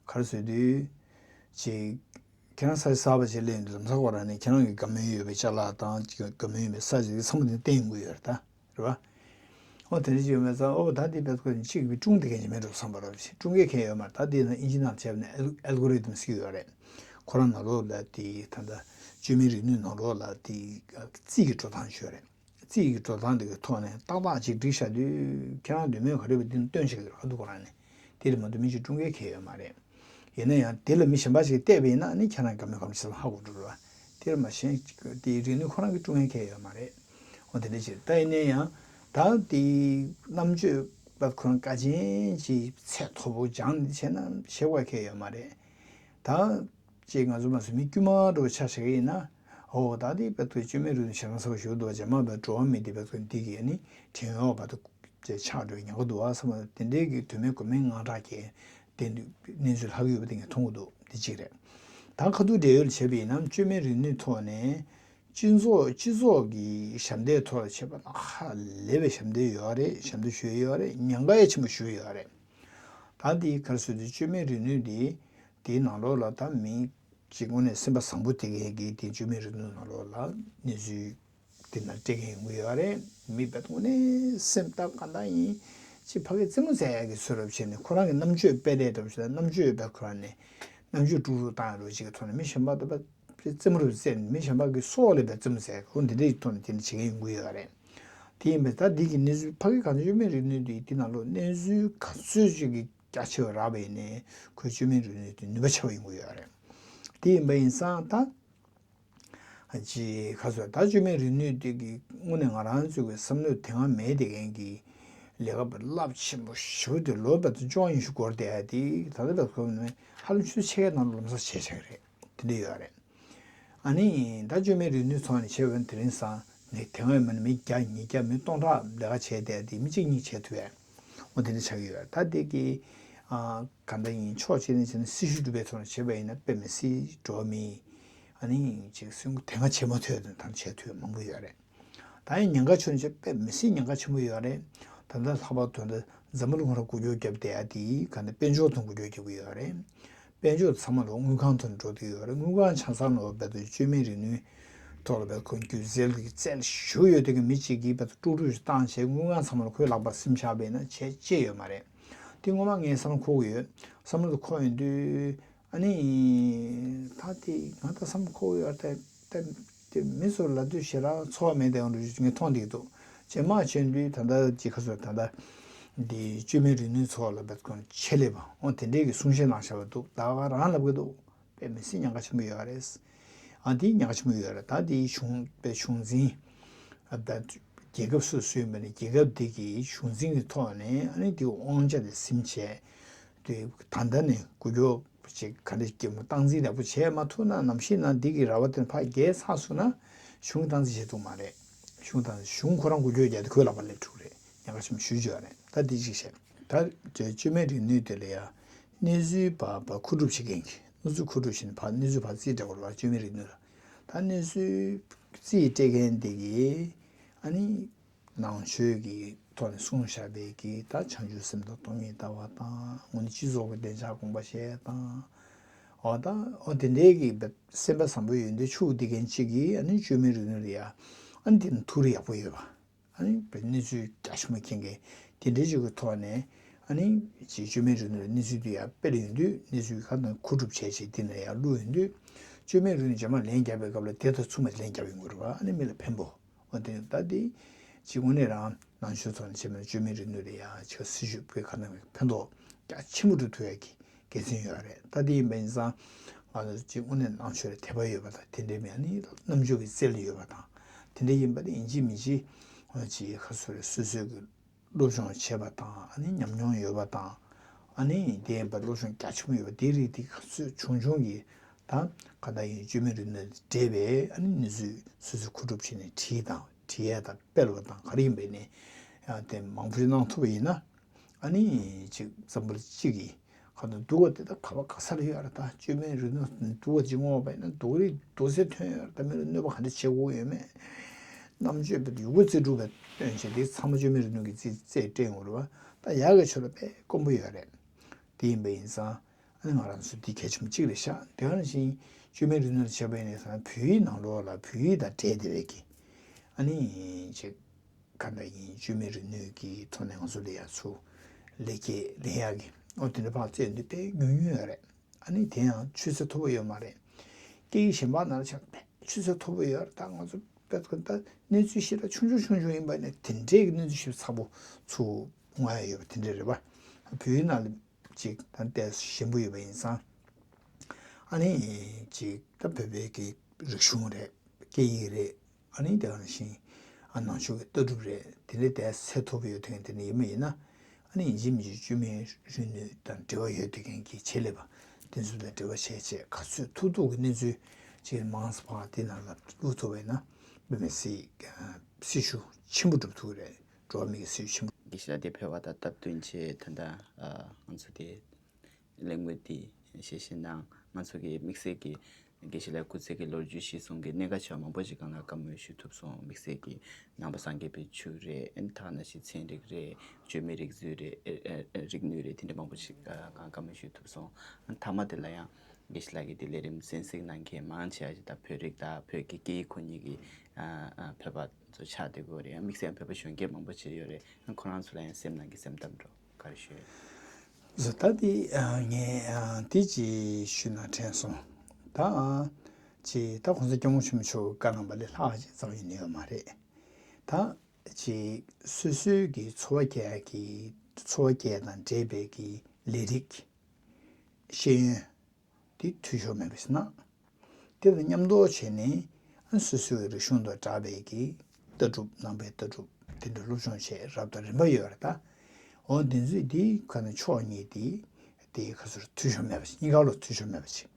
ག་རེ་ཟེར་དུས་ཅིག་ཁྱེད་རང་ས་ཆ་གསར་པ་ཞིག་སླེབས་ཡོང་དུས་ལམ་སང་ཁོ་རང་ནས་ཁྱེད་རང་གི་དགའ་མོས་ཡོད་པའི་ཅ་ལག་དང་ཅིག་དགའ་མོས་ཡོད་པའི་ས་ཆ་དེ་ཚང་མ་དེ་བསྟན་ཡོང་གི་ཡོད་རེད་ད། རེད་བ། ཨོ་དེ་འདྲ་ཅིག་ཡོད་མེད་ཙང་ཨོ་ད་འདི་བས་ཁོ་གཅིག་གིས་ཀྲུང་དེ་མཁན་ཅིག་མེད་འགྲོ་བསམ་པ་རེད། ཀྲུང་གོའི་མཁན་ཡོད་མ་རེད། ད་འདི་ན་ཨིན་ཇི་ནང་བྱས་པ་ན་algorithm ཟེར་གྱི་ཡོད་རེད། ཁོ་རང་ནང་ལོགས་ལ་དེ་ད་ལྟ་བཅོས་མའི་རིག་ནུས་ནང་ལོགས་ལ་དེ་རྩིས་ཀྱི་འགྲོ་སྟངས་ཤིག་ཡོད་རེད། རྩིས་ཀྱི་འགྲོ་སྟངས་དེ་གི་ཐོག་ནས་ཏག་ཏག་ཅིག་བསྒྲིགས་བཞག་དུས་ཁྱེད་རང་འདོད་མོས་ག་རེ་ཡོད་པ་དེ་སྟོན་བྱེད་ཀྱི་རེད། ཨ་འདུག་ཁོ་རང་ནས་དེ་ལས་མ་གཏོགས་མི་གཅིག་ཀྲུང་གོའི་མཁན་ཡོད་མ་རེད། ཡིན་ན་ཡང་དེ་ལ་མི་གཞན་པ་ཞིག་བལྟས་པ་ཡིན་ན་ཨ་ནི་ཁྱེད་རང་དགའ་མོས་ག་རེ་བྱེད་ཧ་གོ་འགྲོ་རེད་བ། དེར་མ་ཞེན་དེའི་རིག་ནུས་ཁོ་རང་གི་ཀྲུང་ཡན་ཁྱད་ཡོད་མ་རེད། འོ་དེ་འདྲ་ཞིག་ད་ཡིན་ན་ཡང་ད་དེའི་རྣམ་དཔྱོད་པ་ཁོ་རང་དཀའ་ཆེན་གྱི་ཚད་མཐོ་པོ་སྦྱངས་ནས་བྱས་ན་ཞེ་པོ་ཁྱད་ཡོད་མ་རེད། ད་ཅིག་ང་ཚོ་མ་སུ་མི་དཀྱུས་མ་འགྲོ་བ་ཆ་བཞག་གི་ཡིན་ན་འོ་ད་དེ་བས་ཐུགས་བཅོས་མའི་རིག་ནུས་ཞེ་དྲག་ཚ་བོ་ཞིག་འདུག་བ། རྗེས་མ་བས་འགྲོ་བ་མི་དེ་བས་ཐུགས་འདི་གི་ནི་དྲན་ཡོད་པ་དུ་ཅེས་ཆགས་འགྲོ་ཉེན་ཁ་འདུག་ཨ་བསམ་པ་དེ་འདྲའི་གི་དོན་མེད་དགོས་མེད་དངངས་སྐྲག་སྐྱེ་དེ་འདུག་གནས་ཚུལ་ལྷག་ཡོད་པ་དེ་ངས་མཐོང་གི་འདུག་འདི་གཅིག་རེད། ད་ཁ་ཐུག་འབྲེལ་ཡོད་ལ་བྱས་པ་ཡིན་ན་བཅོས་མའི་རིག་ནུས་ཐོག་ནས་སྤྱི་ཚོགས་སྤྱི་ཚོགས་ཀྱི་ཞབས་འདེགས་ཐོག་ལ་བྱས་པ་ན་ཧ་ལས་པའི་ཞབས་འདེགས་ཡོད་རེད། ཞབས་འདེགས་ཞུ་ཡོད་རེད། ཉེན་ཁ་ཡང་ཆེན་པོ་ཞུ་ཡོད་རེད། ད་འདི་ག་རེ་ཟེར་དུས་བཅོས་མའི་རིག་ནུས་འདི་དེའི་ནང་ལོགས་ལ་ད་མི་གཅིག་དངོས་གནས་སེམས་པ་བཟང་པོ་དེ་གས་ཀྱིས་དེ་བཅོས་མའི་རིག་ནུས་ནང་ལོགས་ལ་གནས་ཚུལ་དེ་ན་སྤྲད་མཁན་ཡོང་གི་ཡོད་རེད། མི་བས་དངོས་གནས་སེམས་ད་ག་འདྲ་ཡིན་ཅི་ཕ་གི་རྩེད་མོ་རྩེ་ཡག་གི་ཚོད་རབ་བྱས་ནས་ཁོ་རང་གི་རྣམ་དཔྱོད་དཔེ་དེབ་འདྲ་བོ་ཞིག་དང་རྣམ་དཔྱོད་པས་ཁོ་རང་ནས་རྣམ་དཔྱོད་དཀྲུག་རུ་བཏང་ཡ་རོ་ཅིག་གི་ཐོག་ནས་མི་གཞན་པ་ད་པ་རྩེད་མོ་རུ་རྩེ་ནས་མི་གཞན་པ་གི་སྲོག་ལ་བས་རྩེད་མོ་རྩེ་ཡག་གི་འོ་འདི་འདྲའི་ཐོག་ནས་དེ་འདྲ་བྱེད་མཁན་ཡོང་གི་ཡོད་རེད། དེ་ཡིན་པས་ད་འདི་གི་གནས་ཚུལ་ཕ་གི་གང་ཚོད་བཅོས་མའི་རིག་ནུས་དེ་དེ་ནང་ལོགས་གནས་ཚུལ་ག་ཚོད་ཅིག་གི་རྒྱ་ཆེ་བ་རག་པ་ཡིན་ནའི་ཁོས་བཅོས་མའི་རིག་ནུས་དེ་ནུས་པ་ཆེ་བ་ཡོང་གི་ཡོད་རེད། དེ་ཡིན་པ་ཡིན་ཙང་ད། ཅི་ཁ་སོ་ད་བཅོས་མའི་རིག་ནུས་དེ་གི་དངོས་གནས་ང་རང་ཚོ་གི་བསམ་བློའི་དེ་སྔ་མེད་དེ་མཁན་གྱི་ལས་ཀ་པ་རླབས་ཆེན་པོ་ཞེ་པོ་དེ་ལོ་བར་དུ་བཅོ་ལྔ་ཉི་ཤུ་འགོར་བསྡད་ཡ་དེ་ད་ལྟ་བར་དུ་ཧ་ལམ་ཆུ་ཚོད་ཕྱེད་ཀའི་ནང་ལ་ལམ་སང་བྱས་བཞག་གི་རེད། དེ་འདྲ་ཡོད་རེད། ཨ་ནི་ད་བཅོས་མའི་རིག་ནུས་ཐོག་ནས་བྱས་པ་ཡིན་དེ་རིང་སང་ནས་དེ་སྔ་ཡོད་མ་ནི་མི་བརྒྱ་ཉིས་བརྒྱ་མི་སྟོང་ཕྲག་ལས་ཀ་བྱས་བསྡད་ཡ་དེ་མི་གཅིག་གཉིས་བྱས་ཐུབ་ཡ། འོ་དེ་འདྲ་ཆགས་ཀྱི་ཡོད་རེད། ད་དེ་གི་ཨ་ག་འདྲ་ཡིན་ཕྱོགས་གཅིག་ནས་བྱས་ན་སྲི་ཞུ་སྒྲུབ་པའི་ཐོག་ནས་བྱས་པ་ཡིན་ན་དཔེ་མི་སྲིད་འགྲོ་བ་མིའི་ཨ་ནི་ཅིག་སེམས་ཁུར་དེ་སྔ་བྱེད་མ་ཐུབ་དང་ད་བྱེད་ཐུབ་མང་པོ་ཡོད་རེད། ད་ཡང་ཉེན་ཁ་ཆེ་ནས་བྱས་དཔེ་མི་སྲིད་ཉེན་ཁ་ཆེན་པོ་ཡོད་རེད། ད་ལྟ་ལྷག་པར་དུ་ད་འཛམ་བུ་གླིང་ཁོ་རང་འགུལ་སྐྱོད་བརྒྱབ་བསྡད་ཡ་དེ་ག་འདྲ་དཔལ་འབྱོར་དང་འགུལ་སྐྱོད་རྒྱབ་ཀྱི་ཡོད་རེད། དཔལ་འབྱོར་ཚང་མ་ལོ་དངུལ་ཁང་ཐོག་ནས་འགྲོ་བསྡད་ཡོད་རེད། དངུལ་ཁང་ཆ་ཚང་ལོ་བར་དུ་བཅོས་མའི་རིག་ནུས་ཐོག་ལ་བར་དུ་ཁོང་རྒྱུ་རྩལ་གྱི་རྩལ་ཞུ་ཡོད་དེ་གི་མི་གཅིག་གིས་བར་དུ་དཀྲུག་དཀྲུག་ཞིག་བཏང་བྱས་དངུལ་ཁང་ཚང་མ་ལ་ཁོའི་ལག་པར་སིམ་བཞག་པ་ཡིན་ན་བྱས་ཅི་ཡོད་མ་རེད། དེ་སྔོན་མ་ངས་བསམ་བློ་འཁོར་གྱི་ཡོད། བསམ་བློ་འཁོར་ཡོང་དུས་ཨ་ནི་ད་དེ་ང་ད་བསམ་བློ་འཁོར་གྱི་ཡོད་ད་ད་དེ་མི་ཚོ་ལབ་དུས་ཞེ་དྲག་ཚོར་བ་མེད་དེ་ཡོང་དུས་ངས་མཐོང་བསྡད་ཀྱི་འདུག་རྗེས་མ་བྱས་དུས་ད་ལྟ་ཅིག་ཁ་སོ་ད་ལྟ་འདི་བཅོས་མའི་རིག་ནུས་ཚོགས་ལ་བས་ཁོང་ཆེད་ལས་པ་འོ་དེ་འདྲས་ཀྱི་གསུང་བཤད་གནང་བཞག་པ་འདུག་ད་ག་རང་ལབ་ཀྱི་འདུག་དཔེ་མི་སྲིད་ཉེན་ཁ་ཆེན་པོ་ཡོད་རེད། ཨ་འདི་ཉེན་ཁ་ཆེན་པོ་ཡོད་རེད། ད་འདི་གཞུང་དཔེ་གཞུང་འཛིན་ཨ་ད་རྒྱལ་ཁབ་སོ་སོའི་མི་ནི་རྒྱལ་ཁབ་འདི་གི་གཞུང་འཛིན་གྱི་ཐོག་ནས་ཨ་ནི་འདི་དབང་ཆ་དེ་ཟིན་བྱས་དེ་ད་ལྟ་ནས་འགུལ་སྐྱོད་ཅིག་ག་འདྲ་སྐྱེ་མོ་སྟངས་འཛིན་ཡག་པོ་བྱས་མ་ཐུབ་ན་ནམ་ཞིག་ན་འདི་གི་ར་བ་དེ་ཕར་རྒྱལ་ཚར་སོང་ན་གཞུང་གི་སྟངས་འཛིན་བྱེད་ཐུབ་མ་རེད། གཞུང་དང་གཞུང་ཁོ་རང་འགུལ་སྐྱོད་རྒྱག་དེ་ཁོའི་ལག་པར་སླེབས་འགྲོ་གི་རེད། ཉེན་ཁ་ཆེན་པོ་ཞེ་པོ་ཅིག་ཡོད་རེད། ད་འདི་ཅིག་བཤད། ད་བཅོས་མའི་རིག་ནུས་དེ་ལ་ཡ་གནས་ཚུལ་ཕར་ཕར་མཁོ་སྒྲུབ་བྱེད་མཁན་གྱི་གནས་ཚུལ་མཁོ་སྒྲུབ་བྱས་ནས་ཕར་གནས་ཚུལ་ཕར་རྩིས་སྤྲད་དགོས་རེད་བ། བཅོས་མའི་རིག་ནུས་ལ་ད་གནས་ཚུལ་རྩིས་སྤྲད་མཁན་དེ་གིས་ཨ་ནི་ནང་ཆོས་ཀྱི་ཐོག་ནས་གསུངས་བཞག་པའི་གི་ད་བྱང་ཆུབ་སེམས་དང་སྟོང་ཉིད་ལྟ་བ་དང་དངོས་གནས་སྤྱི་ཚོགས་ཀྱི་བདེ་འཇགས་དགོངས་པ་བཞེས་དང་། འོ་ད་འོ་དེ་འདྲའི་གི་སེམས་པ་བཟང་པོ་ཡོན་ཏན་ཕྱུག་བསྡད་མཁན་གཅིག་གིས་ཨ་ནི་བཅོས་མའི་རིག་ནུས་ལ་ཡ་ཨ་ནི་དེ་ནི་ཐུགས་རེ་ཡག་པོ་ཡོད་པ། ཨ་ནི་བོད་གནས་ཚུལ་རྒྱ་ཆེན་པོ་མཁྱེན་མཁན་དེ་འདྲའི་ཅིག་གི་ཐོག་ནས། ཨ་ནི་ཅིག་བཅོས་མིན་རིག་ནུས་ལ་གནས་ཚུལ་དེ་ཡར་སྤེལ་ཡོང་དུས། གནས་ཚུལ་གང་དང་མཁོ་སྒྲུབ་བྱས་བྱས་དེ་ནས་ཡར་བླུགས་ཡོང་དུས། བཅོས་མིན་རིག་ནུས་རྗེས་མ་ལན་རྒྱག་པའི་སྐབས་ལ་དེ་དང་མཚུངས་པ་ལན་རྒྱག་ཡོང་གི་རེད་བ། ཨ་ནི་མི་ལ་ཕན་པོ། འོ་དེ་ད་དེ་ཅིག་དངོས་གནས་རང་ནང་ཆོས་ཐོག་ནས་བྱས་པ་ན་བཅོས་མིན་རིག་ནུས་ལ་ཡང་ཅིག་སྲིད་ཇུས་དཔེ་ཁ་ནང་ཕན་ཐོགས་རྒྱ་ཆེན་པོ་འགྲོ་ཐུབ་ཡག་གི་དགེ་མཚན་ཡོད་རེད། ད་དེ་ཡིན་པ་ཡིན་ཙང་ང་ཚོ་ཅིག་དངོས་གནས་ནང་ཆོས་ལ་དད་པ་ཡོད་པ་དང་། དེ་འདྲའི་མི། ཨ་ནི་རྣམ་དཔྱོད་ཀྱི་རྩལ་ཡོད་པ་དང་། དེ་འདྲ་ཡིན་པ་དེ་ཡིན་གཅིག་མིན་གཅིག་ཅིག་ཁ་སོ་རེ་སོ་སོའི་གི་སློབ་སྦྱོང་བྱས་པ་དང་། ཨ་ནི་ཉམས་མྱོང་ཡོད་པ་དང་། ཨ་ནི་དེ་ཡིན་པ་སློབ་སྦྱོང་རྒྱ་ཆེན་པོ་ཡོད་པ་དེ་རིགས་དེ་ག་ཚོད་བྱུང་བྱུང་གི། ད་ག་འདྲ་ཡིན། བཅོས་མིན་རིག་ནུས་འབྲེལ་བའི་ཨ་ནི་གནས་ཚུལ་སོ་སོས་མཁོ་སྒྲུབ་བྱས་ནས་བྲིས་དང་། བྲིས་ཡས་དང་སྤེལ་བ་དང་། ག་རེ་ཡིན་པ་ཡིན་ནའི་ཡང་དེ་མང་པོ་ཞིག་གནང་ཐུབ་པ་ཡིན་ན། ཨ་ནི་ཅིག་འཛམ་བུ་གླིང་སྤྱི་གི་ཁ་ཐུག་སྡུག་པ་དེ་དག་ག་པ་ག་ས་ལ་ཡོད་རེད། ད་བཅོས་མིན་རིག་ནུས་སྡུག་པ་ཅིག་བསྔོགས་པ་ཡིན་ན་སྡུག་རིགས་རྡོག་རྫིས་ཐོན་ཡོད་རེད། ད་མི་ལ་གནོད་པ་ག་འདྲ་བྱེད་དགོས་ཡོད་མེད། རྣམ་དཔྱོད་དཔེ་ཡོངས་རྫོགས་རྩིས་དྲུག་པའི་སྟོན་བྱེད་དེ་ཚང་མ་བཅོས་མིན་རིག་ནུས་ཀྱི་རྩིས་རྩིས་སྤྲད་ཡོང་རེད་བ། ད་ཡག་གི་ཕྱོགས་ལ་དཔེ་དཀོན་པོ་ཡོད་རེད། དེ་ཡིན་པ་ཡིན་ཙང་ཨ་ནི་ང་རང་ཚོ་འདི་གལ་ཆེན་པོ་གཅིག་རེད་ཤག་དེ་ག་ནང་བཞིན་བཅོས་མིན་རིག་ནུས་ལ་བྱས་པ་ཡིན་ན་བོད་ཡིག་ནང་ལོགས་ལ་བོད་ཡིག་དང་འབྲེལ་བསྡད་པའི་གི། ཨ་ནི་ཅིག་ག་འདྲ་ཡིན། བཅོས་མིན་རིག་ནུས་ཀྱི་ཐོག་ནས་ང་ཚོ་ལ་ཡ་ཚུར་ལེགས་སྐྱེས་ལེན་ཡག་གི། ཨོ་དེ་འདྲ་ཕར་བཙལ་དུས་དཔེ་ཉུང་ཉུང་ཡོད་རེད། ཨ་ནི་དེ་ཡང་ཆུད་ཟོས་མཐོ་པོ་ཡོད་མ་རེད། སྐད་ཡིག་གཞན་པ་ནང་ལ་ཆགས་པའི་ཆུད་ཟོས་མཐོ་པོ་ཡོད་རེད། ད་ང་ཚོ་དཔེ་ཁོ་ད་གནས་ཚུལ་ཞིག་ལ་ཆུང་ཆུང་ཆུང་ཆུང་ཡིན་པ་ནས་དེ་འདྲའི་གི་གནས་ཚུལ་ཞིག་ཚ་པོ་ཚུར་མངོན་ཡ་ཡོད་པ་དེ་འདྲ་རེད་པ། བོད་ཡིག་ནང་ལ་ཅིག་ད་ལྟ་ཞན་པོ་ཡོད་པ་ཡིན་ཙང་། ཨ་ནི་ཅིག་ད་བོད་པའི་གི་རིག་གཞུང་རེད། སྐད་ཡིག་རེད། ཨ་ནི་དེ་ག་ནང་བཞིན་ཨ་ནང་ཆོས་ཀྱི་ལྟ་གྲུབ་རེད། དེ་འདྲའི་དེ་ཚད་མཐོ་པོ་ཡོད་མཁན་དེ་འདྲ་ཡིན་པ་ཡིན་ན། ཨ་ནི་ཡིན་གཅིག་མིན་གཅིག་བཅོས་མིན་རིག་ནུས་དང་འབྲེལ་བ་ཡོད་བསྡད་མཁན་གྱི་ཆེད་ལས་པ་དེ་ཚོ་དང་འབྲེལ་བ་བྱས་བྱས། ག་ཚོད་ཐུབ་ཐུབ་ཀྱི་གནས་ཚུལ་ཅིག་མང་ཙམ་ཕར་དེ་ནང་ལ་བླུགས་ཐུབ་པ་ཡིན་ན་དཔེ་མི་སྲིད་སྲི་ཞུ་ཆེན་པོ་སྒྲུབ་ཐུབ་ཀྱི་རེད། འགྲོ་བ་མི་གི་སྲི་ཞུ་ཆེན་པོ། དགེ་བཤེས་ལགས་དེ་ཕེབས་པ་དང་སྟབས་བསྟུན་བྱས་ད་ལྟ་ང་ཚོ་དེ་གླེང་མོལ་འདི་བྱེད་བཞིན་ནང་། ང་ཚོ་གི་དམིགས་བསལ་གྱི་དགེ་བཤེས་ལགས་སྐུ་ཚེ་གི་ལོ་རྒྱུས་ཤེས་སོང་གི་གནད་འགག་ཆེ་བ་མང་པོ་ཞིག་སྒང་ལ་བཀའ་མོལ་ཞུ་ཐུབ་སོང་། དམིགས་བསལ་གྱི་ནང་པ་སངས་རྒྱས་པའི་ཆོས་རེད། ཨ་ནི་ཐ་ན་ཞིག་ཚན་རིག་རེད། བཅོས་མིན་རིག་མཛོད་རེད། ཨེ་ཨེ་རིག་ནུས་རེད། དེ་འདྲ་མང་པོ་ཞིག་སྒང་བཀའ་མོལ་ཞུ་ཐུབ་སོང་། ཨ་ནི་མཐའ་མ་དེ་ལ་ཡང་དགེ་བཤེས་ལགས་ཀྱིས་དེ་ལས་རིམ་གསན་གཟིགས་གནང་མཁན་མང་ཆེ་བ་ཞིག་ད་བོད་རིགས་དང་བོད་ཀྱི་སྐད་ཡིག་ཁོ་གཉིས་ཀྱི་ཨ་ཨ་བོད་པ་ཚོ་ཆགས་བསྡད་ཀྱི་ཡོད་རེད། ཡང་དམིགས་བསལ་ཡང་བོད་པ་གཞོན་སྐྱེས་མང་པོ་ཅིག་ཡོད་རེད། ཁོ་རང་ཚོ་ལ་ཡང་སེམས་ནང་གི་སེམས་གཏམ་འདྲ་བོ་ག་རེ་ཞུ་ཡོད། བཟོ་ལྟ་འདི་ཨ་ངས་ཨ་འདི་ཅིག་ཞུས་ན་དྲན་སོང་། ད་ཨ་ཅིག་ད་༸གོང་ས་༸སྐྱབས་མགོན་ཆེན་པོ་མཆོག་གི་བཀའ་གནང་བ་ལས་ལྷག་ཅིག་ཙམ་ཡིན་ནི་ཡོད་མ་རེད། ད་ཅིག་སོ་སོའི་གི་འཚོ་བ་སྐྱེལ་ཡག་གི་འཚོ་བ་སྐྱེལ་དང་འབྲེལ་བའི་གི་ལས་རིགས་ཤེས་ཡོན། དེ་འཐུས་ཤོར་མེད་པ་ཞིག་གནང་། དེ་དང་མཉམ་དུ་བྱས་ནས་ཨ་སོ་སོའི་རིག་གཞུང་དང་སྦྲགས་པའི་གི་ལྟ་གྲུབ། ནང་པའི་ལྟ་གྲུབ་དེ་འདྲ་སློབ་སྦྱོང་བྱས་རབ་དང་རིམ་པ་ཡོད་རེད་ད། འོ་དེ་ཚོས་དེ་ག་ནས་ཕྱོགས་གཉིས་དེ་དེ་ག་ཚོད་འཐུས་ཤོར་མེད་པ་ཞིག་གཉིས་ཀ་ལོ་འཐུས་ཤོར་མེད་པ་ཞིག་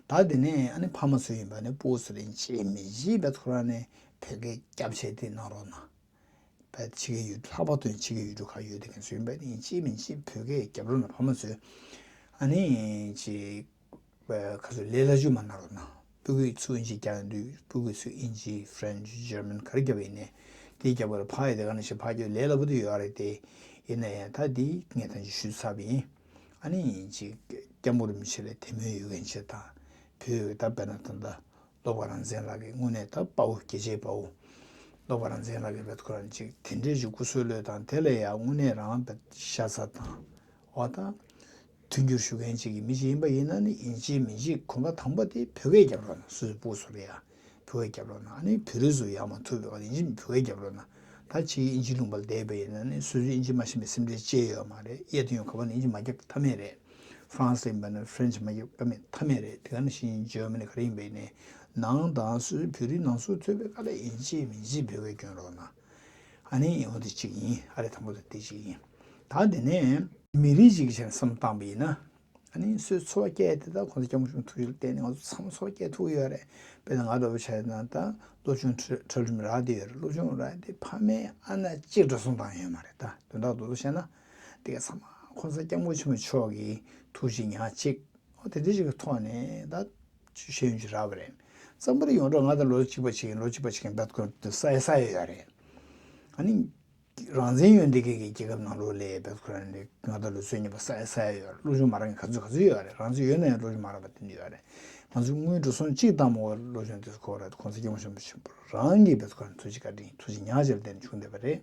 ད་དེ་ནས་ཨ་ནི་ཕ་མ་ཚོ་ཡིན་པ་ནི་སྤུ་གུ་ཚོ་ལ་ཡིན་གཅིག་མིན་གཅིག་བས་ཁོ་རང་ནས་བོད་སྐད་རྒྱབ་བྱས་དེ་གནང་རོགས་གནང་། བས་ཕྱི་རྒྱལ་ཡུལ་ལྷག་པར་དུ་ཕྱི་རྒྱལ་ཡུལ་གྲུ་ཁག་ཡོད་དེ་ག་ཚོད་ཡིན་པ་ནི་ཡིན་གཅིག་མིན་གཅིག་བོད་སྐད་རྒྱབ་རོགས་གནང་། ཕ་མ་ཚོས་ཨ་ནི་ཅིག་བས་ཁ་ཚོད་ལས་སླ་བཅུ་མ་གནང་རོགས་གནང་། སྤུ་གུས་ཚུར་ཨིན་ཇི་རྒྱག་ཡོང་དུས་སྤུ་གུས་ཚུར་ཨིན་ཇི་French German་ག་རེ་རྒྱབ་ཡིན་ནའི་དེ་རྒྱབ་པར་ཕ་ཡི་དེ་ག་ནས་ཤེས་ཕ་རྒྱབ་ལས་སླ་པོ་དེ་ཡོད་རེད་དེ། ཡིན་ན་ཡང་ད་འདི་ངས་ད་ཅིག་ཞུས་ཚར་བ་ཡིན། ཨ་ནི་ཅིག་སྐྱབས་མགོན་རིན་པོ་ཆེ་ལ་དད་མོས་ཡོད་མཁན་ཅིག་དང་། བོད་ད་དཔེར་ན་ད་ལྟ་བློ་དགའ་རང་བཙན་ལགས་ཀྱི་དངོས་གནས་ད་དཔའ་བོ་རྒྱལ་གཅེས་དཔའ་བོ། བློ་དགའ་རང་བཙན་ལགས་ཀྱི་བེད་ཁོ་རང་ཅིག་དེ་འདྲའི་ཅིག་སྐུ་གཟུགས་བློས་བཏང་དེ་ལ་ཡང་དངོས་གནས་རང་བེད་ཤ་ཚ་དང་། འོ་ད་མཐུན་འགྱུར་ཞུ་མཁན་ཅིག་གི་མི་ཞིག་ཡིན་པ་ཡིན་ན་ནི་ཡིན་གཅིག་མིན་གཅིག་གོམ་པ་དང་པོ་དེ་བོད་སྐད་རྒྱབ་རོགས་གནང་། སོ་སོའི་སྤུ་གུ་ཚོ་ལ་ཡང་བོད་སྐད་རྒྱབ་རོགས་གནང་། ཨ་ནི་བོད་རིགས་ཚོ་ཡར་མར་ཐུག་པའི་སྐབས་ལ་ཡིན་གཅིག་མིན་བོད་སྐད་རྒྱབ་རོགས་གནང་། ད་ཕྱི་ཨིན་ཇི་ལུང་པ་ལ་བསྡད་པ་ཡིན་ན་ནི་སོ་སོའི་ཨིན་ཇི་མ་ཤེས་པའི་སེམས་ཁྲལ་ཅི་ཡོད་མ་རེད། གཡས་དང་གཡོན་ག་པར་ནས་ཨིན་ཇི་མ་རྒྱབ་ཐབས་མེད་རེད། ཧྥ་རན་སི་ལ་ཡིན་པ་ན་ཧྥ་རན་སི་མ་རྒྱབ་ཀ་མེད་ཐབས་མེད་རེད། དེ་ག་ནང་བཞིན་ཇར་མ་ནི་ག་རེ་ཡིན་པ་ཡིན་ནའི་ནང་དང་སོ་སོའི་བོད་རིགས་ནང་སོ་ཐོས་པའི་སྐབས་ལ་ཡིན་གཅིག་མིན་གཅིག་བོད་སྐད་སྐྱོན་རོགས་གནང་། ཨ་ནི་འོ་དེ་གཅིག་ཡིན། ཨ་རེ་དང་པོ་དེ་དེ་གཅིག་ཡིན། ད་དེ་ནས་མི་རིགས་གཅིག་གི་ཆ་ནས་བསམ་བློ་བཏང་པ་ཡིན་ན། ཨ་ནི་སོའི་འཚོ་བ་སྐྱེལ་དེ་ད་༸གོང་ས་༸སྐྱབས་མགོན་ཆེན་པོ་ཐུགས་རྗེ་ལ་བརྟེན་ནས་ང་ཚོ་ཚང་མ་འཚོ་བ་སྐྱེལ་ཐུབ་ཀྱི་ཡོད་རེད། དཔེར་ན་ང་འདྲ་པོ་ཆ་ཡིན་ན་ད་སློབ་ཆུང་གྲ་གྲ་སྒྲིག་རག་བསྡད་ཡོད་རེད། སློབ་ཆུང་རག་དེ་ཕ་མས་ཨ་ན་གཅིག་འགྲོ་སོང་བཏང་ཡོད་མ་རེད། ད་དོན་དག་རྡོག་རྡོག་བཤད་ན་དེ་ག་ཚང་མ་༸གོང་ས་༸སྐྱབས་མགོན་ཆེན་པོ་མཆོག་གི་ཐུགས་རྗེ་ཉག་གཅིག་འོ་དེ་འདྲ་ཞིག་གི་ཐོག་ནས་ད་ཆོས་ཤེས་ཡོན་ཅིག་རག་པ་རེད། འཛམ་བུ་གླིང་ཡོངས་གྲགས་ང་དང་ལོ་གཅིག་པ་ཅིག་ཡིན། ལོ་གཅིག་པ་ཅིག་ཡིན་བད་ཁོ་དེ་ས་ཡ་ས་ཡ་ཡོད་རེད། ཨ་ནི་ རང་བཙན་ཡོད་འདི་གའི་གི་རྒྱལ་ཁབ་ནང་ལོགས་ལ་བེད་ཁོ་རང་ནི་ང་ད་ལོ་ཚོད་ཉེས་པ་ས་ཡ་ས་ཡ་ཡོད་རེད། སློབ་སྦྱོང་མ་རག་མཁན་ག་ཚོད་ག་ཚོད་ཡོད་རེད། རང་བཙན་ཡོད་ན་ཡང་སློབ་སྦྱོང་མ་རག་པ་དེ་འདྲ་ཡོད་རེད། ང་ཚོ་དངུལ་འགྲོ་སོང་གཅིག་བཏང་མ་འོ་སློབ་སྦྱོང་དེ་ཚོ་ཁོ་ར་གོང་ས་སྐྱབས་མགོན་ཆེན་པོ་ཆེན་པོ་རང་གིས་བེད་ཁོ་རང་ཐུགས་རྗེ་བཀའ་དྲིན་ཐུགས་རྗེ་ཉག་ཅིག་ལ་བརྟེན་ནས་བྱུང་བསྡད་པ་རེད།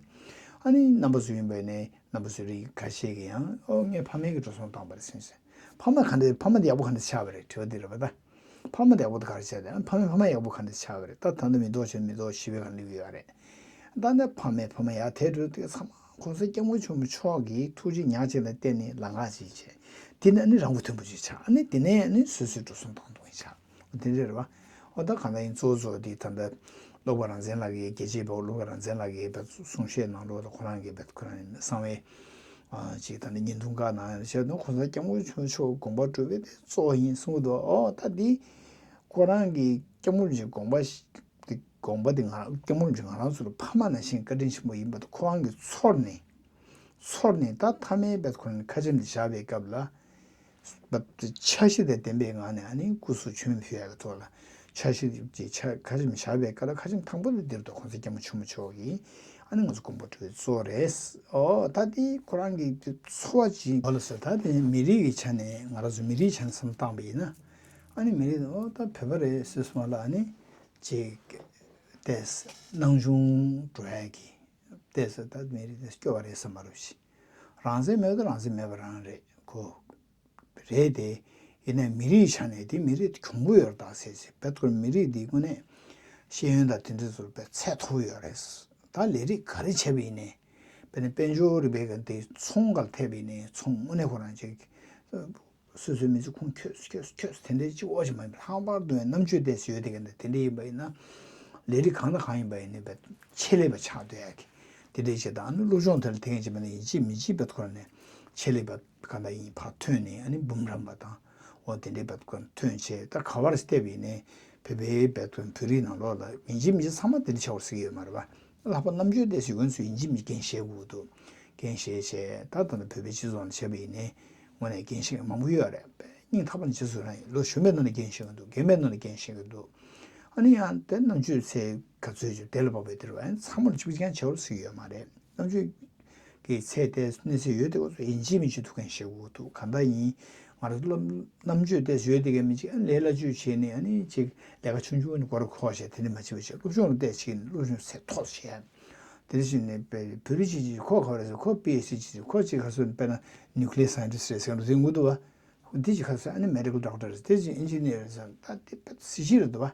ཨ་ནི་རྣམ་པ་ཚོ་ཡིན་པ་ཡིན་ནའི་རྣམ་པ་ཚོའི་རིགས་ཁ་ཤས་ཀྱིས་ཡང་ཨོ་ངས་ཕ་མའི་གི་འགྲོ་སོང་བཏང་པ་རེད་ཟེར་ཟེར། ཕ་མ་ག་འདྲ་ཕ་མ་དེ་ཡག་པོ་ག་འདྲ་ཆགས་པ་རེད་དྲི་བ་འདི་རེད་པ་ད། ཕ་མ་དེ་ཡག་པོ་དེ་ག་རེ་བྱས་ཏེ་ཕ་མས་ཕ་མ་ཡག་པོ་ག་འདྲ་ཆགས་པ་རེད། ད་ད་ལྟ་མི་ཐོག་བྱས་མི་ཐོག་ཞི་བའི་གང་ལེགས་ཡོད་རེད། ད་ནི་ཕ་མས་ཕ་མ་ཡག་དེ་འགྲོ་དེ་ཚང་མ་གོང་ས་སྐྱབས་མགོན་ཆེན་པོ་མཆོག་གིས་ཐུགས་རྗེ་ཉག་ཅིག་ལ་བརྟེན་ནས་ལམ་ཁ་ཅིག་བྱས། དེ་ནས་ནི་རང་མགོ་ཐོན་པོ་ཅིག་ཆགས། ཨ་ནི་དེ་ནས་ནི་སོ་སོའི་འགྲོ་སོང་བཏང་གཏོང་ཡིན་ཆགས། དེ་འདྲ་རེད་བ། འོ་ད་གང་ལྟར་ཡིན་གཙོ་བོ་གཙོ་བོ་དེ་ད་ལྟ་སློབ་དཔོན་རང་བཙན་ལགས་ཀྱིས་རྒྱལ་གཅེས་པ་སློབ་དཔོན་རང་བཙན་ལགས་ཀྱིས་བེད་གསུང་བཤད་ནང་ལོགས་ལ་ཁོ་རང་གིས་བེད་ཁོ་རང་གསང་བའི་ཅིག་ད་ནི་བརྙན་ཐུང་ཁག་ནང་བཤད་དུས་གོང་ས་སྐྱབས་མགོན་ཆེན་པོ་མཆོག་དགོངས་པ་སྒྲུབ་པའི་དེ་གཙོ་བོ་ཡིན་གསུངས་འདུག་ཨོ་ད་འདི་ཁོ་རང་གིས་སྐྱབས་མགོན་རིན་པོ་ཆེའི་དགོངས་པ་ཞིག་དེ་དགོངས་པ་དེ་ང་རང་སྐྱབས་མགོན་རིན་པོ་ཆེ་ང་རང་ཚོ་ལ་ཕ་མ་ནང་བཞིན་བཀའ་དྲིན་ཆེན་པོ་ཡིན་པ་དེ་ཁོ་རང་གིས་ཚོར་ནས་ཚོར་ནས་ད་མཐའ་མའི་བེད་ཁོ་རང་གི་ཁ་ཆེམས་དེ་བཞག་པའི་སྐབས་ལ། འཆར་གཞི་དང་ལྡན་པའི་ངང་ནས་ཨ་ནི་སྐུ་གཟུགས་མཆོད་མེ་ཕུལ་ཡག་གི་ཐོག་ལ་འཆར་གཞི་དེ་ཆ་ཁ་ཆེམས་བཞག་པའི་སྐབས་ལ་ཁ་ཆེམས་དང་པོ་དེ་འདིར་དུ་གོང་ས་སྐྱབས་མགོན་ཆེན་པོ་མཆོག་གིས་ཨ་ནི་ང་ཚོ་དགོངས་པ་སྒྲུབ་པའི་གཙོ་བོ་རེད། ཨོ་ད་དེ་ཁོ་རང་གི་འཚོ་བ་ཅིག་ཨོ་ལ་ཟེར། ད་དེ་མི་རིགས་ཀྱི་ཆ་ནས་ང་རང་ཚོ་མི་རིགས་ཆ་ནས་བསམ་བློ་བཏང་པ་ཡིན་ན་ཨ་ནི་མི་རིགས་ཨོ་ད་བོད་པ་རེད་ཟེར་སོང་བ་ལ་ཨ་ནི་ཅིག་ཏེས་སྣང་ཆུང་འགྲོ་ཡག་གི་ཏེས་ད་མི་རིགས་ཏེས་སྐྱོ་བ་རེད་བསམ་པ་རུ་ཞིག་རང་བཙན་མེད་ད་རང་བཙན་མེད་པ་རང་རེད་གོ། རེད་དེ། ཡིན་ནའི་མི་རིགས་ཆ་ནས་དེ་མི་རིགས་གྱོང་པོ་ཡོད་རེད་ད་ཟེར་ཟེར་བེད་ཁོ་རང་མི་རིགས་འདི་དངོས་གནས་ཤེས་ཡོན་དང་དེ་འདྲ་ཚོར་བའི་ཚད་མཐོ་པོ་ཡོད་རེད། ད་ལས་རིགས་ག་རེ་བྱས་པ་ཡིན་ནའི་དཔེར་ན་དཔལ་འབྱོར་རིག་པའི་གི་དེ་ཚོང་ག་ལ་ཐེབས་པ་ཡིན་ནའི་ཚོང་དངོས་གནས་ཁོ་རང་ཅིག་སོ་སོའི་མི་ཚེ་ཁུངས་འཁྱོལ་འཁྱོལ་འཁྱོལ་དེ་འདྲའི་ཅིག་འོ་ཅིག་མ་ཡིན་པ་ལྷག་པར་དུ་རྣམ་དཔྱོད་དེ་ཡོད་དེ་ག་འདྲ་དེ་འདྲ་ཡིན་པ་ཡིན་ན་ལས་རིགས་གང་དང་གང་ཡིན་པ་ཡིན་ནའི་བེད་ཆེད་ལས་པ་ཆགས་སྡོད་ཡག་གི་དེ་འདྲའི་བྱེད་སྟངས་ཨ་ནི་སློབ་སྦྱོང་དེ་ལ་དེ་འདྲ་བྱེད་པ་ནི་ཡིན་གཅིག་མིན་གཅིག་བེད་ཁོ་རང་ནས་ཆེད་ལས་པ་གང་ལྟར་ཡིན་ཕར་ཐོན་ནས་ཨ་ནི་འབུམ་རམས་པ་དང་འོ་དེ་འདྲའི་བེད་ཁོ་རང་ཐོན་བྱས། ད་ག་བར་བལྟས་པ་ཡིན་ནའི་བོད་པའི་བེད་ཁོ་རང་བོད་རིགས་ནང་ལོགས་ལ་ཡིན་གཅིག་མིན་གཅིག་ཚང་མ་དེ་འདྲ་ཆགས་པར་སྲིད་ཀྱི་ཡོད་མ་རེད་པ། ལྷག་པར་རྣམ་དཔྱོད་དེ་ཞིག་ཡོངས་སུ་ཡིན་གཅིག་མིན་གཅིག་འགན་བཞེས་དགོས་འདུག་འགན་བཞེས་བྱས་ད་ལྟ་བོད་པའི་སྤྱི་ཚོགས་ནང་བྱས་པ་ཡིན་ནའི་དངོས་གནས་འགན་བཞེས་མཁན་མང་པོ་ཡོད་རེད། སྙིང་ཐག་པ་ནས་རྗེས་སུ་རང་ཡིན། ལོ་གཞོན་པའི་ནང་ནས་འགན་བཞེས་ཀྱི་འདུག་རྒན་པའི་ནང་ནས་འགན་བཞེས་ཀྱི་འདུག་ཨ་ནི་ཡང་དེ་རྣམ་དཔྱོད་ཚད་ག་ཚོད་ཅིག་དེ་ལ་བབས་པའི་དེ་རེད་བ། ཚང་མར་གཅིག་པ་གཅིག་རྐྱང་བྱེད་པར་སྲིད་ཀྱི་ཡོད་མ་རེད། རྣམ་དཔྱོད་ཀྱི་ཚད་དེ་གནས་ཚད་ཡོད་དེ་ཁོ་ཚོ་ཡིན་གཅིག་མིན་གཅིག་ཐུགས་འགན་བཞེས་དགོས་འདུག་གང་ལྟར་ཡིན་ང་རང་ཚོ་སློབ་རྣམ་དཔྱོད་དེ་ཡོད་དེ་ག་མིན་གཅིག་ཨ་ནི་ལས་སླ་བཅོས་བྱས་ནས་ཨ་ནི་ཅིག་ལས་ཀ་ཆུང་ཆུང་ནས་སྒོ་རུ་ཁོག་བྱས་དེ་འདྲ་མ་བྱེད་པ་བྱས་སློབ་སྦྱོང་ལ་བལྟས་བྱས་ནས་སློབ་སྦྱོང་ཚད་མཐོ་བྱས། དེ་འདྲ་བྱས་ནས་བོད་རིགས་ཅིག་ཅིག་ཁོ་ག་བ་རེད་ཟེར་ཁོ་པི་ཨེཆ་ཌི་ཅིག་ཁོ་ཅིག་ག་སོ་དཔེར་ན་ནིའུ་ཀི་ལི་ཡར་སའེན་ཊིསི་རེད་ཟེར་ག་འདྲ་ཟེར་དགོས་འདུག་བ། འདི་ཅིག་ཁ་སང་ཨ་ནི་མེ་ཌི་ཀལ་ཌོག་ཊར་རེད། དེ་ཅིག་ཨིན་ཇི་ནི་ཡར་རེད་ཟེར། ད་དེ་དཔེ་གཟི་བརྗིད་རེད་འདུག་བ།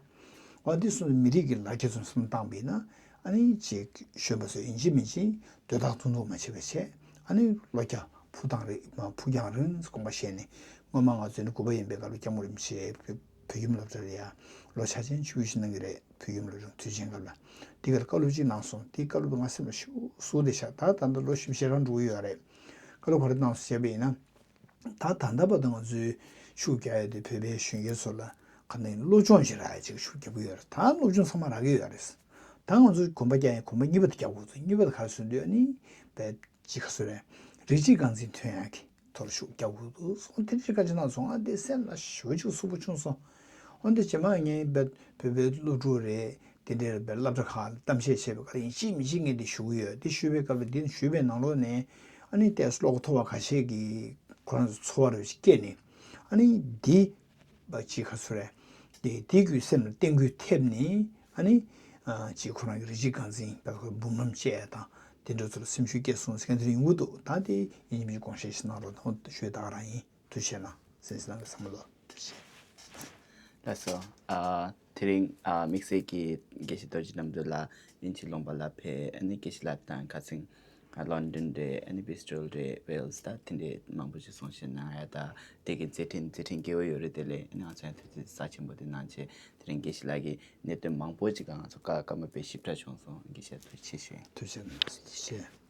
འོ་འདི་སོང་མི་རིགས་ཀྱི་ལ་རྒྱ་ཚོ་བསམ་བཏང་བས་ན་ཨ་ནི་ཅིག་གཞོན་པ་ཚོ་ཡིན་གཅིག་མིན་གཅིག་སྡོད་ཐག་ཐུང་ཐུང་མ་བྱེད་པ་བྱས་ཨ་ནི་བློ་རྒྱ་ཕུགས་དང་རིང་མ་ཕུགས་རྒྱང་རིང་དགོངས་པ་བཞེས་ནས་སྔོན་མ་ང་ཚོ་ནི་དགུ་པ་ཡིན་པའི་སྐབས་ལ་སྐྱབས་མགོན་རིན་པོ་ཆེ་བོད་ཁྱིམ་སློབ་གྲྭ་ལ་ཡ་ལོ་ཆ་ཆེན་བཅུ་བཞི་གནང་གི་རེད། བོད་ཁྱིམ་སློབ་གྲྭ་དུས་ཆེན་སྐབས་ལ་དེ་གར་བཀའ་སློབ་ཅིག་གནང་སོང་། དེའི་བཀའ་སློབ་ང་སེམས་ལ་ཤུགས་ཟུག་དེ་ཤག་ད་ད་ལྟ་ལོ་བཞི་བཅུ་ཞེ་གྲངས་འགྲོ་གི་ཡོད་རེད། བཀའ་སློབ་ག་རེ་གནང་སོང་བྱས་པ་ཡིན་ན། ད་ད་ལྟ་བར་དུ་ང་ཚོའི་ཤུགས་རྒྱག་ཡ་དེ་བོད་པའི་གཞོན་སྐྱེས་ཚོ་ལ་ག་ནས་སློབ་སྦྱོང་ཞིག་རག་ཡ་ཅིག་ཤུགས་རྒྱག་གི་ཡོད་རེད། ད་སློབ་སྦྱོང་ཚང་མ་རག་གི་ཡོད་རེད། ད་ང་ཚོ་གོམ་པ་རྒྱག་ཡ་གོམ་པ་གཉིས་པ་དེ་རྒྱག་དགོས་འདུག་གཉིས་པ་དེ་ག་རེ་ཟེར་དུས་ཨ་ནི་བས་ཅི་ག་ཚོད་རེད། རིགས་གཅིག་རྐང་འཛིན་ཐོན་ཡ་གི་ཐོག་ལ་ཤུགས་རྒྱག་དགོས་འདུག་སོང་དེ་འདྲའི་བཀའ་ཅི་གནང་སོང་། ཨ་དེ་སེམས་ལ་ཞེ་པོ་ཅིག་སུན་པོ་བྱུང་སོང་། འོན་ཏེ་རྗེས་མ་ངས་བས་བོད་པའི་སློབ་ཕྲུག་རེད། དེ་འདྲའི་སློབ་གྲྭ་ཁག་ལ་གཏམ་བཤད་བྱས་པའི་སྐབས་ཡིན་གཅིག་མིན་གཅིག་ངས་འདི་ཞུ་གི་ཡོད། འདི་ཞུས་པའི་སྐབས་ལ་འདི་ཞུས་པའི་ནང་ལོགས་ནས་ཨ་ནི་ཏོག་ཙམ་བློ་ཁོག་མཐོ་བ་ཁ་ཤས་ཀྱིས་ཁོ་རང་ཚོ་ཚོར་བ་རེ་ཞིག་སྐྱེས་ནས་ཨ་ནི་འདི་ཅིག་ག་ཚོད་རེད། འདི་འདི་གི་སེམས་ལ་རྟེན་འབྲེལ་ཐེབས་ནས་ཨ་ནི་ཅིག་ཁོ་རང་གི་རིགས་གཅིག་རྐང་འཛིན་པ་ཁོ་འབུམ་རམས་བཅས་དང་དེ་འདྲ་ཚོ་ལ་སེམས་ཤུགས་སྐྱེས་སོང་ཟེར་མཁན་དེ་འདྲ་ཡོང་གི་འདུག་ད་དེ་ཡིན་གཅིག་མིན་གཅིག་དགོངས་བཞེས་ཤིག་གནང་རོགས་གནང་ཞུས་ད་ག་རང་ཡིན། ཐུགས་རྗེ་གནང་། སེམས་ནང་གི་བསམ་བློ་ཐུགས་རྗེ། ལགས་སོ། ཨ་དེ་རིང་ཨ་དམིགས་བསལ་གྱིས་དགེ་བཤེས་རྡོ་རྗེ་རྣམ་གྲོལ་ལགས་དབྱིན་ཇི་ལུང་པ་ལ་ཕེབས། ཨ་ནི་དགེ་བཤེས་ལགས་དང་ཁ་སང་ཨ་ལོན་ཌོན་རེད། ཨ་ནི་བྷི་སི་ཊལ་རེད། ཝེལ་སི་ད་དེ་འདྲའི་མང་པོ་ཞིག་གསུང་བཤད་གནང་ཡ། ད་དེ་གི་མཛད་འཕྲིན་མཛད་འཕྲིན་རྒྱས་པོ་ཡོད་རེད། དེ་ལས་ཨ་ནི་ང་ཚོ་ཡང་ཐུགས་རྗེ་རྩ་ཆེན་པོ་དེ་གནང་བྱས་དེ་རིང་དགེ་བཤེས་ལགས་ཀྱི་གནད་དོན་མང་པོ་ཅིག་ང་ཚོ་སྐར་སྐར་མ་དཔེ་ཞིབ་ཕྲ་བྱུང་སོང་། དགེ་བཤེས་ཐུགས་རྗེ་ཆེ། ཐུགས་རྗེ་གནང་། ཐུགས་རྗེ་ཆེ།